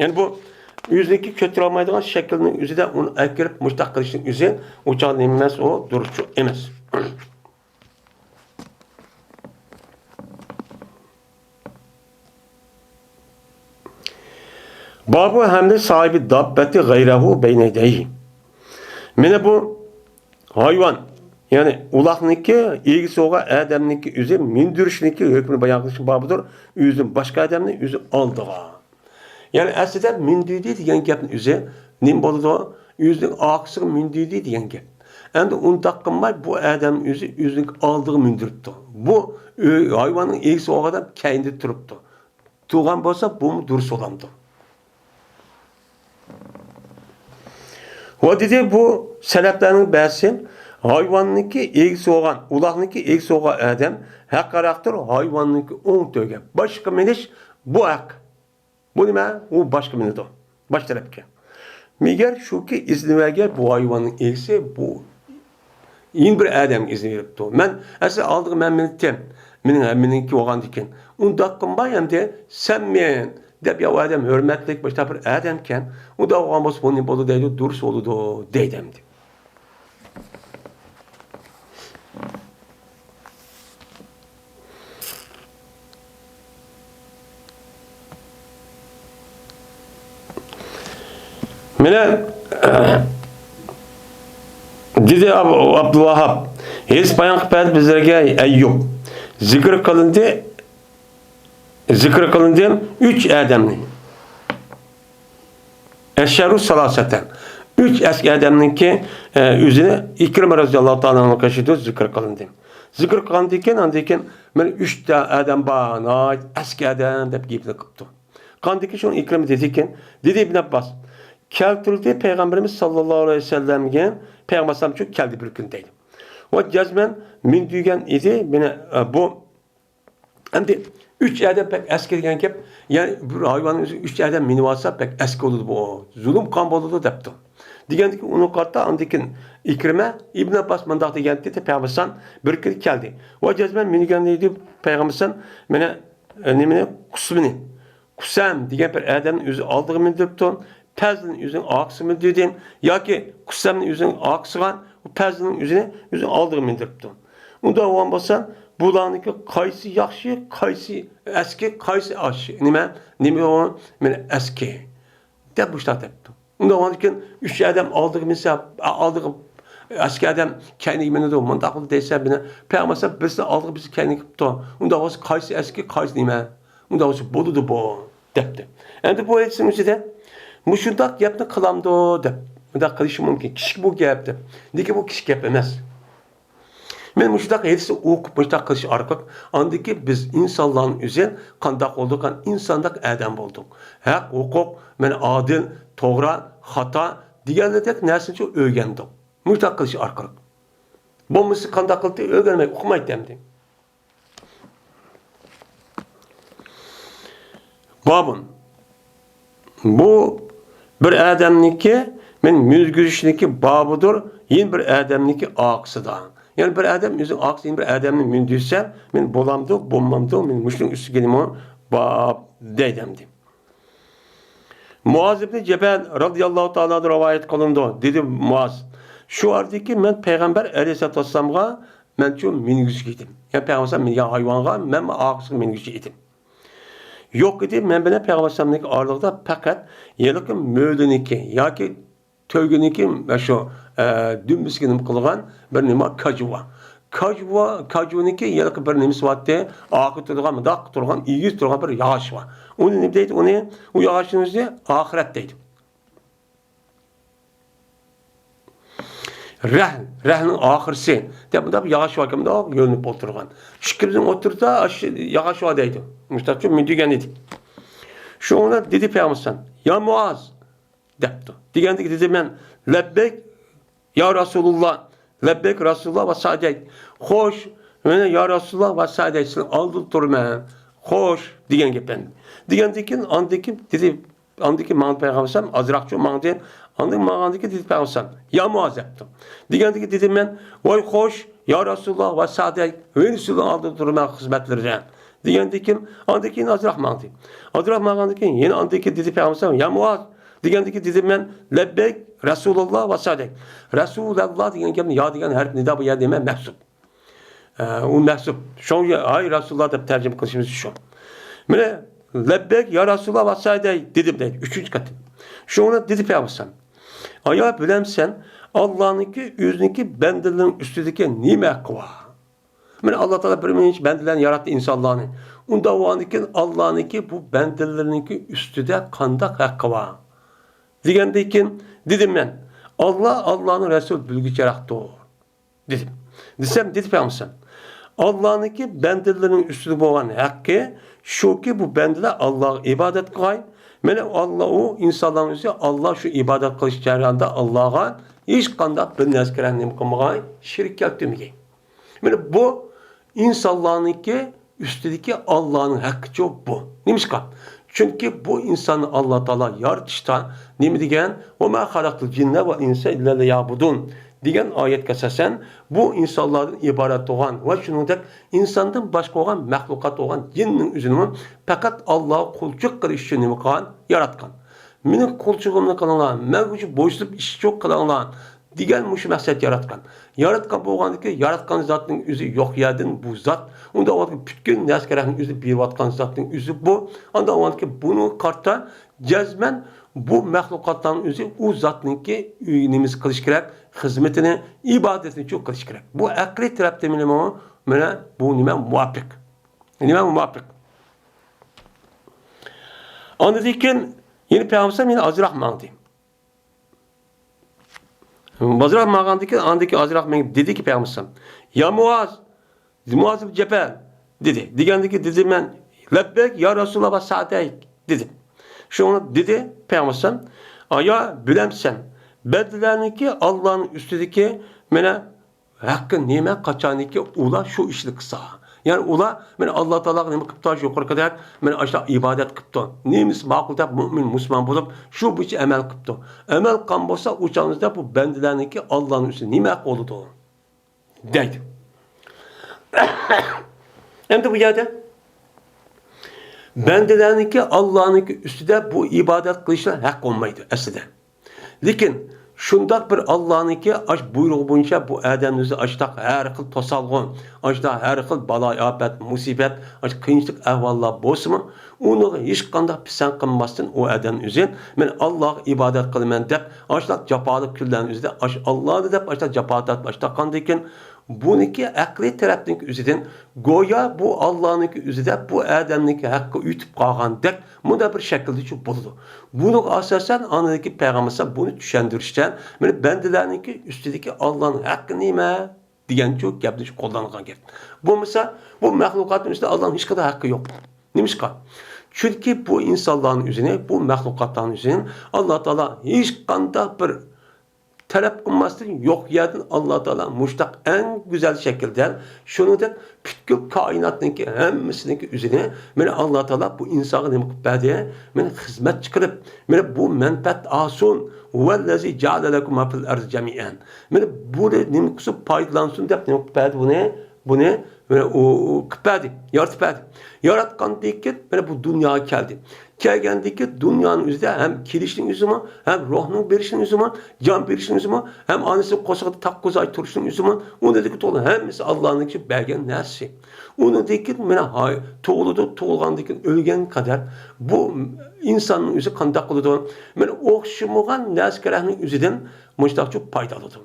يەنى بۇ ئۆزىنىڭكى كۆتۈرەلمەيدىغان شەكىلنىڭ ئۆزىدە ئۇنى ئەكىرىپ مۇشۇنداق قىلىشنىڭ ئۆزى ئۇ چاغ نېمە ئەمەس، ئۇ دۇرۇسچۇ ئەمەس. بابۇ ھەمدە ساھىبى داببەتى غەيرەھۇ بەينەيدەيھى. مانا بۇ ھايۋان، يەنى ئۇلاغنىڭكى ئىگىسى بولغان ئادەمنىڭكى ئۆزى مىندۈرۈشنىڭكى ھۆكمىنى بايان قىلىشنىڭ بابىدۇر، ئۆزىدىن باشقا ئادەمنى ئۆزى ئالدىغا. يەنى ئەسلىدە مىندۈردى دېگەن گەپنىڭ ئۆزى نېمە بولىدۇ؟ ئۆزىنىڭ ئارقىسىغا مىندۈردى دېگەن گەپ. ئەمدى ئۇنداق قىلماي، بۇ ئادەم ئۆزى ئۆزىنىڭ ئالدىغا مىندۈرۈپتۇ. بۇ ئۆ-، ھايۋاننىڭ ئىگىسى بولغان ئادەم كەينىدە تۇرۇپتۇ. تۇرغان بولسا، بۇمۇ دۇرۇس بولامدۇ؟ ۋە دېدى، بۇ سەلەپلەرنىڭ بەزىسى ھايۋاننىڭكى ئىگىسى بولغان، ئۇلاغنىڭكى ئىگىسى بولغان ئادەم ھەققىراقتۇر ھايۋاننىڭكى ئوڭ تۆگە. باشقا مىنىش بۇ ھەق. بۇ نېمە؟ ئۇ باشقا مىنىدۇ. باش تەرەپكە. مەگەر شۇكى، ئىزنى بەرگەن بۇ ھايۋاننىڭ ئىگىسى بۇ يەنە بىر ئادەمگە ئىزنى بېرىپتۇ. مەن ئەسلى ئالدىغا مەن مىنىتتىم. مېنىڭ ھەممىنىڭكى بولغاندىكىن. ئۇنداق قىلماي ئەمدى سەن مىن دەپ، يا ئۇ ئادەم ھۆرمەتلىك باشتا بىر ئادەمكەن. ئۇنداق بولغان بولسا بۇ نېمە بولىدۇ دەيدۇ، دۇرۇس بولىدۇ دەيدۇ ئەمدى. يەنە دېدى ئاب-، ئابدۇلۋاھاب، ھېس بايان قىلىپ بەردى بىزلەرگە، ئەييۇب. زىكىر قىلىندى، زىكىر قىلىندى ئۈچ ئادەمنى. ئەششەرۇ سالاسەتەن. ئۈچ ئەسكى ئادەمنىڭكى، ئە، ئۆزىنى ئىكرىمە رەزىياللاھۇ تائالا ئەنھۇغا قارشى زىكىر قىلىندى. زىكىر قىلغاندىن كېيىن، ئاندىن كېيىن، مانا ئۈچ ئادەم بار، ناھايىتى ئەسكى ئادەم دەپ گېپىنى قىپتۇ. قاندىكى شۇنى ئىكرىمە دېدىكەن، دېدى ئىبن ئابباس، كەلتۈردى پەيغەمبىرىمىز ساللاللاھۇ ئەلەيھى ۋەسەللەمگە، پەيغەمبەر ئەلەيھىسسالام شۇ كەلدى بىر كۈن دەيدۇ. ۋە جەزمەن مىن دېگەن ئىدى، مانا، ئە، بۇ. ئەمدى ئۈچ ئادەم بەك ئەسكى دېگەن گەپ، يەنى بىر ھايۋاننىڭ ئۆزى ئۈچ ئادەم مىنىۋالسا بەك ئەسكى بولىدۇ بۇ، زۇلۇم قان بولىدۇ دەپتۇ. دېگەندىكىن ئۇنى قارىتا ئاندىن كېيىن ئىكرىمە ئىبن ئابباس مۇنداق دېگەنتى، پەيغەمبەر بىر كۈن كەلدى. ۋە جەزمەن مىن دېگەن ئىدى پەيغەمبەر، مانا، ئە، نېمىنى، قۇسمىنى. قۇسەم دېگەن بىر ئادەمنى ئۆزى ئالدىغا مىندۈرۈپتۇ. پەزلىنى ئۆزىنىڭ ئارقىسىغا مىندۈردى. ياكى قۇسەمنى ئۆزىنىڭ ئارقىسىغا، پەزلىنىڭ ئۆزىنى ئۆزىنىڭ ئالدىغا مىندۈرۈپتۇ. ئۇنداق بولغان بولسا، بۇلارنىڭكى قايسى ياخشى، قايسى ئەسكى، قايسى ئاش-، نېمە، نېمە ئۇ، مانا ئەسكى دەپ مۇشۇنداق دەپتۇ. ئۇنداق بولغاندىن كېيىن ئۈچ ئادەم ئالدىغا مىنسە، ئالدىغا ئەسكى ئادەم كەينىگە مىنىدۇ، مۇنداق قىلدى دەيسەن، مانا پەيغەمبەر بىرسىنى ئالدىغا، بىرسىنى كەينىگە قىپتۇ. ئۇنداق بولسا قايسى ئەسكى، قايسى نېمە؟ ئۇنداق بولسا بولىدۇ بۇ، دەپتۇ. ئەمدى بۇ ھەدىسنىڭ ئىچىدە مۇشۇنداق گەپنى قىلامدۇ دەپ، مۇنداق قىلىشى مۇمكىن. كىچىك بۇ گەپ دەپ. لېكىن بۇ كىچىك گەپ ئەمەس. مەن مۇشۇنداق ھەدىسنى ئوقۇپ، مۇشۇنداق قىلىش ئارقىلىق، ئاندىكى بىز ئىنسانلارنىڭ ئۆزى قانداق بولدۇق؟ ئىنساندەك ئادەم بولدۇق. ھەق، ھوقۇق، مەن ئادىل، توغرا، خاتا دېگەنلىرىدەك نەرسىنى ئۆگەندۇق. مۇشۇنداق قىلىش ئارقىلىق. بولمىسا قانداق قىلدى؟ ئۆگەنمەي، ئۇقمايتتى ئەمدى. بابۇن. بۇ بىر ئادەمنىڭكى، مەن مىنگۈزۈشنىڭكى بابىدۇر، يەنە بىر ئادەمنىڭكى ئارقىسىدا. يەنى بىر ئادەم ئۆزىنىڭ ئارقىسىدا يەنە بىر ئادەمنى مىندۈرسە، مەن بولامدۇ، بولمامدۇ، مەن مۇشۇنىڭ ئۈستىگە نېمە باب دەيدۇ ئەمدى. مۇئاز ئىبنى جەبەل رازىياللاھۇ تائالا ئەنھۇ رىۋايەت قىلىنىدۇ. دېدى مۇئاز، شۇ ئارىدىكى مەن پەيغەمبەر ئەلەيھىسسالاتۇ ۋەسسالامغا مەنچۇ مىنگۈچى ئىدىم. يەنى پەيغەمبەر ئەلەيھىسسالام مىنگەن ھايۋانغا مەنمۇ ئارقىسىغا مىنگۈچى ئىدىم. يوق ئىدى، مەن بىلەن پەيغەمبەر ئەلەيھىسسالامنىڭكى ئارىلىقىدا پەقەت ھېلىقى مۆلىنىڭكى ياكى تۆگىنىڭكى شۇ، ئە، دۈمبىسىگە نېمە قىلغان بىر نېمە كاجۇ بار. كاجۇ، كاجۇنىڭكى ھېلىقى بىر نېمىسى بارتتى، ئارقا تۇرىدىغان، مۇنداق تۇرغان، ئېگىز تۇرغان بىر ياغاچ بار. ئۇنى نېمە دەيدۇ؟ ئۇنى، ئۇ ياغاچنىڭ ئۆزى ئاخىرەت دەيدۇ. رەھل، رەھلنىڭ ئاخىرسى دەپ مۇنداق بىر ياغاچ باركەن، مۇنداق يۆلىنىپ ئولتۇرغان. ئىككىمىزنىڭ ئوتتۇرىدا شۇ ياغاچ بار دەيدۇ. مۇشۇنداق مىندۈرگەن ئىدى. شۇڭا دېدى پەيغەمبەر، يا مۇئاز، دەپتۇ. دېگەندىكى دېدى مەن، لەببەيك يا رەسۇلۇللا، لەببەيك رەسۇلۇللا ۋە سەئدەيك. خوش، مەن يا رەسۇلۇللا ۋە سەئدەيك، سېنىڭ ئالدىڭدا تۇرىمەن. خوش، دېگەن گەپ ئەمدى. دېگەندىن كېيىن، ئاندىن كېيىن دېدى، ئاندىن كېيىن ماڭدى پەيغەمبەر ئەلەيھىسسالام، ئازراقچە ماڭدى. ئاندىن ماڭغاندىن كېيىن دېدى پەيغەمبەر ئەلەيھىسسالام، يا مۇئاز، دەپتۇ. دېگەندىن كېيىن دېدىم مەن، ۋاي خوش، يا رەسۇلۇللا ۋە سەئدەيك، مەن سېنىڭ ئالدىڭدا تۇرىمەن خىزمەتلىرىدە. دېگەندىن كېيىن، ئاندىن كېيىن ئازراق ماڭدى. ئازراق ماڭغاندىن كېيىن يەنە ئاندىن كېيىن دېدى پەيغەمبەر ئەلەيھىسسالام، يا مۇئاز، دېگەندىن كېيىن دېدىم مەن، لەببەيك رەسۇلۇللا ۋە سەئدەيك. رەسۇلەللا دېگەن گەپنى يا دېگەن ھەرپ نىدا بۇ يەردە نېمە؟ مەھزۇپ. ئە، ئۇ مەھزۇپ. شۇڭا ھەي رەسۇلۇللا دەپ تەرجىمە قىلىشىمىز شۇ. مانا، لەببەيك يا رەسۇلۇللا ۋە سەئدەيك دېدىم دەيدۇ. ئۈچىنچى قېتىم. شۇڭا دېدى پەيغەمبەر ئەلەيھىسسالام، ئايا بىلەمسەن، ئاللانىڭكى ئۆزىنىڭكى بەندىلىرىنىڭ ئۈستىدىكى نېمە ھەققى بار؟ مانا ئاللا تائالا بىر مۇنچە بەندىلەرنى ياراتتى ئىنسانلارنى. ئۇنداق بولغاندىن كېيىن ئاللانىڭكى بۇ بەندىلىرىنىڭكى ئۈستىدە قانداق ھەققى بار؟ دېگەندىن كېيىن دېدىم مەن، ئاللا، ئاللانىڭ رەسۇلى بىلگۈچىراقتۇر، دېدىم. دېسەم، دېدى پەيغەمبەر، ئاللانىڭكى بەندىلىرىنىڭ ئۈستىدە بولغان ھەققى شۇكى، بۇ بەندىلەر ئاللاغا ئىبادەت قىلغاي. مانا ئاللا ئۇ ئىنسانلارنىڭ ئۆزى، ئاللا شۇ ئىبادەت قىلىش جەريانىدا ئاللاغا ھېچقانداق بىر نەرسىگە نېمە قىلمىغاي، شېرىك كەلتۈرمىگەي. مانا بۇ ئىنسانلارنىڭكى ئۈستىدىكى ئاللانىڭ ھەققىچۇ بۇ. نېمىشقا؟ چۈنكى بۇ ئىنساننى ئاللا تائالا يارىتىشتا نېمە دېگەن؟ «ۋە ما خەلەقتۇل جىننە ۋەل ئىنسە ئىللا لىيەبۇدۇن» دېگەن ئايەتكە ئاساسەن، بۇ ئىنسانلاردىن ئىبارەت بولغان ۋە شۇنىڭدەك ئىنساندىن باشقا بولغان مەخلۇقات بولغان جىننىڭ ئۆزىنىمۇ پەقەت ئاللاغا قۇلچىلىق قىلىش ئۈچۈن نېمە قىلغان؟ ياراتقان. مېنىڭ قۇلچىلىقىمنى قىلىڭلار، مەنگە بويسۇنۇپ ئىشچۇق قىلىڭلار، دېگەن مۇشۇ مەقسەت ياراتقان. ياراتقان بولغاندىكىن، ياراتقان زاتنىڭ ئۆزى يوق يەردىن بۇ زات. ئۇنداق بولغاندىكىن، پۈتكۈل نەرسە-كەرەكنىڭ ئۆزىنى بېرىۋاتقان زاتنىڭ ئۆزى بۇ. ئانداق بولغاندىكىن، بۇنىڭغا قارىتا جەزمەن بۇ مەخلۇقاتلارنىڭ ئۆزى ئۇ زاتنىڭكى نېمىسى قىلىش كېرەك، خىزمىتىنى، ئىبادىتىنى شۇ قىلىش كېرەك. بۇ ئەقلىي تەرەپتىن مانا بۇ نېمە مۇۋاپىق. نېمە مۇۋاپىق. ئاندىن كېيىن يەنە پەيغەمبەر يەنە ئازراق ماڭدى. ئازراق ماڭغاندىن كېيىن، ئاندىن كېيىن ئازراق مېڭىپ دېدىكى پەيغەمبەر، يا مۇئاز، مۇئاز ئىبن جەبەل، دېدى. دېگەندىكى دېدى مەن، لەببەيك يا رەسۇلاللا ۋە سەئدەيك، دېدىم. شۇڭا دېدى پەيغەمبەر، ئايا بىلەمسەن، بەندىلەرنىڭكى ئاللانىڭ ئۈستىدىكى مانا ھەققى نېمە، قاچانكى ئۇلار شۇ ئىشنى قىلسا. يەنى ئۇلار مانا ئاللا تائالاغا نېمە قىپتۇ، يۇقىرىقىدەك مانا ئاشۇنداق ئىبادەت قىپتۇ. نېمىسى ماقۇل دەپ مۇئمىن، مۇسۇلمان بولۇپ شۇ بويىچە ئەمەل قىپتۇ. ئەمەل قىلغان بولسا ئۇ چاغدا بۇ بەندىلەرنىڭكى ئاللانىڭ ئۈستىدە نېمە ھەققى بولىدۇ؟ دەيدۇ. ئەمدى بۇ يەردە بەندىلەرنىڭكى ئاللانىڭكى ئۈستىدە بۇ ئىبادەت قىلىشنىڭ ھەققى بولمايدۇ ئەسلىدە. لېكىن شۇنداق بىر ئاللانىڭكى ئاش بۇيرۇقى بويىچە بۇ ئادەمنى ئۆزى ئاشتاق ھەر خىل توسالغۇ، ئاشتاق ھەر خىل بالايىئاپەت، مۇسىبەت، ئاش قىيىنچىلىق ئەھۋاللار بولسىمۇ، ئۇنىڭغا ھېچقانداق پىسەنت قىلماستىن ئۇ ئادەم ئۆزى، مەن ئاللاغا ئىبادەت قىلىمەن دەپ، ئاشۇنداق جاپالىق كۈنلەرنىڭ ئۆزىدە ئاش ئاللادا دەپ ئاشۇنداق جاپا تارتىپ ئاشتاققاندىن كېيىن، بۇنىڭكى ئەقلىي تەرەپنىڭكى ئۆزىدىن گويا بۇ ئاللانىڭكى ئۆزىدە بۇ ئادەمنىڭكى ھەققى ئۆتۈپ قالغاندەك مۇنداق بىر شەكىلدىچۇ بولىدۇ. بۇنىڭغا ئاساسەن ئاندىكى پەيغەمبەر بۇنى چۈشەندۈرۈشتە، مانا بەندىلەرنىڭكى ئۈستىدىكى ئاللانىڭ ھەققى نېمە دېگەنچۇ گەپنى قوللانغان گەپ. بولمىسا بۇ مەخلۇقاتنىڭ ئۈستىدە ئاللانىڭ ھېچقانداق ھەققى يوق. نېمىشقا؟ چۈنكى بۇ ئىنسانلارنىڭ ئۆزىنى، بۇ مەخلۇقاتلارنىڭ ئۆزىنى ئاللا تائالا ھېچقانداق بىر تەلەپ قىلماستىن يوق يەردىن ئاللا تائالا مۇشتاق ئەڭ گۈزەل شەكىلدە، شۇنىڭدەك پۈتكۈل كائىناتنىڭكى ھەممىسىنىڭكى ئۆزىنى مانا ئاللا تائالا بۇ ئىنسانغا نېمە قىلىپ بەردى؟ مانا خىزمەت چىقىرىپ، مانا بۇ مەنپەئەت ئالسۇن. ھۇۋەللەزى جەئەلە لەكۇم ما فىل ئەرزى جەمىئەن. مانا بۇنى نېمە قىلسۇن، پايدىلانسۇن دەپ نېمە قىلىپ بەردى بۇنى؟ بۇنى، ئۇ، قىلىپ بەردى، يارىتىپ بەردى. ياراتقاندىن كېيىن مانا بۇ دۇنياغا كەلدى. كەلگەندىن كېيىن دۇنيانىڭ ئۆزىدە ھەم كېلىشنىڭ ئۆزىمۇ، ھەم روھنىڭ بېرىشنىڭ ئۆزىمۇ، جان بېرىشنىڭ ئۆزىمۇ، ھەم ئانىسىنىڭ قورسىقىدا توققۇز ئاي تۇرۇشنىڭ ئۆزىمۇ، ئۇنىڭدىكى توغرا ھەممىسى ئاللانىڭ بەرگەن نەرسىسى. ئۇنىڭدىن كېيىن مانا ھاي-، تۇغۇلىدۇ، تۇغۇلغاندىن كېيىن ئۆلگەنگە قەدەر بۇ ئىنساننىڭ ئۆزى قانداق قىلىدۇ؟ مانا ئوخشىمىغان نەرسە كېرەكنىڭ ئۆزىدىن مۇشۇنداقچۇ پايدا ئالىدۇ.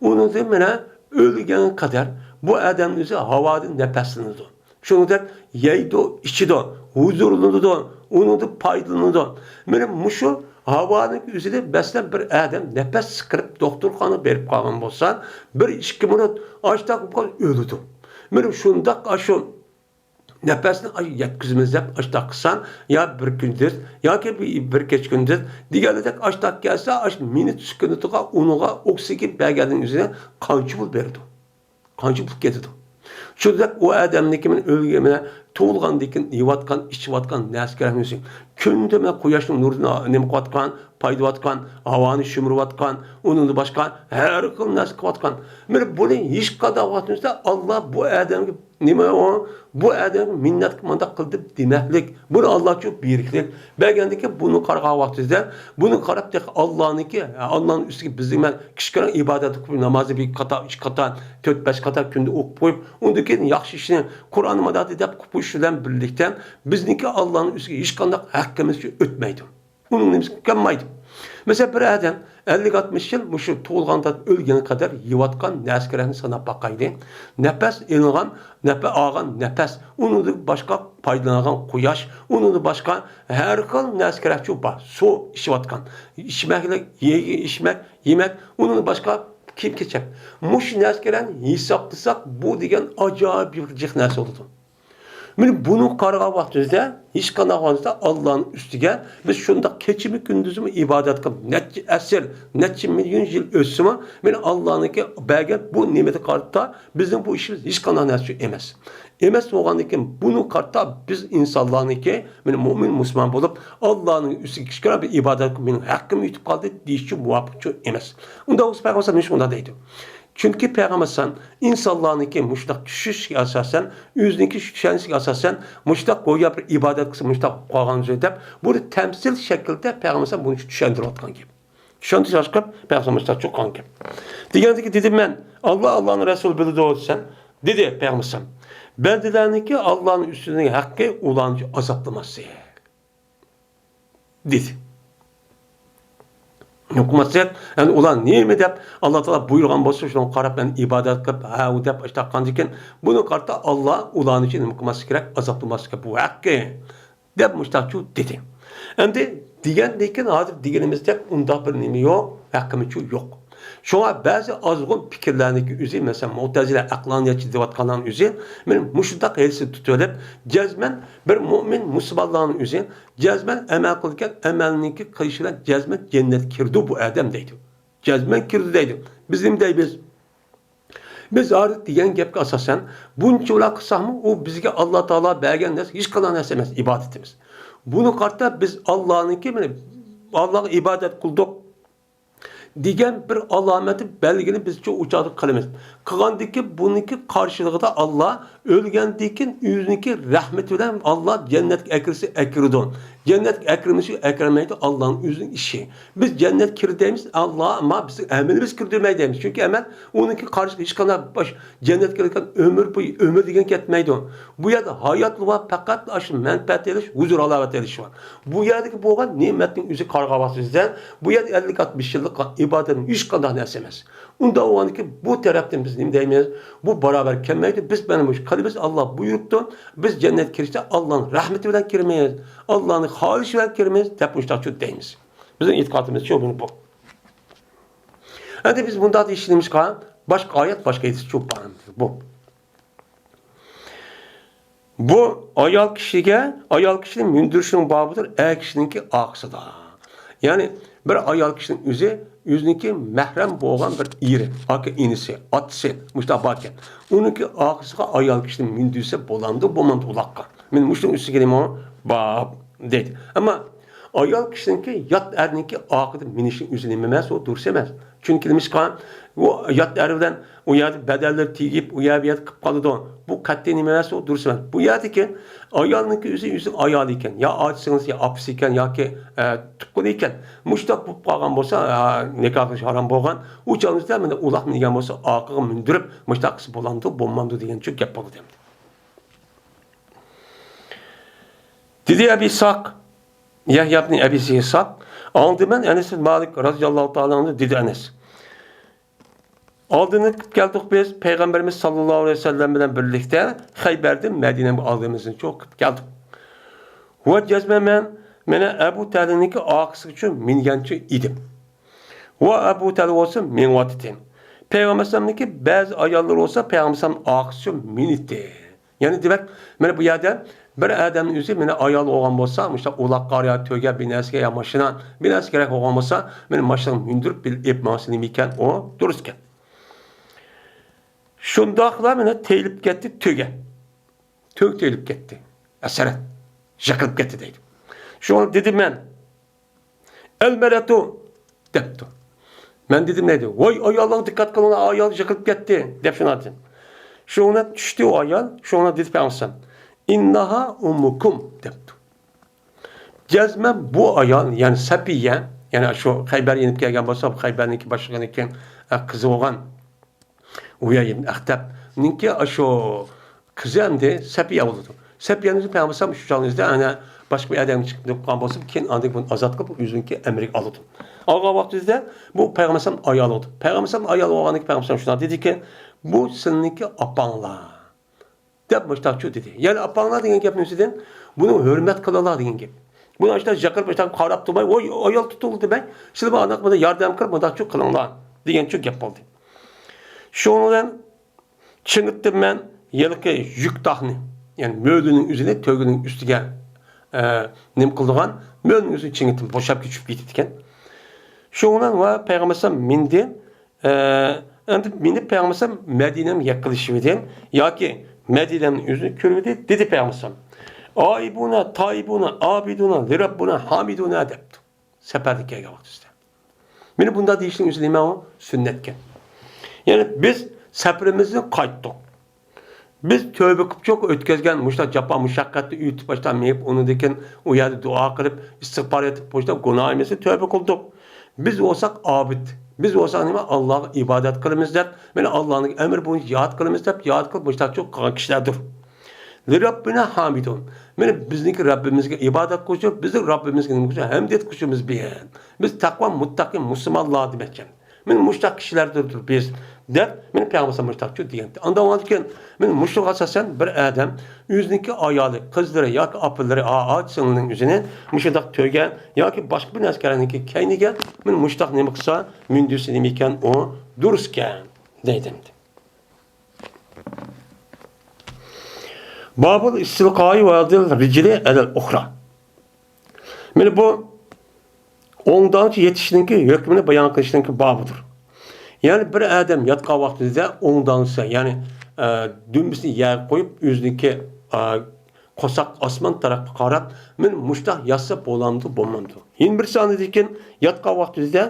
ئۇنىڭدىن مانا ئۆلگەنگە قەدەر بۇ ئادەمنىڭ ئۆزى ھاۋادىن نەپەسلىنىدۇ. شۇنىڭدەك يەيدۇ، ئىچىدۇ، ھۇزۇرلىنىدۇ، ئۇنىڭدىن پايدىلىنىدۇ. مانا مۇشۇ ھاۋانىڭ ئۆزىدە مەسىلەن بىر ئادەم نەپەس سىقىرىپ دوختۇرخانىغا بېرىپ قالغان بولسا، بىر ئىككى مىنۇت ئاشتاق بولۇپ قالسا ئۆلىدۇ. مانا شۇنداق ئاشۇ نەپەسنى ئاي-، يەتكۈزىمىز دەپ ئاشتاق قىلسان، يا بىر كۈندە ياكى بىر، بىر كەچ كۈندە دېگەندەك ئاشتاق كەلسە، ئاشۇ مىنۇت سېكۇنتىغا ئۇنىڭغا ئوكسىگېن بەرگەننىڭ ئۆزىنى قانچە پۇل بېرىدۇ؟ قانچە پۇل كېتىدۇ؟ شۇنداق ئۇ ئادەمنىڭكى مەن ئۆلگەن، مەن تۇغۇلغاندىن كېيىن يەۋاتقان، ئىچىۋاتقان نەرسە كېرەكنى ئۆزى. كۈندە مەن قۇياشنىڭ نۇرىنى نېمە قىلىۋاتقان، پايدىۋاتقان، ھاۋانى شۈمۈرۈۋاتقان، ئۇنىڭدىن باشقا ھەر خىل نەرسە قىلىۋاتقان. مانا بۇنى ھېچقانداق ۋاقتىمىزدا ئاللا بۇ ئادەمگە نېمە ئۇ؟ بۇ ئادەمگە مىننەت مانداق قىلدى دېمەكلىك. بۇنى ئاللاچۇ بېرىكلىك. بەرگەندىكى بۇنى قارىغان ۋاقتىدا، بۇنى قاراپ تېخى ئاللانىڭكى، ئاللانىڭ ئۈستىگە بىزنىڭ مەن كىچىككىنە ئىبادەت قىلىپ، نامازنى بىر قاتا، ئىككى قاتا، تۆت، بەش قاتا كۈندە ئوقۇپ قويۇپ، ئۇندىن كېيىن ياخشى ئىشنى، قۇرئاننى مانداق دەپ قويۇش بىلەن بىرلىكتە، بىزنىڭكى ئاللانىڭ ئۈستىگە ھېچقانداق ھەققىمىز ئۆتمەيدۇ. ئۇنىڭ نېمىسى كەلمەيدۇ. مەسىلەن، بىر ئادەم ئەللىك ئاتمىش يىل مۇشۇ تۇغۇلغاندىن ئۆلگەنگە قەدەر يەۋاتقان نەرسە كېرەكنى ساناپ باقايلى. نەپەس ئېلىنغان، نەپە-، ئالغان نەپەس، ئۇنىڭدىن باشقا پايدىلانغان قۇياش، ئۇنىڭدىن باشقا ھەر خىل نەرسە كېرەكچۇ بار. سۇ ئىچىۋاتقان، ئىچمەكلىك، يە-، ئىچمەك، يېمەك، ئۇنىڭدىن باشقا كىيىم-كېچەك. مۇشۇ نەرسە كېرەكنى ھېسابلىساق، بۇ دېگەن ئاجايىپ بىر جىق نەرسە بولىدۇ. مانا بۇنى قارىغان ۋاقتىمىزدا، ھېچقانداق ۋاقتىمىزدا ئاللانىڭ ئۈستىگە بىز شۇنداق كېچىمۇ كۈندۈزمۇ ئىبادەت قىلىپ، نەچچە ئەسىر، نەچچە مىليون يىل ئۆتسىمۇ، مانا ئاللانىڭكى بەرگەن بۇ نېمىتىگە قارىتا بىزنىڭ بۇ ئىشىمىز ھېچقانداق نەرسە ئۈچۈن ئەمەس. ئەمەس بولغاندىن كېيىن، بۇنى قارىتا بىز ئىنسانلارنىڭكى، مانا مۇئمىن مۇسۇلمان بولۇپ، ئاللانىڭ ئۈستىگە كىچىككىنە بىر ئىبادەت قىلىپ، مېنىڭ ھەققىم يېتىپ قالدى دېيىشچۇ مۇۋاپىقچۇ ئەمەس. ئۇنداق بولسا پەيغەمبەر ئەلەيھىسسالام نېمىشقا ئۇنداق دەيدۇ؟ چۈنكى پەيغەمبەر ئەلەيھىسسالام ئىنسانلارنىڭكى مۇشۇنداق چۈشۈشىگە ئاساسەن، ئۆزىنىڭكى چۈشەنچىسىگە ئاساسەن، مۇشۇنداق گويا بىر ئىبادەت قىلسا مۇشۇنداق قالغان سۆز دەپ، بۇنى تەمسىل شەكلىدە پەيغەمبەر ئەلەيھىسسالام بۇنى چۈشەندۈرۈۋاتقان گەپ. چۈشەندۈرۈش ئاشقىپ پەيغەمبەر مۇشۇنداق چوققان گەپ. دېگەندىكى دېدىم مەن، ئاللا، ئاللانىڭ رەسۇلى بىلىدۇ دېسەم، دېدى پەيغەمبەر ئەلەيھىسسالام، بەندىلەرنىڭكى ئاللانىڭ ئۈستىدىكى ھەققى ئۇلارنى ئازابلىماسلىق. دېدى. نېمە قىلماسلىق، يەنى ئۇلار نېمە دەپ ئاللا تائالا بۇيرۇغان بولسا، شۇنىڭغا قاراپ مەن ئىبادەت قىلىپ، ھەۋۇ دەپ ئىشتاققاندىكىن، بۇنى قارىتا ئاللا ئۇلارنى نېمە قىلماسلىقى كېرەك، ئازابلىماسلىقى كېرەك، بۇ ھەققى دەپ مۇشتاقچۇ دېدى. ئەمدى دېگەندىن كېيىن ھازىر دېگىنىمىزدەك ئۇنداق بىر نېمە يوق، ھەققىمىزچۇ يوق. شۇڭا بەزى ئازغۇن پىكىرلەرنىڭكى ئۆزى، مەسىلەن، مۇتەزىلە، ئەقلانىيەتچى دەۋاتقانلارنىڭ ئۆزى، مانا مۇشۇنداق ھېسسىيەت تۇتۇۋېلىپ، جەزمەن بىر مۆمىن مۇسۇلمانلارنىڭ ئۆزى، جەزمەن ئەمەل قىلىدىكەن، ئەمەلنىڭكى قىلىشى بىلەن جەزمەن جەننەتكە كىرىدۇ بۇ ئادەم دەيدۇ. جەزمەن كىرىدۇ دەيدۇ. بىز نېمە دەيمىز؟ بىز ھازىر دېگەن گەپكە ئاساسەن، بۇنچىۋالا قىلساقمۇ، ئۇ بىزگە ئاللا تائالا بەرگەن نەرسە ھېچقانداق نەرسە ئەمەس ئىبادىتىمىز. بۇنى قارىتا بىز ئاللانىڭكى، مانا، ئاللاغا ئىبادەت قىلدۇق دېگەن بىر ئالامەتنى، بەلگىنى بىزچۇ ئۇ چاغدا قىلىمىز. قىلغاندىن كېيىن بۇنىڭكى قارشىلىقىدا ئاللا ئۆلگەندىن كېيىن ئۆزىنىڭكى رەھمىتى بىلەن ئاللا جەننەتكە ئەكىرسە ئەكىرىدۇ. جەننەتكە ئەكىرمىسە ئەكىرمەيدۇ، ئاللانىڭ ئۆزىنىڭ ئىشى. بىز جەننەتكە كىرىدۇ دەيمىز، ئاللا، ئەمما بىزنىڭ ئەمىلىمىز كىرىدۇ دېمەيدۇ دەيمىز. چۈنكى ئەمەل ئۇنىڭكى قارشىلىقى ھېچقانداق باش-، جەننەتكە كىرىدىغان ئۆمۈر بويى، ئۆمۈر دېگەن كەتمەيدۇ. بۇ يەردە ھاياتلىق بار، پەقەت ئاشۇ مەنپەئەت ئېلىش، ھۇزۇر ھالاۋەت ئېلىش بار. بۇ يەردىكى بولغان نېمەتنىڭ ئۆزى قارىغان ۋاقتىمىزدا، بۇ يەردە ئەللىك ئاتمىش يىللىق ئىبادەتنىڭ ھېچقانداق نەرسە ئەمەس. ئۇنداق بولغاندىكىن بۇ تەرەپتىن بىز نېمە دەيمىز؟ بۇ باراۋەر كەلمەيدۇ. بىز مانا مۇشۇ قىلىمىز، ئاللا بۇيرۇپتۇ. بىز جەننەتكە كىرىشتە ئاللانىڭ رەھمىتى بىلەن كىرىمىز، ئاللانىڭ خاھىشى بىلەن كىرىمىز دەپ مۇشۇنداقچۇ دەيمىز. بىزنىڭ ئېتىقادىمىزچۇ بۇ. ئەمدى بىز بۇنداق دېيىشىمىزغا باشقا ئايەت، باشقا ھەدىسچۇ بار بۇ. بۇ ئايال كىشىگە، ئايال كىشىنى مىندۈرۈشنىڭ بابىدۇر، ئەر كىشىنىڭكى ئارقىسىدا. يەنى بىر ئايال كىشىنىڭ ئۆزى، ئۆزىنىڭكى مەھرەم بولغان بىر ئېرى، ئاكا ئىنىسى، ئاتىسى، مۇشۇنداق باركەن. ئۇنىڭكى ئارقىسىغا ئايال كىشىنى مىندۈرسە بولامدۇ، بولمامدۇ ئۇلاققا؟ مەن مۇشۇنىڭ ئۈستىگە نېمە بار دەيدۇ. ئەمما ئايال كىشىنىڭكى يات ئەرنىڭكى ئارقىدا مىنىشى ئۆزى نېمە ئەمەس، ئۇ دۇرۇس ئەمەس. چۈنكى نېمىشقا، ئۇ يات ئەر بىلەن ئۇ يەردە بەدەنلىرى تېگىپ، ئۇ يەر بۇ يەردە قىلىپ قالىدۇ. بۇ قەتئىي نېمە ئەمەس، ئۇ دۇرۇس ئەمەس. بۇ يەردىكى ئايالنىڭكى ئۆزى، ئۆزىنىڭ ئايالى ئىكەن، يا ئاچا-سىڭلىسى، يا ئاپىسى ئىكەن، ياكى، ئە، تۇغقىنى ئىكەن. مۇشۇنداق بولۇپ قالغان بولسا، ئە، نىكاھ قىلىش ھارام بولغان. ئۇ چاغىمىزدا مانا ئۇلاق مىنگەن بولسا، ئارقىغا مىندۈرۈپ، مۇشۇنداق قىلسا بولامدۇ، بولمامدۇ دېگەنچۇ گەپ بولىدۇ ئەمدى. دېدى ئەبى ئىسھاق، يەھيا ئىبنى ئەبى ئىسھاق، ئاڭلىدىم مەن ئەنەس بىن مالىك رازىياللاھۇ تائالا ئانھۇدىن، دېدى ئەنەس. ئالدىنى قىلىپ كەلدۇق بىز، پەيغەمبىرىمىز ساللاللاھۇ ئەلەيھى ۋەسەللەم بىلەن بىرلىكتە خەيبەردىن مەدىنەگە ئالدىمىزنى چوقۇپ كەلدۇق. ۋە جەزمەن مەن، مانا ئەبۇ تەلھىنىڭكى ئارقىسىغىچۇ مىنگەنچۇ ئىدىم. ۋە ئەبۇ تەلھە بولسا مېڭىۋاتىتى. پەيغەمبەر ئەلەيھىسسالامنىڭكى بەزى ئاياللىرى بولسا پەيغەمبەر ئەلەيھىسسالام ئارقىسىچۇ مىنىتى. يەنى دېمەك، مانا بۇ يەردە بىر ئادەمنىڭ ئۆزى مانا ئايال بولغان بولسا، مۇشۇنداق ئۇلاققا يا تۆگە، بىر نەرسىگە يا ماشىنا، بىر نەرسە كېرەك بولغان بولسا، مانا ماشىنىغا مىندۈرۈپ بىللە ئېلىپ ماڭسا نېمە ئىكەن، ئۇ دۇرۇس ئىكەن. شۇنداقلا مانا تېيىلىپ كەتتى تۆگە. تۆگە تېيىلىپ كەتتى. ئەسەرەت. يىقىلىپ كەتتى دەيدۇ. شۇڭا دېدىم مەن، ئەلمەرئەتۇ دەپتۇ. مەن دېدىم دەيدۇ، ۋاي ئاياللارغا دىققەت قىلىڭلار، ئايال يىقىلىپ كەتتى دەپ شۇنداق دېدىم. شۇڭا چۈشتى ئۇ ئايال، شۇڭا دېدى پەيغەمبەر ئەلەيھىسسالام، ئىنناھا ئۇممۇكۇم دەپتۇ. جەزمەن بۇ ئايال، يەنى سەپىيە، يەنى شۇ خەيبەر يېنىپ كەلگەن بولسا، خەيبەرنىڭكى باشلىقىنىڭكى، ئە، قىزى بولغان ئۇيەي ئىبن ئەختەبنىڭكى ئاشۇ قىزى ئەمدى سەپىيە بولىدۇ. سەپىيەنى پەيغەمبەر ئەلەيھىسسالام شۇ چاغنىڭ ئىچىدە ئەنە باشقا بىر ئادەمگە چىقىپ قالغان بولسا، كېيىن ئاندىن كېيىن ئۇنى ئازاد قىلىپ، ئۆزىنىڭكى ئەمرىگە ئالىدۇ. ئالغان ۋاقتىدا بۇ پەيغەمبەر ئەلەيھىسسالام ئايال بولىدۇ. پەيغەمبەر ئەلەيھىسسالام ئايال بولغاندىن كېيىن پەيغەمبەر ئەلەيھىسسالام شۇنداق دېدىكى، بۇ سىلىنىڭكى ئاپاڭلار. دەپ مۇشتاقچۇ دېدى. يەنى ئاپاڭلار دېگەن گەپنىڭ ئۈستىدىن بۇنى ھۆرمەت قىلىڭلار دېگەن گەپ. بۇنى ئاشۇنداق جاقىرىپ، ئاشۇنداق قاراپ تۇرماي، ۋوي ئايال تۇتۇڭ دېمەي، سىلەر ماڭا ئانداق بۇنى ياردەم قىلىپ مۇنداقچۇ قىلىڭلار دېگەنچۇ گەپ بولدى. شۇنىڭ بىلەن چىڭىتتىم مەن ھېلىقى يۈك تاقنى، يەنى مۆلىنىڭ ئۆزىنى تۆگىنىڭ ئۈستىگە، ئە، نېمە قىلىدىغان مۆلىنىڭ ئۆزىنى چىڭىتتىم، بوشاپ كېتىپ كېتىدىكەن. شۇنىڭ بىلەن ۋە پەيغەمبەر ئەلەيھىسسالام مىندى. ئە، ئەمدى مېنى پەيغەمبەر ئەلەيھىسسالام مەدىنەمگە يېقىنلىشىۋىدى ياكى مەدىنەمنى ئۆزىنى كۆرۈۋىدى، دېدى پەيغەمبەر ئەلەيھىسسالام. ئائىبۇنا، تائىبۇنا، ئابىدۇنا، لىرەببۇنا، ھامىدۇنا دەپتۇ. سەپەردىن كەلگەن ۋاقتىسىدا. مېنى بۇنداق دېيىشنىڭ ئۆزى نېمە ئۇ؟ سۈننەتكەن. يەنى بىز سەپىرىمىزدىن قايتتۇق. بىز تۆبە قىپچۇق ئۆتكەزگەن مۇشۇنداق جاپا مۇشەققەتنى ئۆتۈپ، باشتا مېڭىپ، ئۇنىڭدىن كېيىن ئۇ يەردە دۇئا قىلىپ، ئىستىغپار ئېيتىپ، مۇشۇنداق گۇناھىمىزنى تۆبە قىلدۇق. بىز بولساق ئابىد. بىز بولساق نېمە؟ ئاللاغا ئىبادەت قىلىمىز دەپ، مانا ئاللانىڭ ئەمرى بويىچە جىھاد قىلىمىز دەپ، جىھاد قىلىپ مۇشۇنداق قىلغان كىشىلەردۇر. لربنا حامدون. مانا بىزنىڭكى رەببىمىزگە ئىبادەت قىلغۇچى، بىزنىڭ رەببىمىزگە نېمە قىلغۇچى؟ ھەمدىيەت قىلغۇچىمىز بىز. بىز تەقۋا، مۇتتەقى مۇسۇلمانلار دېمەكچى. مانا مۇشۇنداق كىشىلەردۇر بىز، دەپ، مانا پەيغەمبەر مۇشۇنداقچۇ دېگەن. ئاندىن ئاندىن كېيىن، مانا مۇشۇغا ئاساسەن بىر ئادەم ئۆزىنىڭكى ئايالى، قىزلىرى ياكى ئاپىلىرى، ئا-، ئاچا-سىڭلىنىڭ ئۆزىنى مۇشۇنداق تۆگە ياكى باشقا بىر نەرسىلەرنىڭكى كەينىگە مانا مۇشۇنداق نېمە قىلسا، مىندۈرسە نېمە ئىكەن، ئۇ دۇرۇسكەن، دەيدۇ. بابۇل ئىستىلقائى ۋەزىل رىجلى ئەلەل ئۇخرا. مانا بۇ ئوڭدانچە يېتىشنىڭكى ھۆكمىنى بايان قىلىشنىڭكى بابىدۇر. يەنى بىر ئادەم ياتقان ۋاقتىدا ئوڭدانچىسى، يەنى، ئە، دۈمبىسىنى يەرگە قويۇپ، ئۆزىنىڭكى، ئە، قورساق ئاسمان تەرەپكە قاراپ، مانا مۇشۇنداق ياتسا بولامدۇ، بولمامدۇ؟ يەنە بىرسى ئاندىن كېيىن ياتقان ۋاقتىدا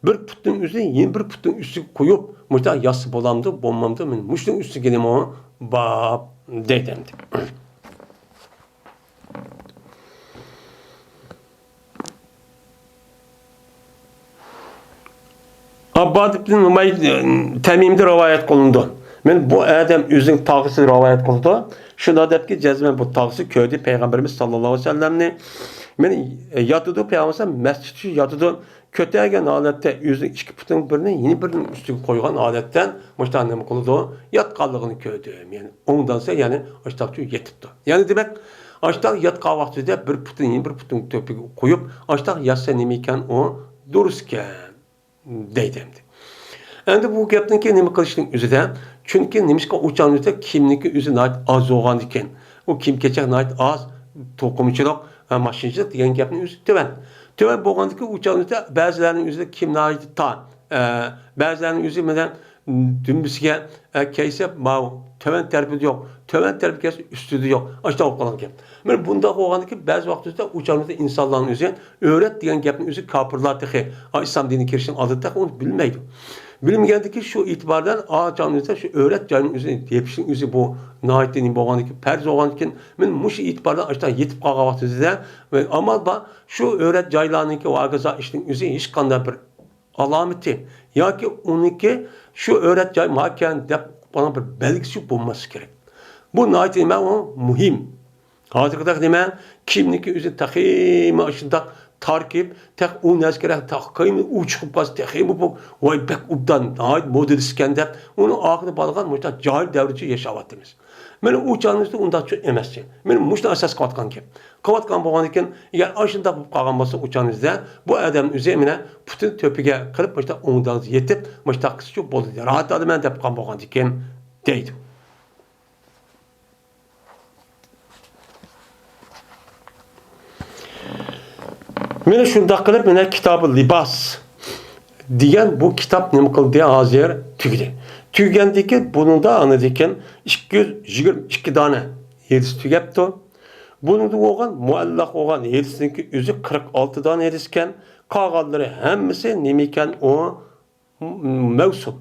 بىر پۇتنىڭ ئۆزىنى يەنە بىر پۇتنىڭ ئۈستىگە قويۇپ، مۇشۇنداق ياتسا بولامدۇ، بولمامدۇ؟ مانا مۇشۇنىڭ ئۈستىگە نېمە بار دەيدۇ ئەمدى. ئابباد ئىبن نۇمەي تەمىمدە رىۋايەت قىلىنىدۇ. مانا بۇ ئادەم ئۆزىنىڭ تاغىسى رىۋايەت قىلىدۇ. شۇنداق دەپتىكى، جەزمەن بۇ تاغىسى كۆردى پەيغەمبىرىمىز ساللاللاھۇ ئەلەيھى ۋەسەللەمنى. مانا ياتىدۇ پەيغەمبەر مەسچىتتە ياتىدۇ. كۆتەرگەن ھالەتتە ئۆزىنىڭ ئىككى پۇتىنىڭ بىرىنى يەنە بىرىنىڭ ئۈستىگە قويغان ھالەتتە مۇشۇنداق نېمە قىلىدۇ؟ ياتقانلىقىنى كۆردۈم. يەنى ئوڭدانسا، يەنى ئاشتاقچۇ يېتىپتۇ. يەنى دېمەك، ئاشتاق ياتقان ۋاقتىدا بىر پۇتىنى يەنە بىر پۇتىنىڭ تۆپىگە قويۇپ، ئاشتاق ياتسا نېمە ئىكەن، ئۇ دۇرۇسكەن دەيدۇ ئەمدى. ئەمدى بۇ گەپنىڭكى نېمە قىلىشنىڭ ئۆزىدە، چۈنكى نېمىشقا ئۇ چاغنىڭ ئۆزىدە كىيىمنىڭكى ئۆزى ناھايىتى ئاز بولغاندىكىن، ئۇ كىيىم-كېچەك ناھايىتى ئاز، توقۇمىچىلىق، ھە، ماشىنىچىلىق دېگەن گەپنىڭ ئۆزى تۆۋەن. تۆۋەن بولغاندىكىن ئۇ چاغنىڭ ئۆزىدە بەزىلەرنىڭ ئۆزىدە كىيىم ناھايىتى تار، ئە، بەزىلەرنىڭ ئۆزى مانا دۈمبىسىگە، ئە، كىيسە، ماۋۇ تۆۋەن تەرىپىدە يوق، تۆۋەن تەرىپىگە كىيسە ئۈستىدە يوق، ئاشۇنداق بولۇپ قالغان گەپ. مانا بۇنداق بولغاندىكىن بەزى ۋاقىتتا ئۇ چاغنىڭ ئىنسانلارنىڭ ئۆزى ئۆرەت دېگەن گەپنى ئۆزى كاپىرلار تېخى، ئا، ئىسلام دىنىغا كىرىشنىڭ ئالدىدا تېخى ئۇنى بىلمەيدۇ. بىلمىگەندىكىن شۇ ئېتىبار بىلەن ئا چاغنىڭ ئۆزىدە شۇ ئۆرەت جاينىڭ ئۆزىنى يېپىشنىڭ ئۆزى بۇ ناھايىتى نېمە بولغاندىكىن، پەرز بولغاندىكىن، مانا مۇشۇ ئېتىبار بىلەن ئاشۇنداق يېتىپ قالغان ۋاقتىدا، ئامال بار شۇ ئۆرەت جايلارنىڭكى ۋاگىزا ئىشنىڭ ئۆزى ھېچقانداق بىر ئالامىتى ياكى ئۇنىڭكى شۇ ئۆرەت جاي ماكان دەپ قويغان بىر بەلگىسى بولماسلىقى كېرەك. بۇ ناھايىتى نېمە، ئۇ مۇھىم. ھازىرقىدەك نېمە، كىيىمنىڭكى ئۆزى تېخىمۇ شۇنداق تارقىپ، تېخى ئۇ نەرسە كېرەك، تېخىمۇ ئۇ چىقىپ قالسا، تېخىمۇ بۇ، ۋاي، بەك ئوبدان، ناھايىتى مودېلىست ئىكەن دەپ، ئۇنىڭ ئاخىرىدا بارغان مۇشۇنداق جاھىل دەۋرىچە ياشاۋاتىمىز. مانا ئۇ چاغنىڭ ئۆزىدە ئۇنداق ئەمەس. مانا مۇشۇنى ئاساس قىلىۋاتقان گەپ. قىلىۋاتقان بولغاندىكىن، ئەگەر ئاشۇنداق بولۇپ قالغان بولسا، ئۇ چاغنىڭ ئۆزىدە بۇ ئادەم ئۆزى مانا پۇتىنى تۆپىگە قىلىپ، مۇشۇنداق ئوڭدانسا يېتىپ، مۇشۇنداق قىلسىچۇ بولدى، راھەت ئالىمەن دەپ قالغان بولغاندىكىن، دەيدۇ. مانا شۇنداق قىلىپ، مانا كىتابى لىباس دېگەن بۇ كىتاب نېمە قىلدى؟ ھازىر تۈگىدى. تۈگىگەندىن كېيىن، بۇنىڭدا ئاندىن كېيىن ئىككى يۈز يىگىرمە ئىككى دانە ھەدىس تۈگەپتۇ. بۇنىڭدا بولغان مۇئەللەق بولغان ھەدىسنىڭكى ئۆزى قىرىق ئالتە دانە ھەدىس ئىكەن. قالغانلىرى ھەممىسى نېمە ئىكەن؟ ئۇ مەۋسۇل،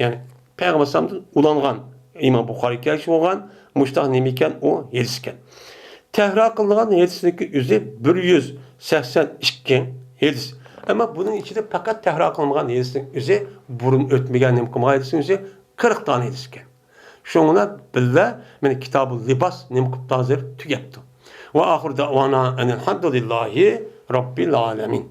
يەنى پەيغەمبەر ئەلەيھىسسالامدىن ئۇلانغان، ئىمام بۇخارىي كەلگۈسى بولغان مۇشۇنداق نېمە ئىكەن؟ ئۇ ھەدىس ئىكەن. تەھرىر قىلىنغان ھەدىسنىڭكى ئۆزى بىر يۈز سەكسەن ئىككى ھەدىس. ئەمما بۇنىڭ ئىچىدە پەقەت تەھرىر قىلىنغان ھەدىسنىڭ ئۆزى بۇرۇن ئۆتمىگەن نېمە قىلمىغان ھەدىسنىڭ ئۆزى قىرىق دانە ھەدىس ئىكەن. شۇنىڭ بىلەن مانا كىتابۇل لىباس نېمە قىلىپتۇ؟ ھازىر تۈگەپتۇ. ۋە ئاخىر دەۋانا ئەنىل ھەمدۇلىللاھى رەببىل ئالەمىن.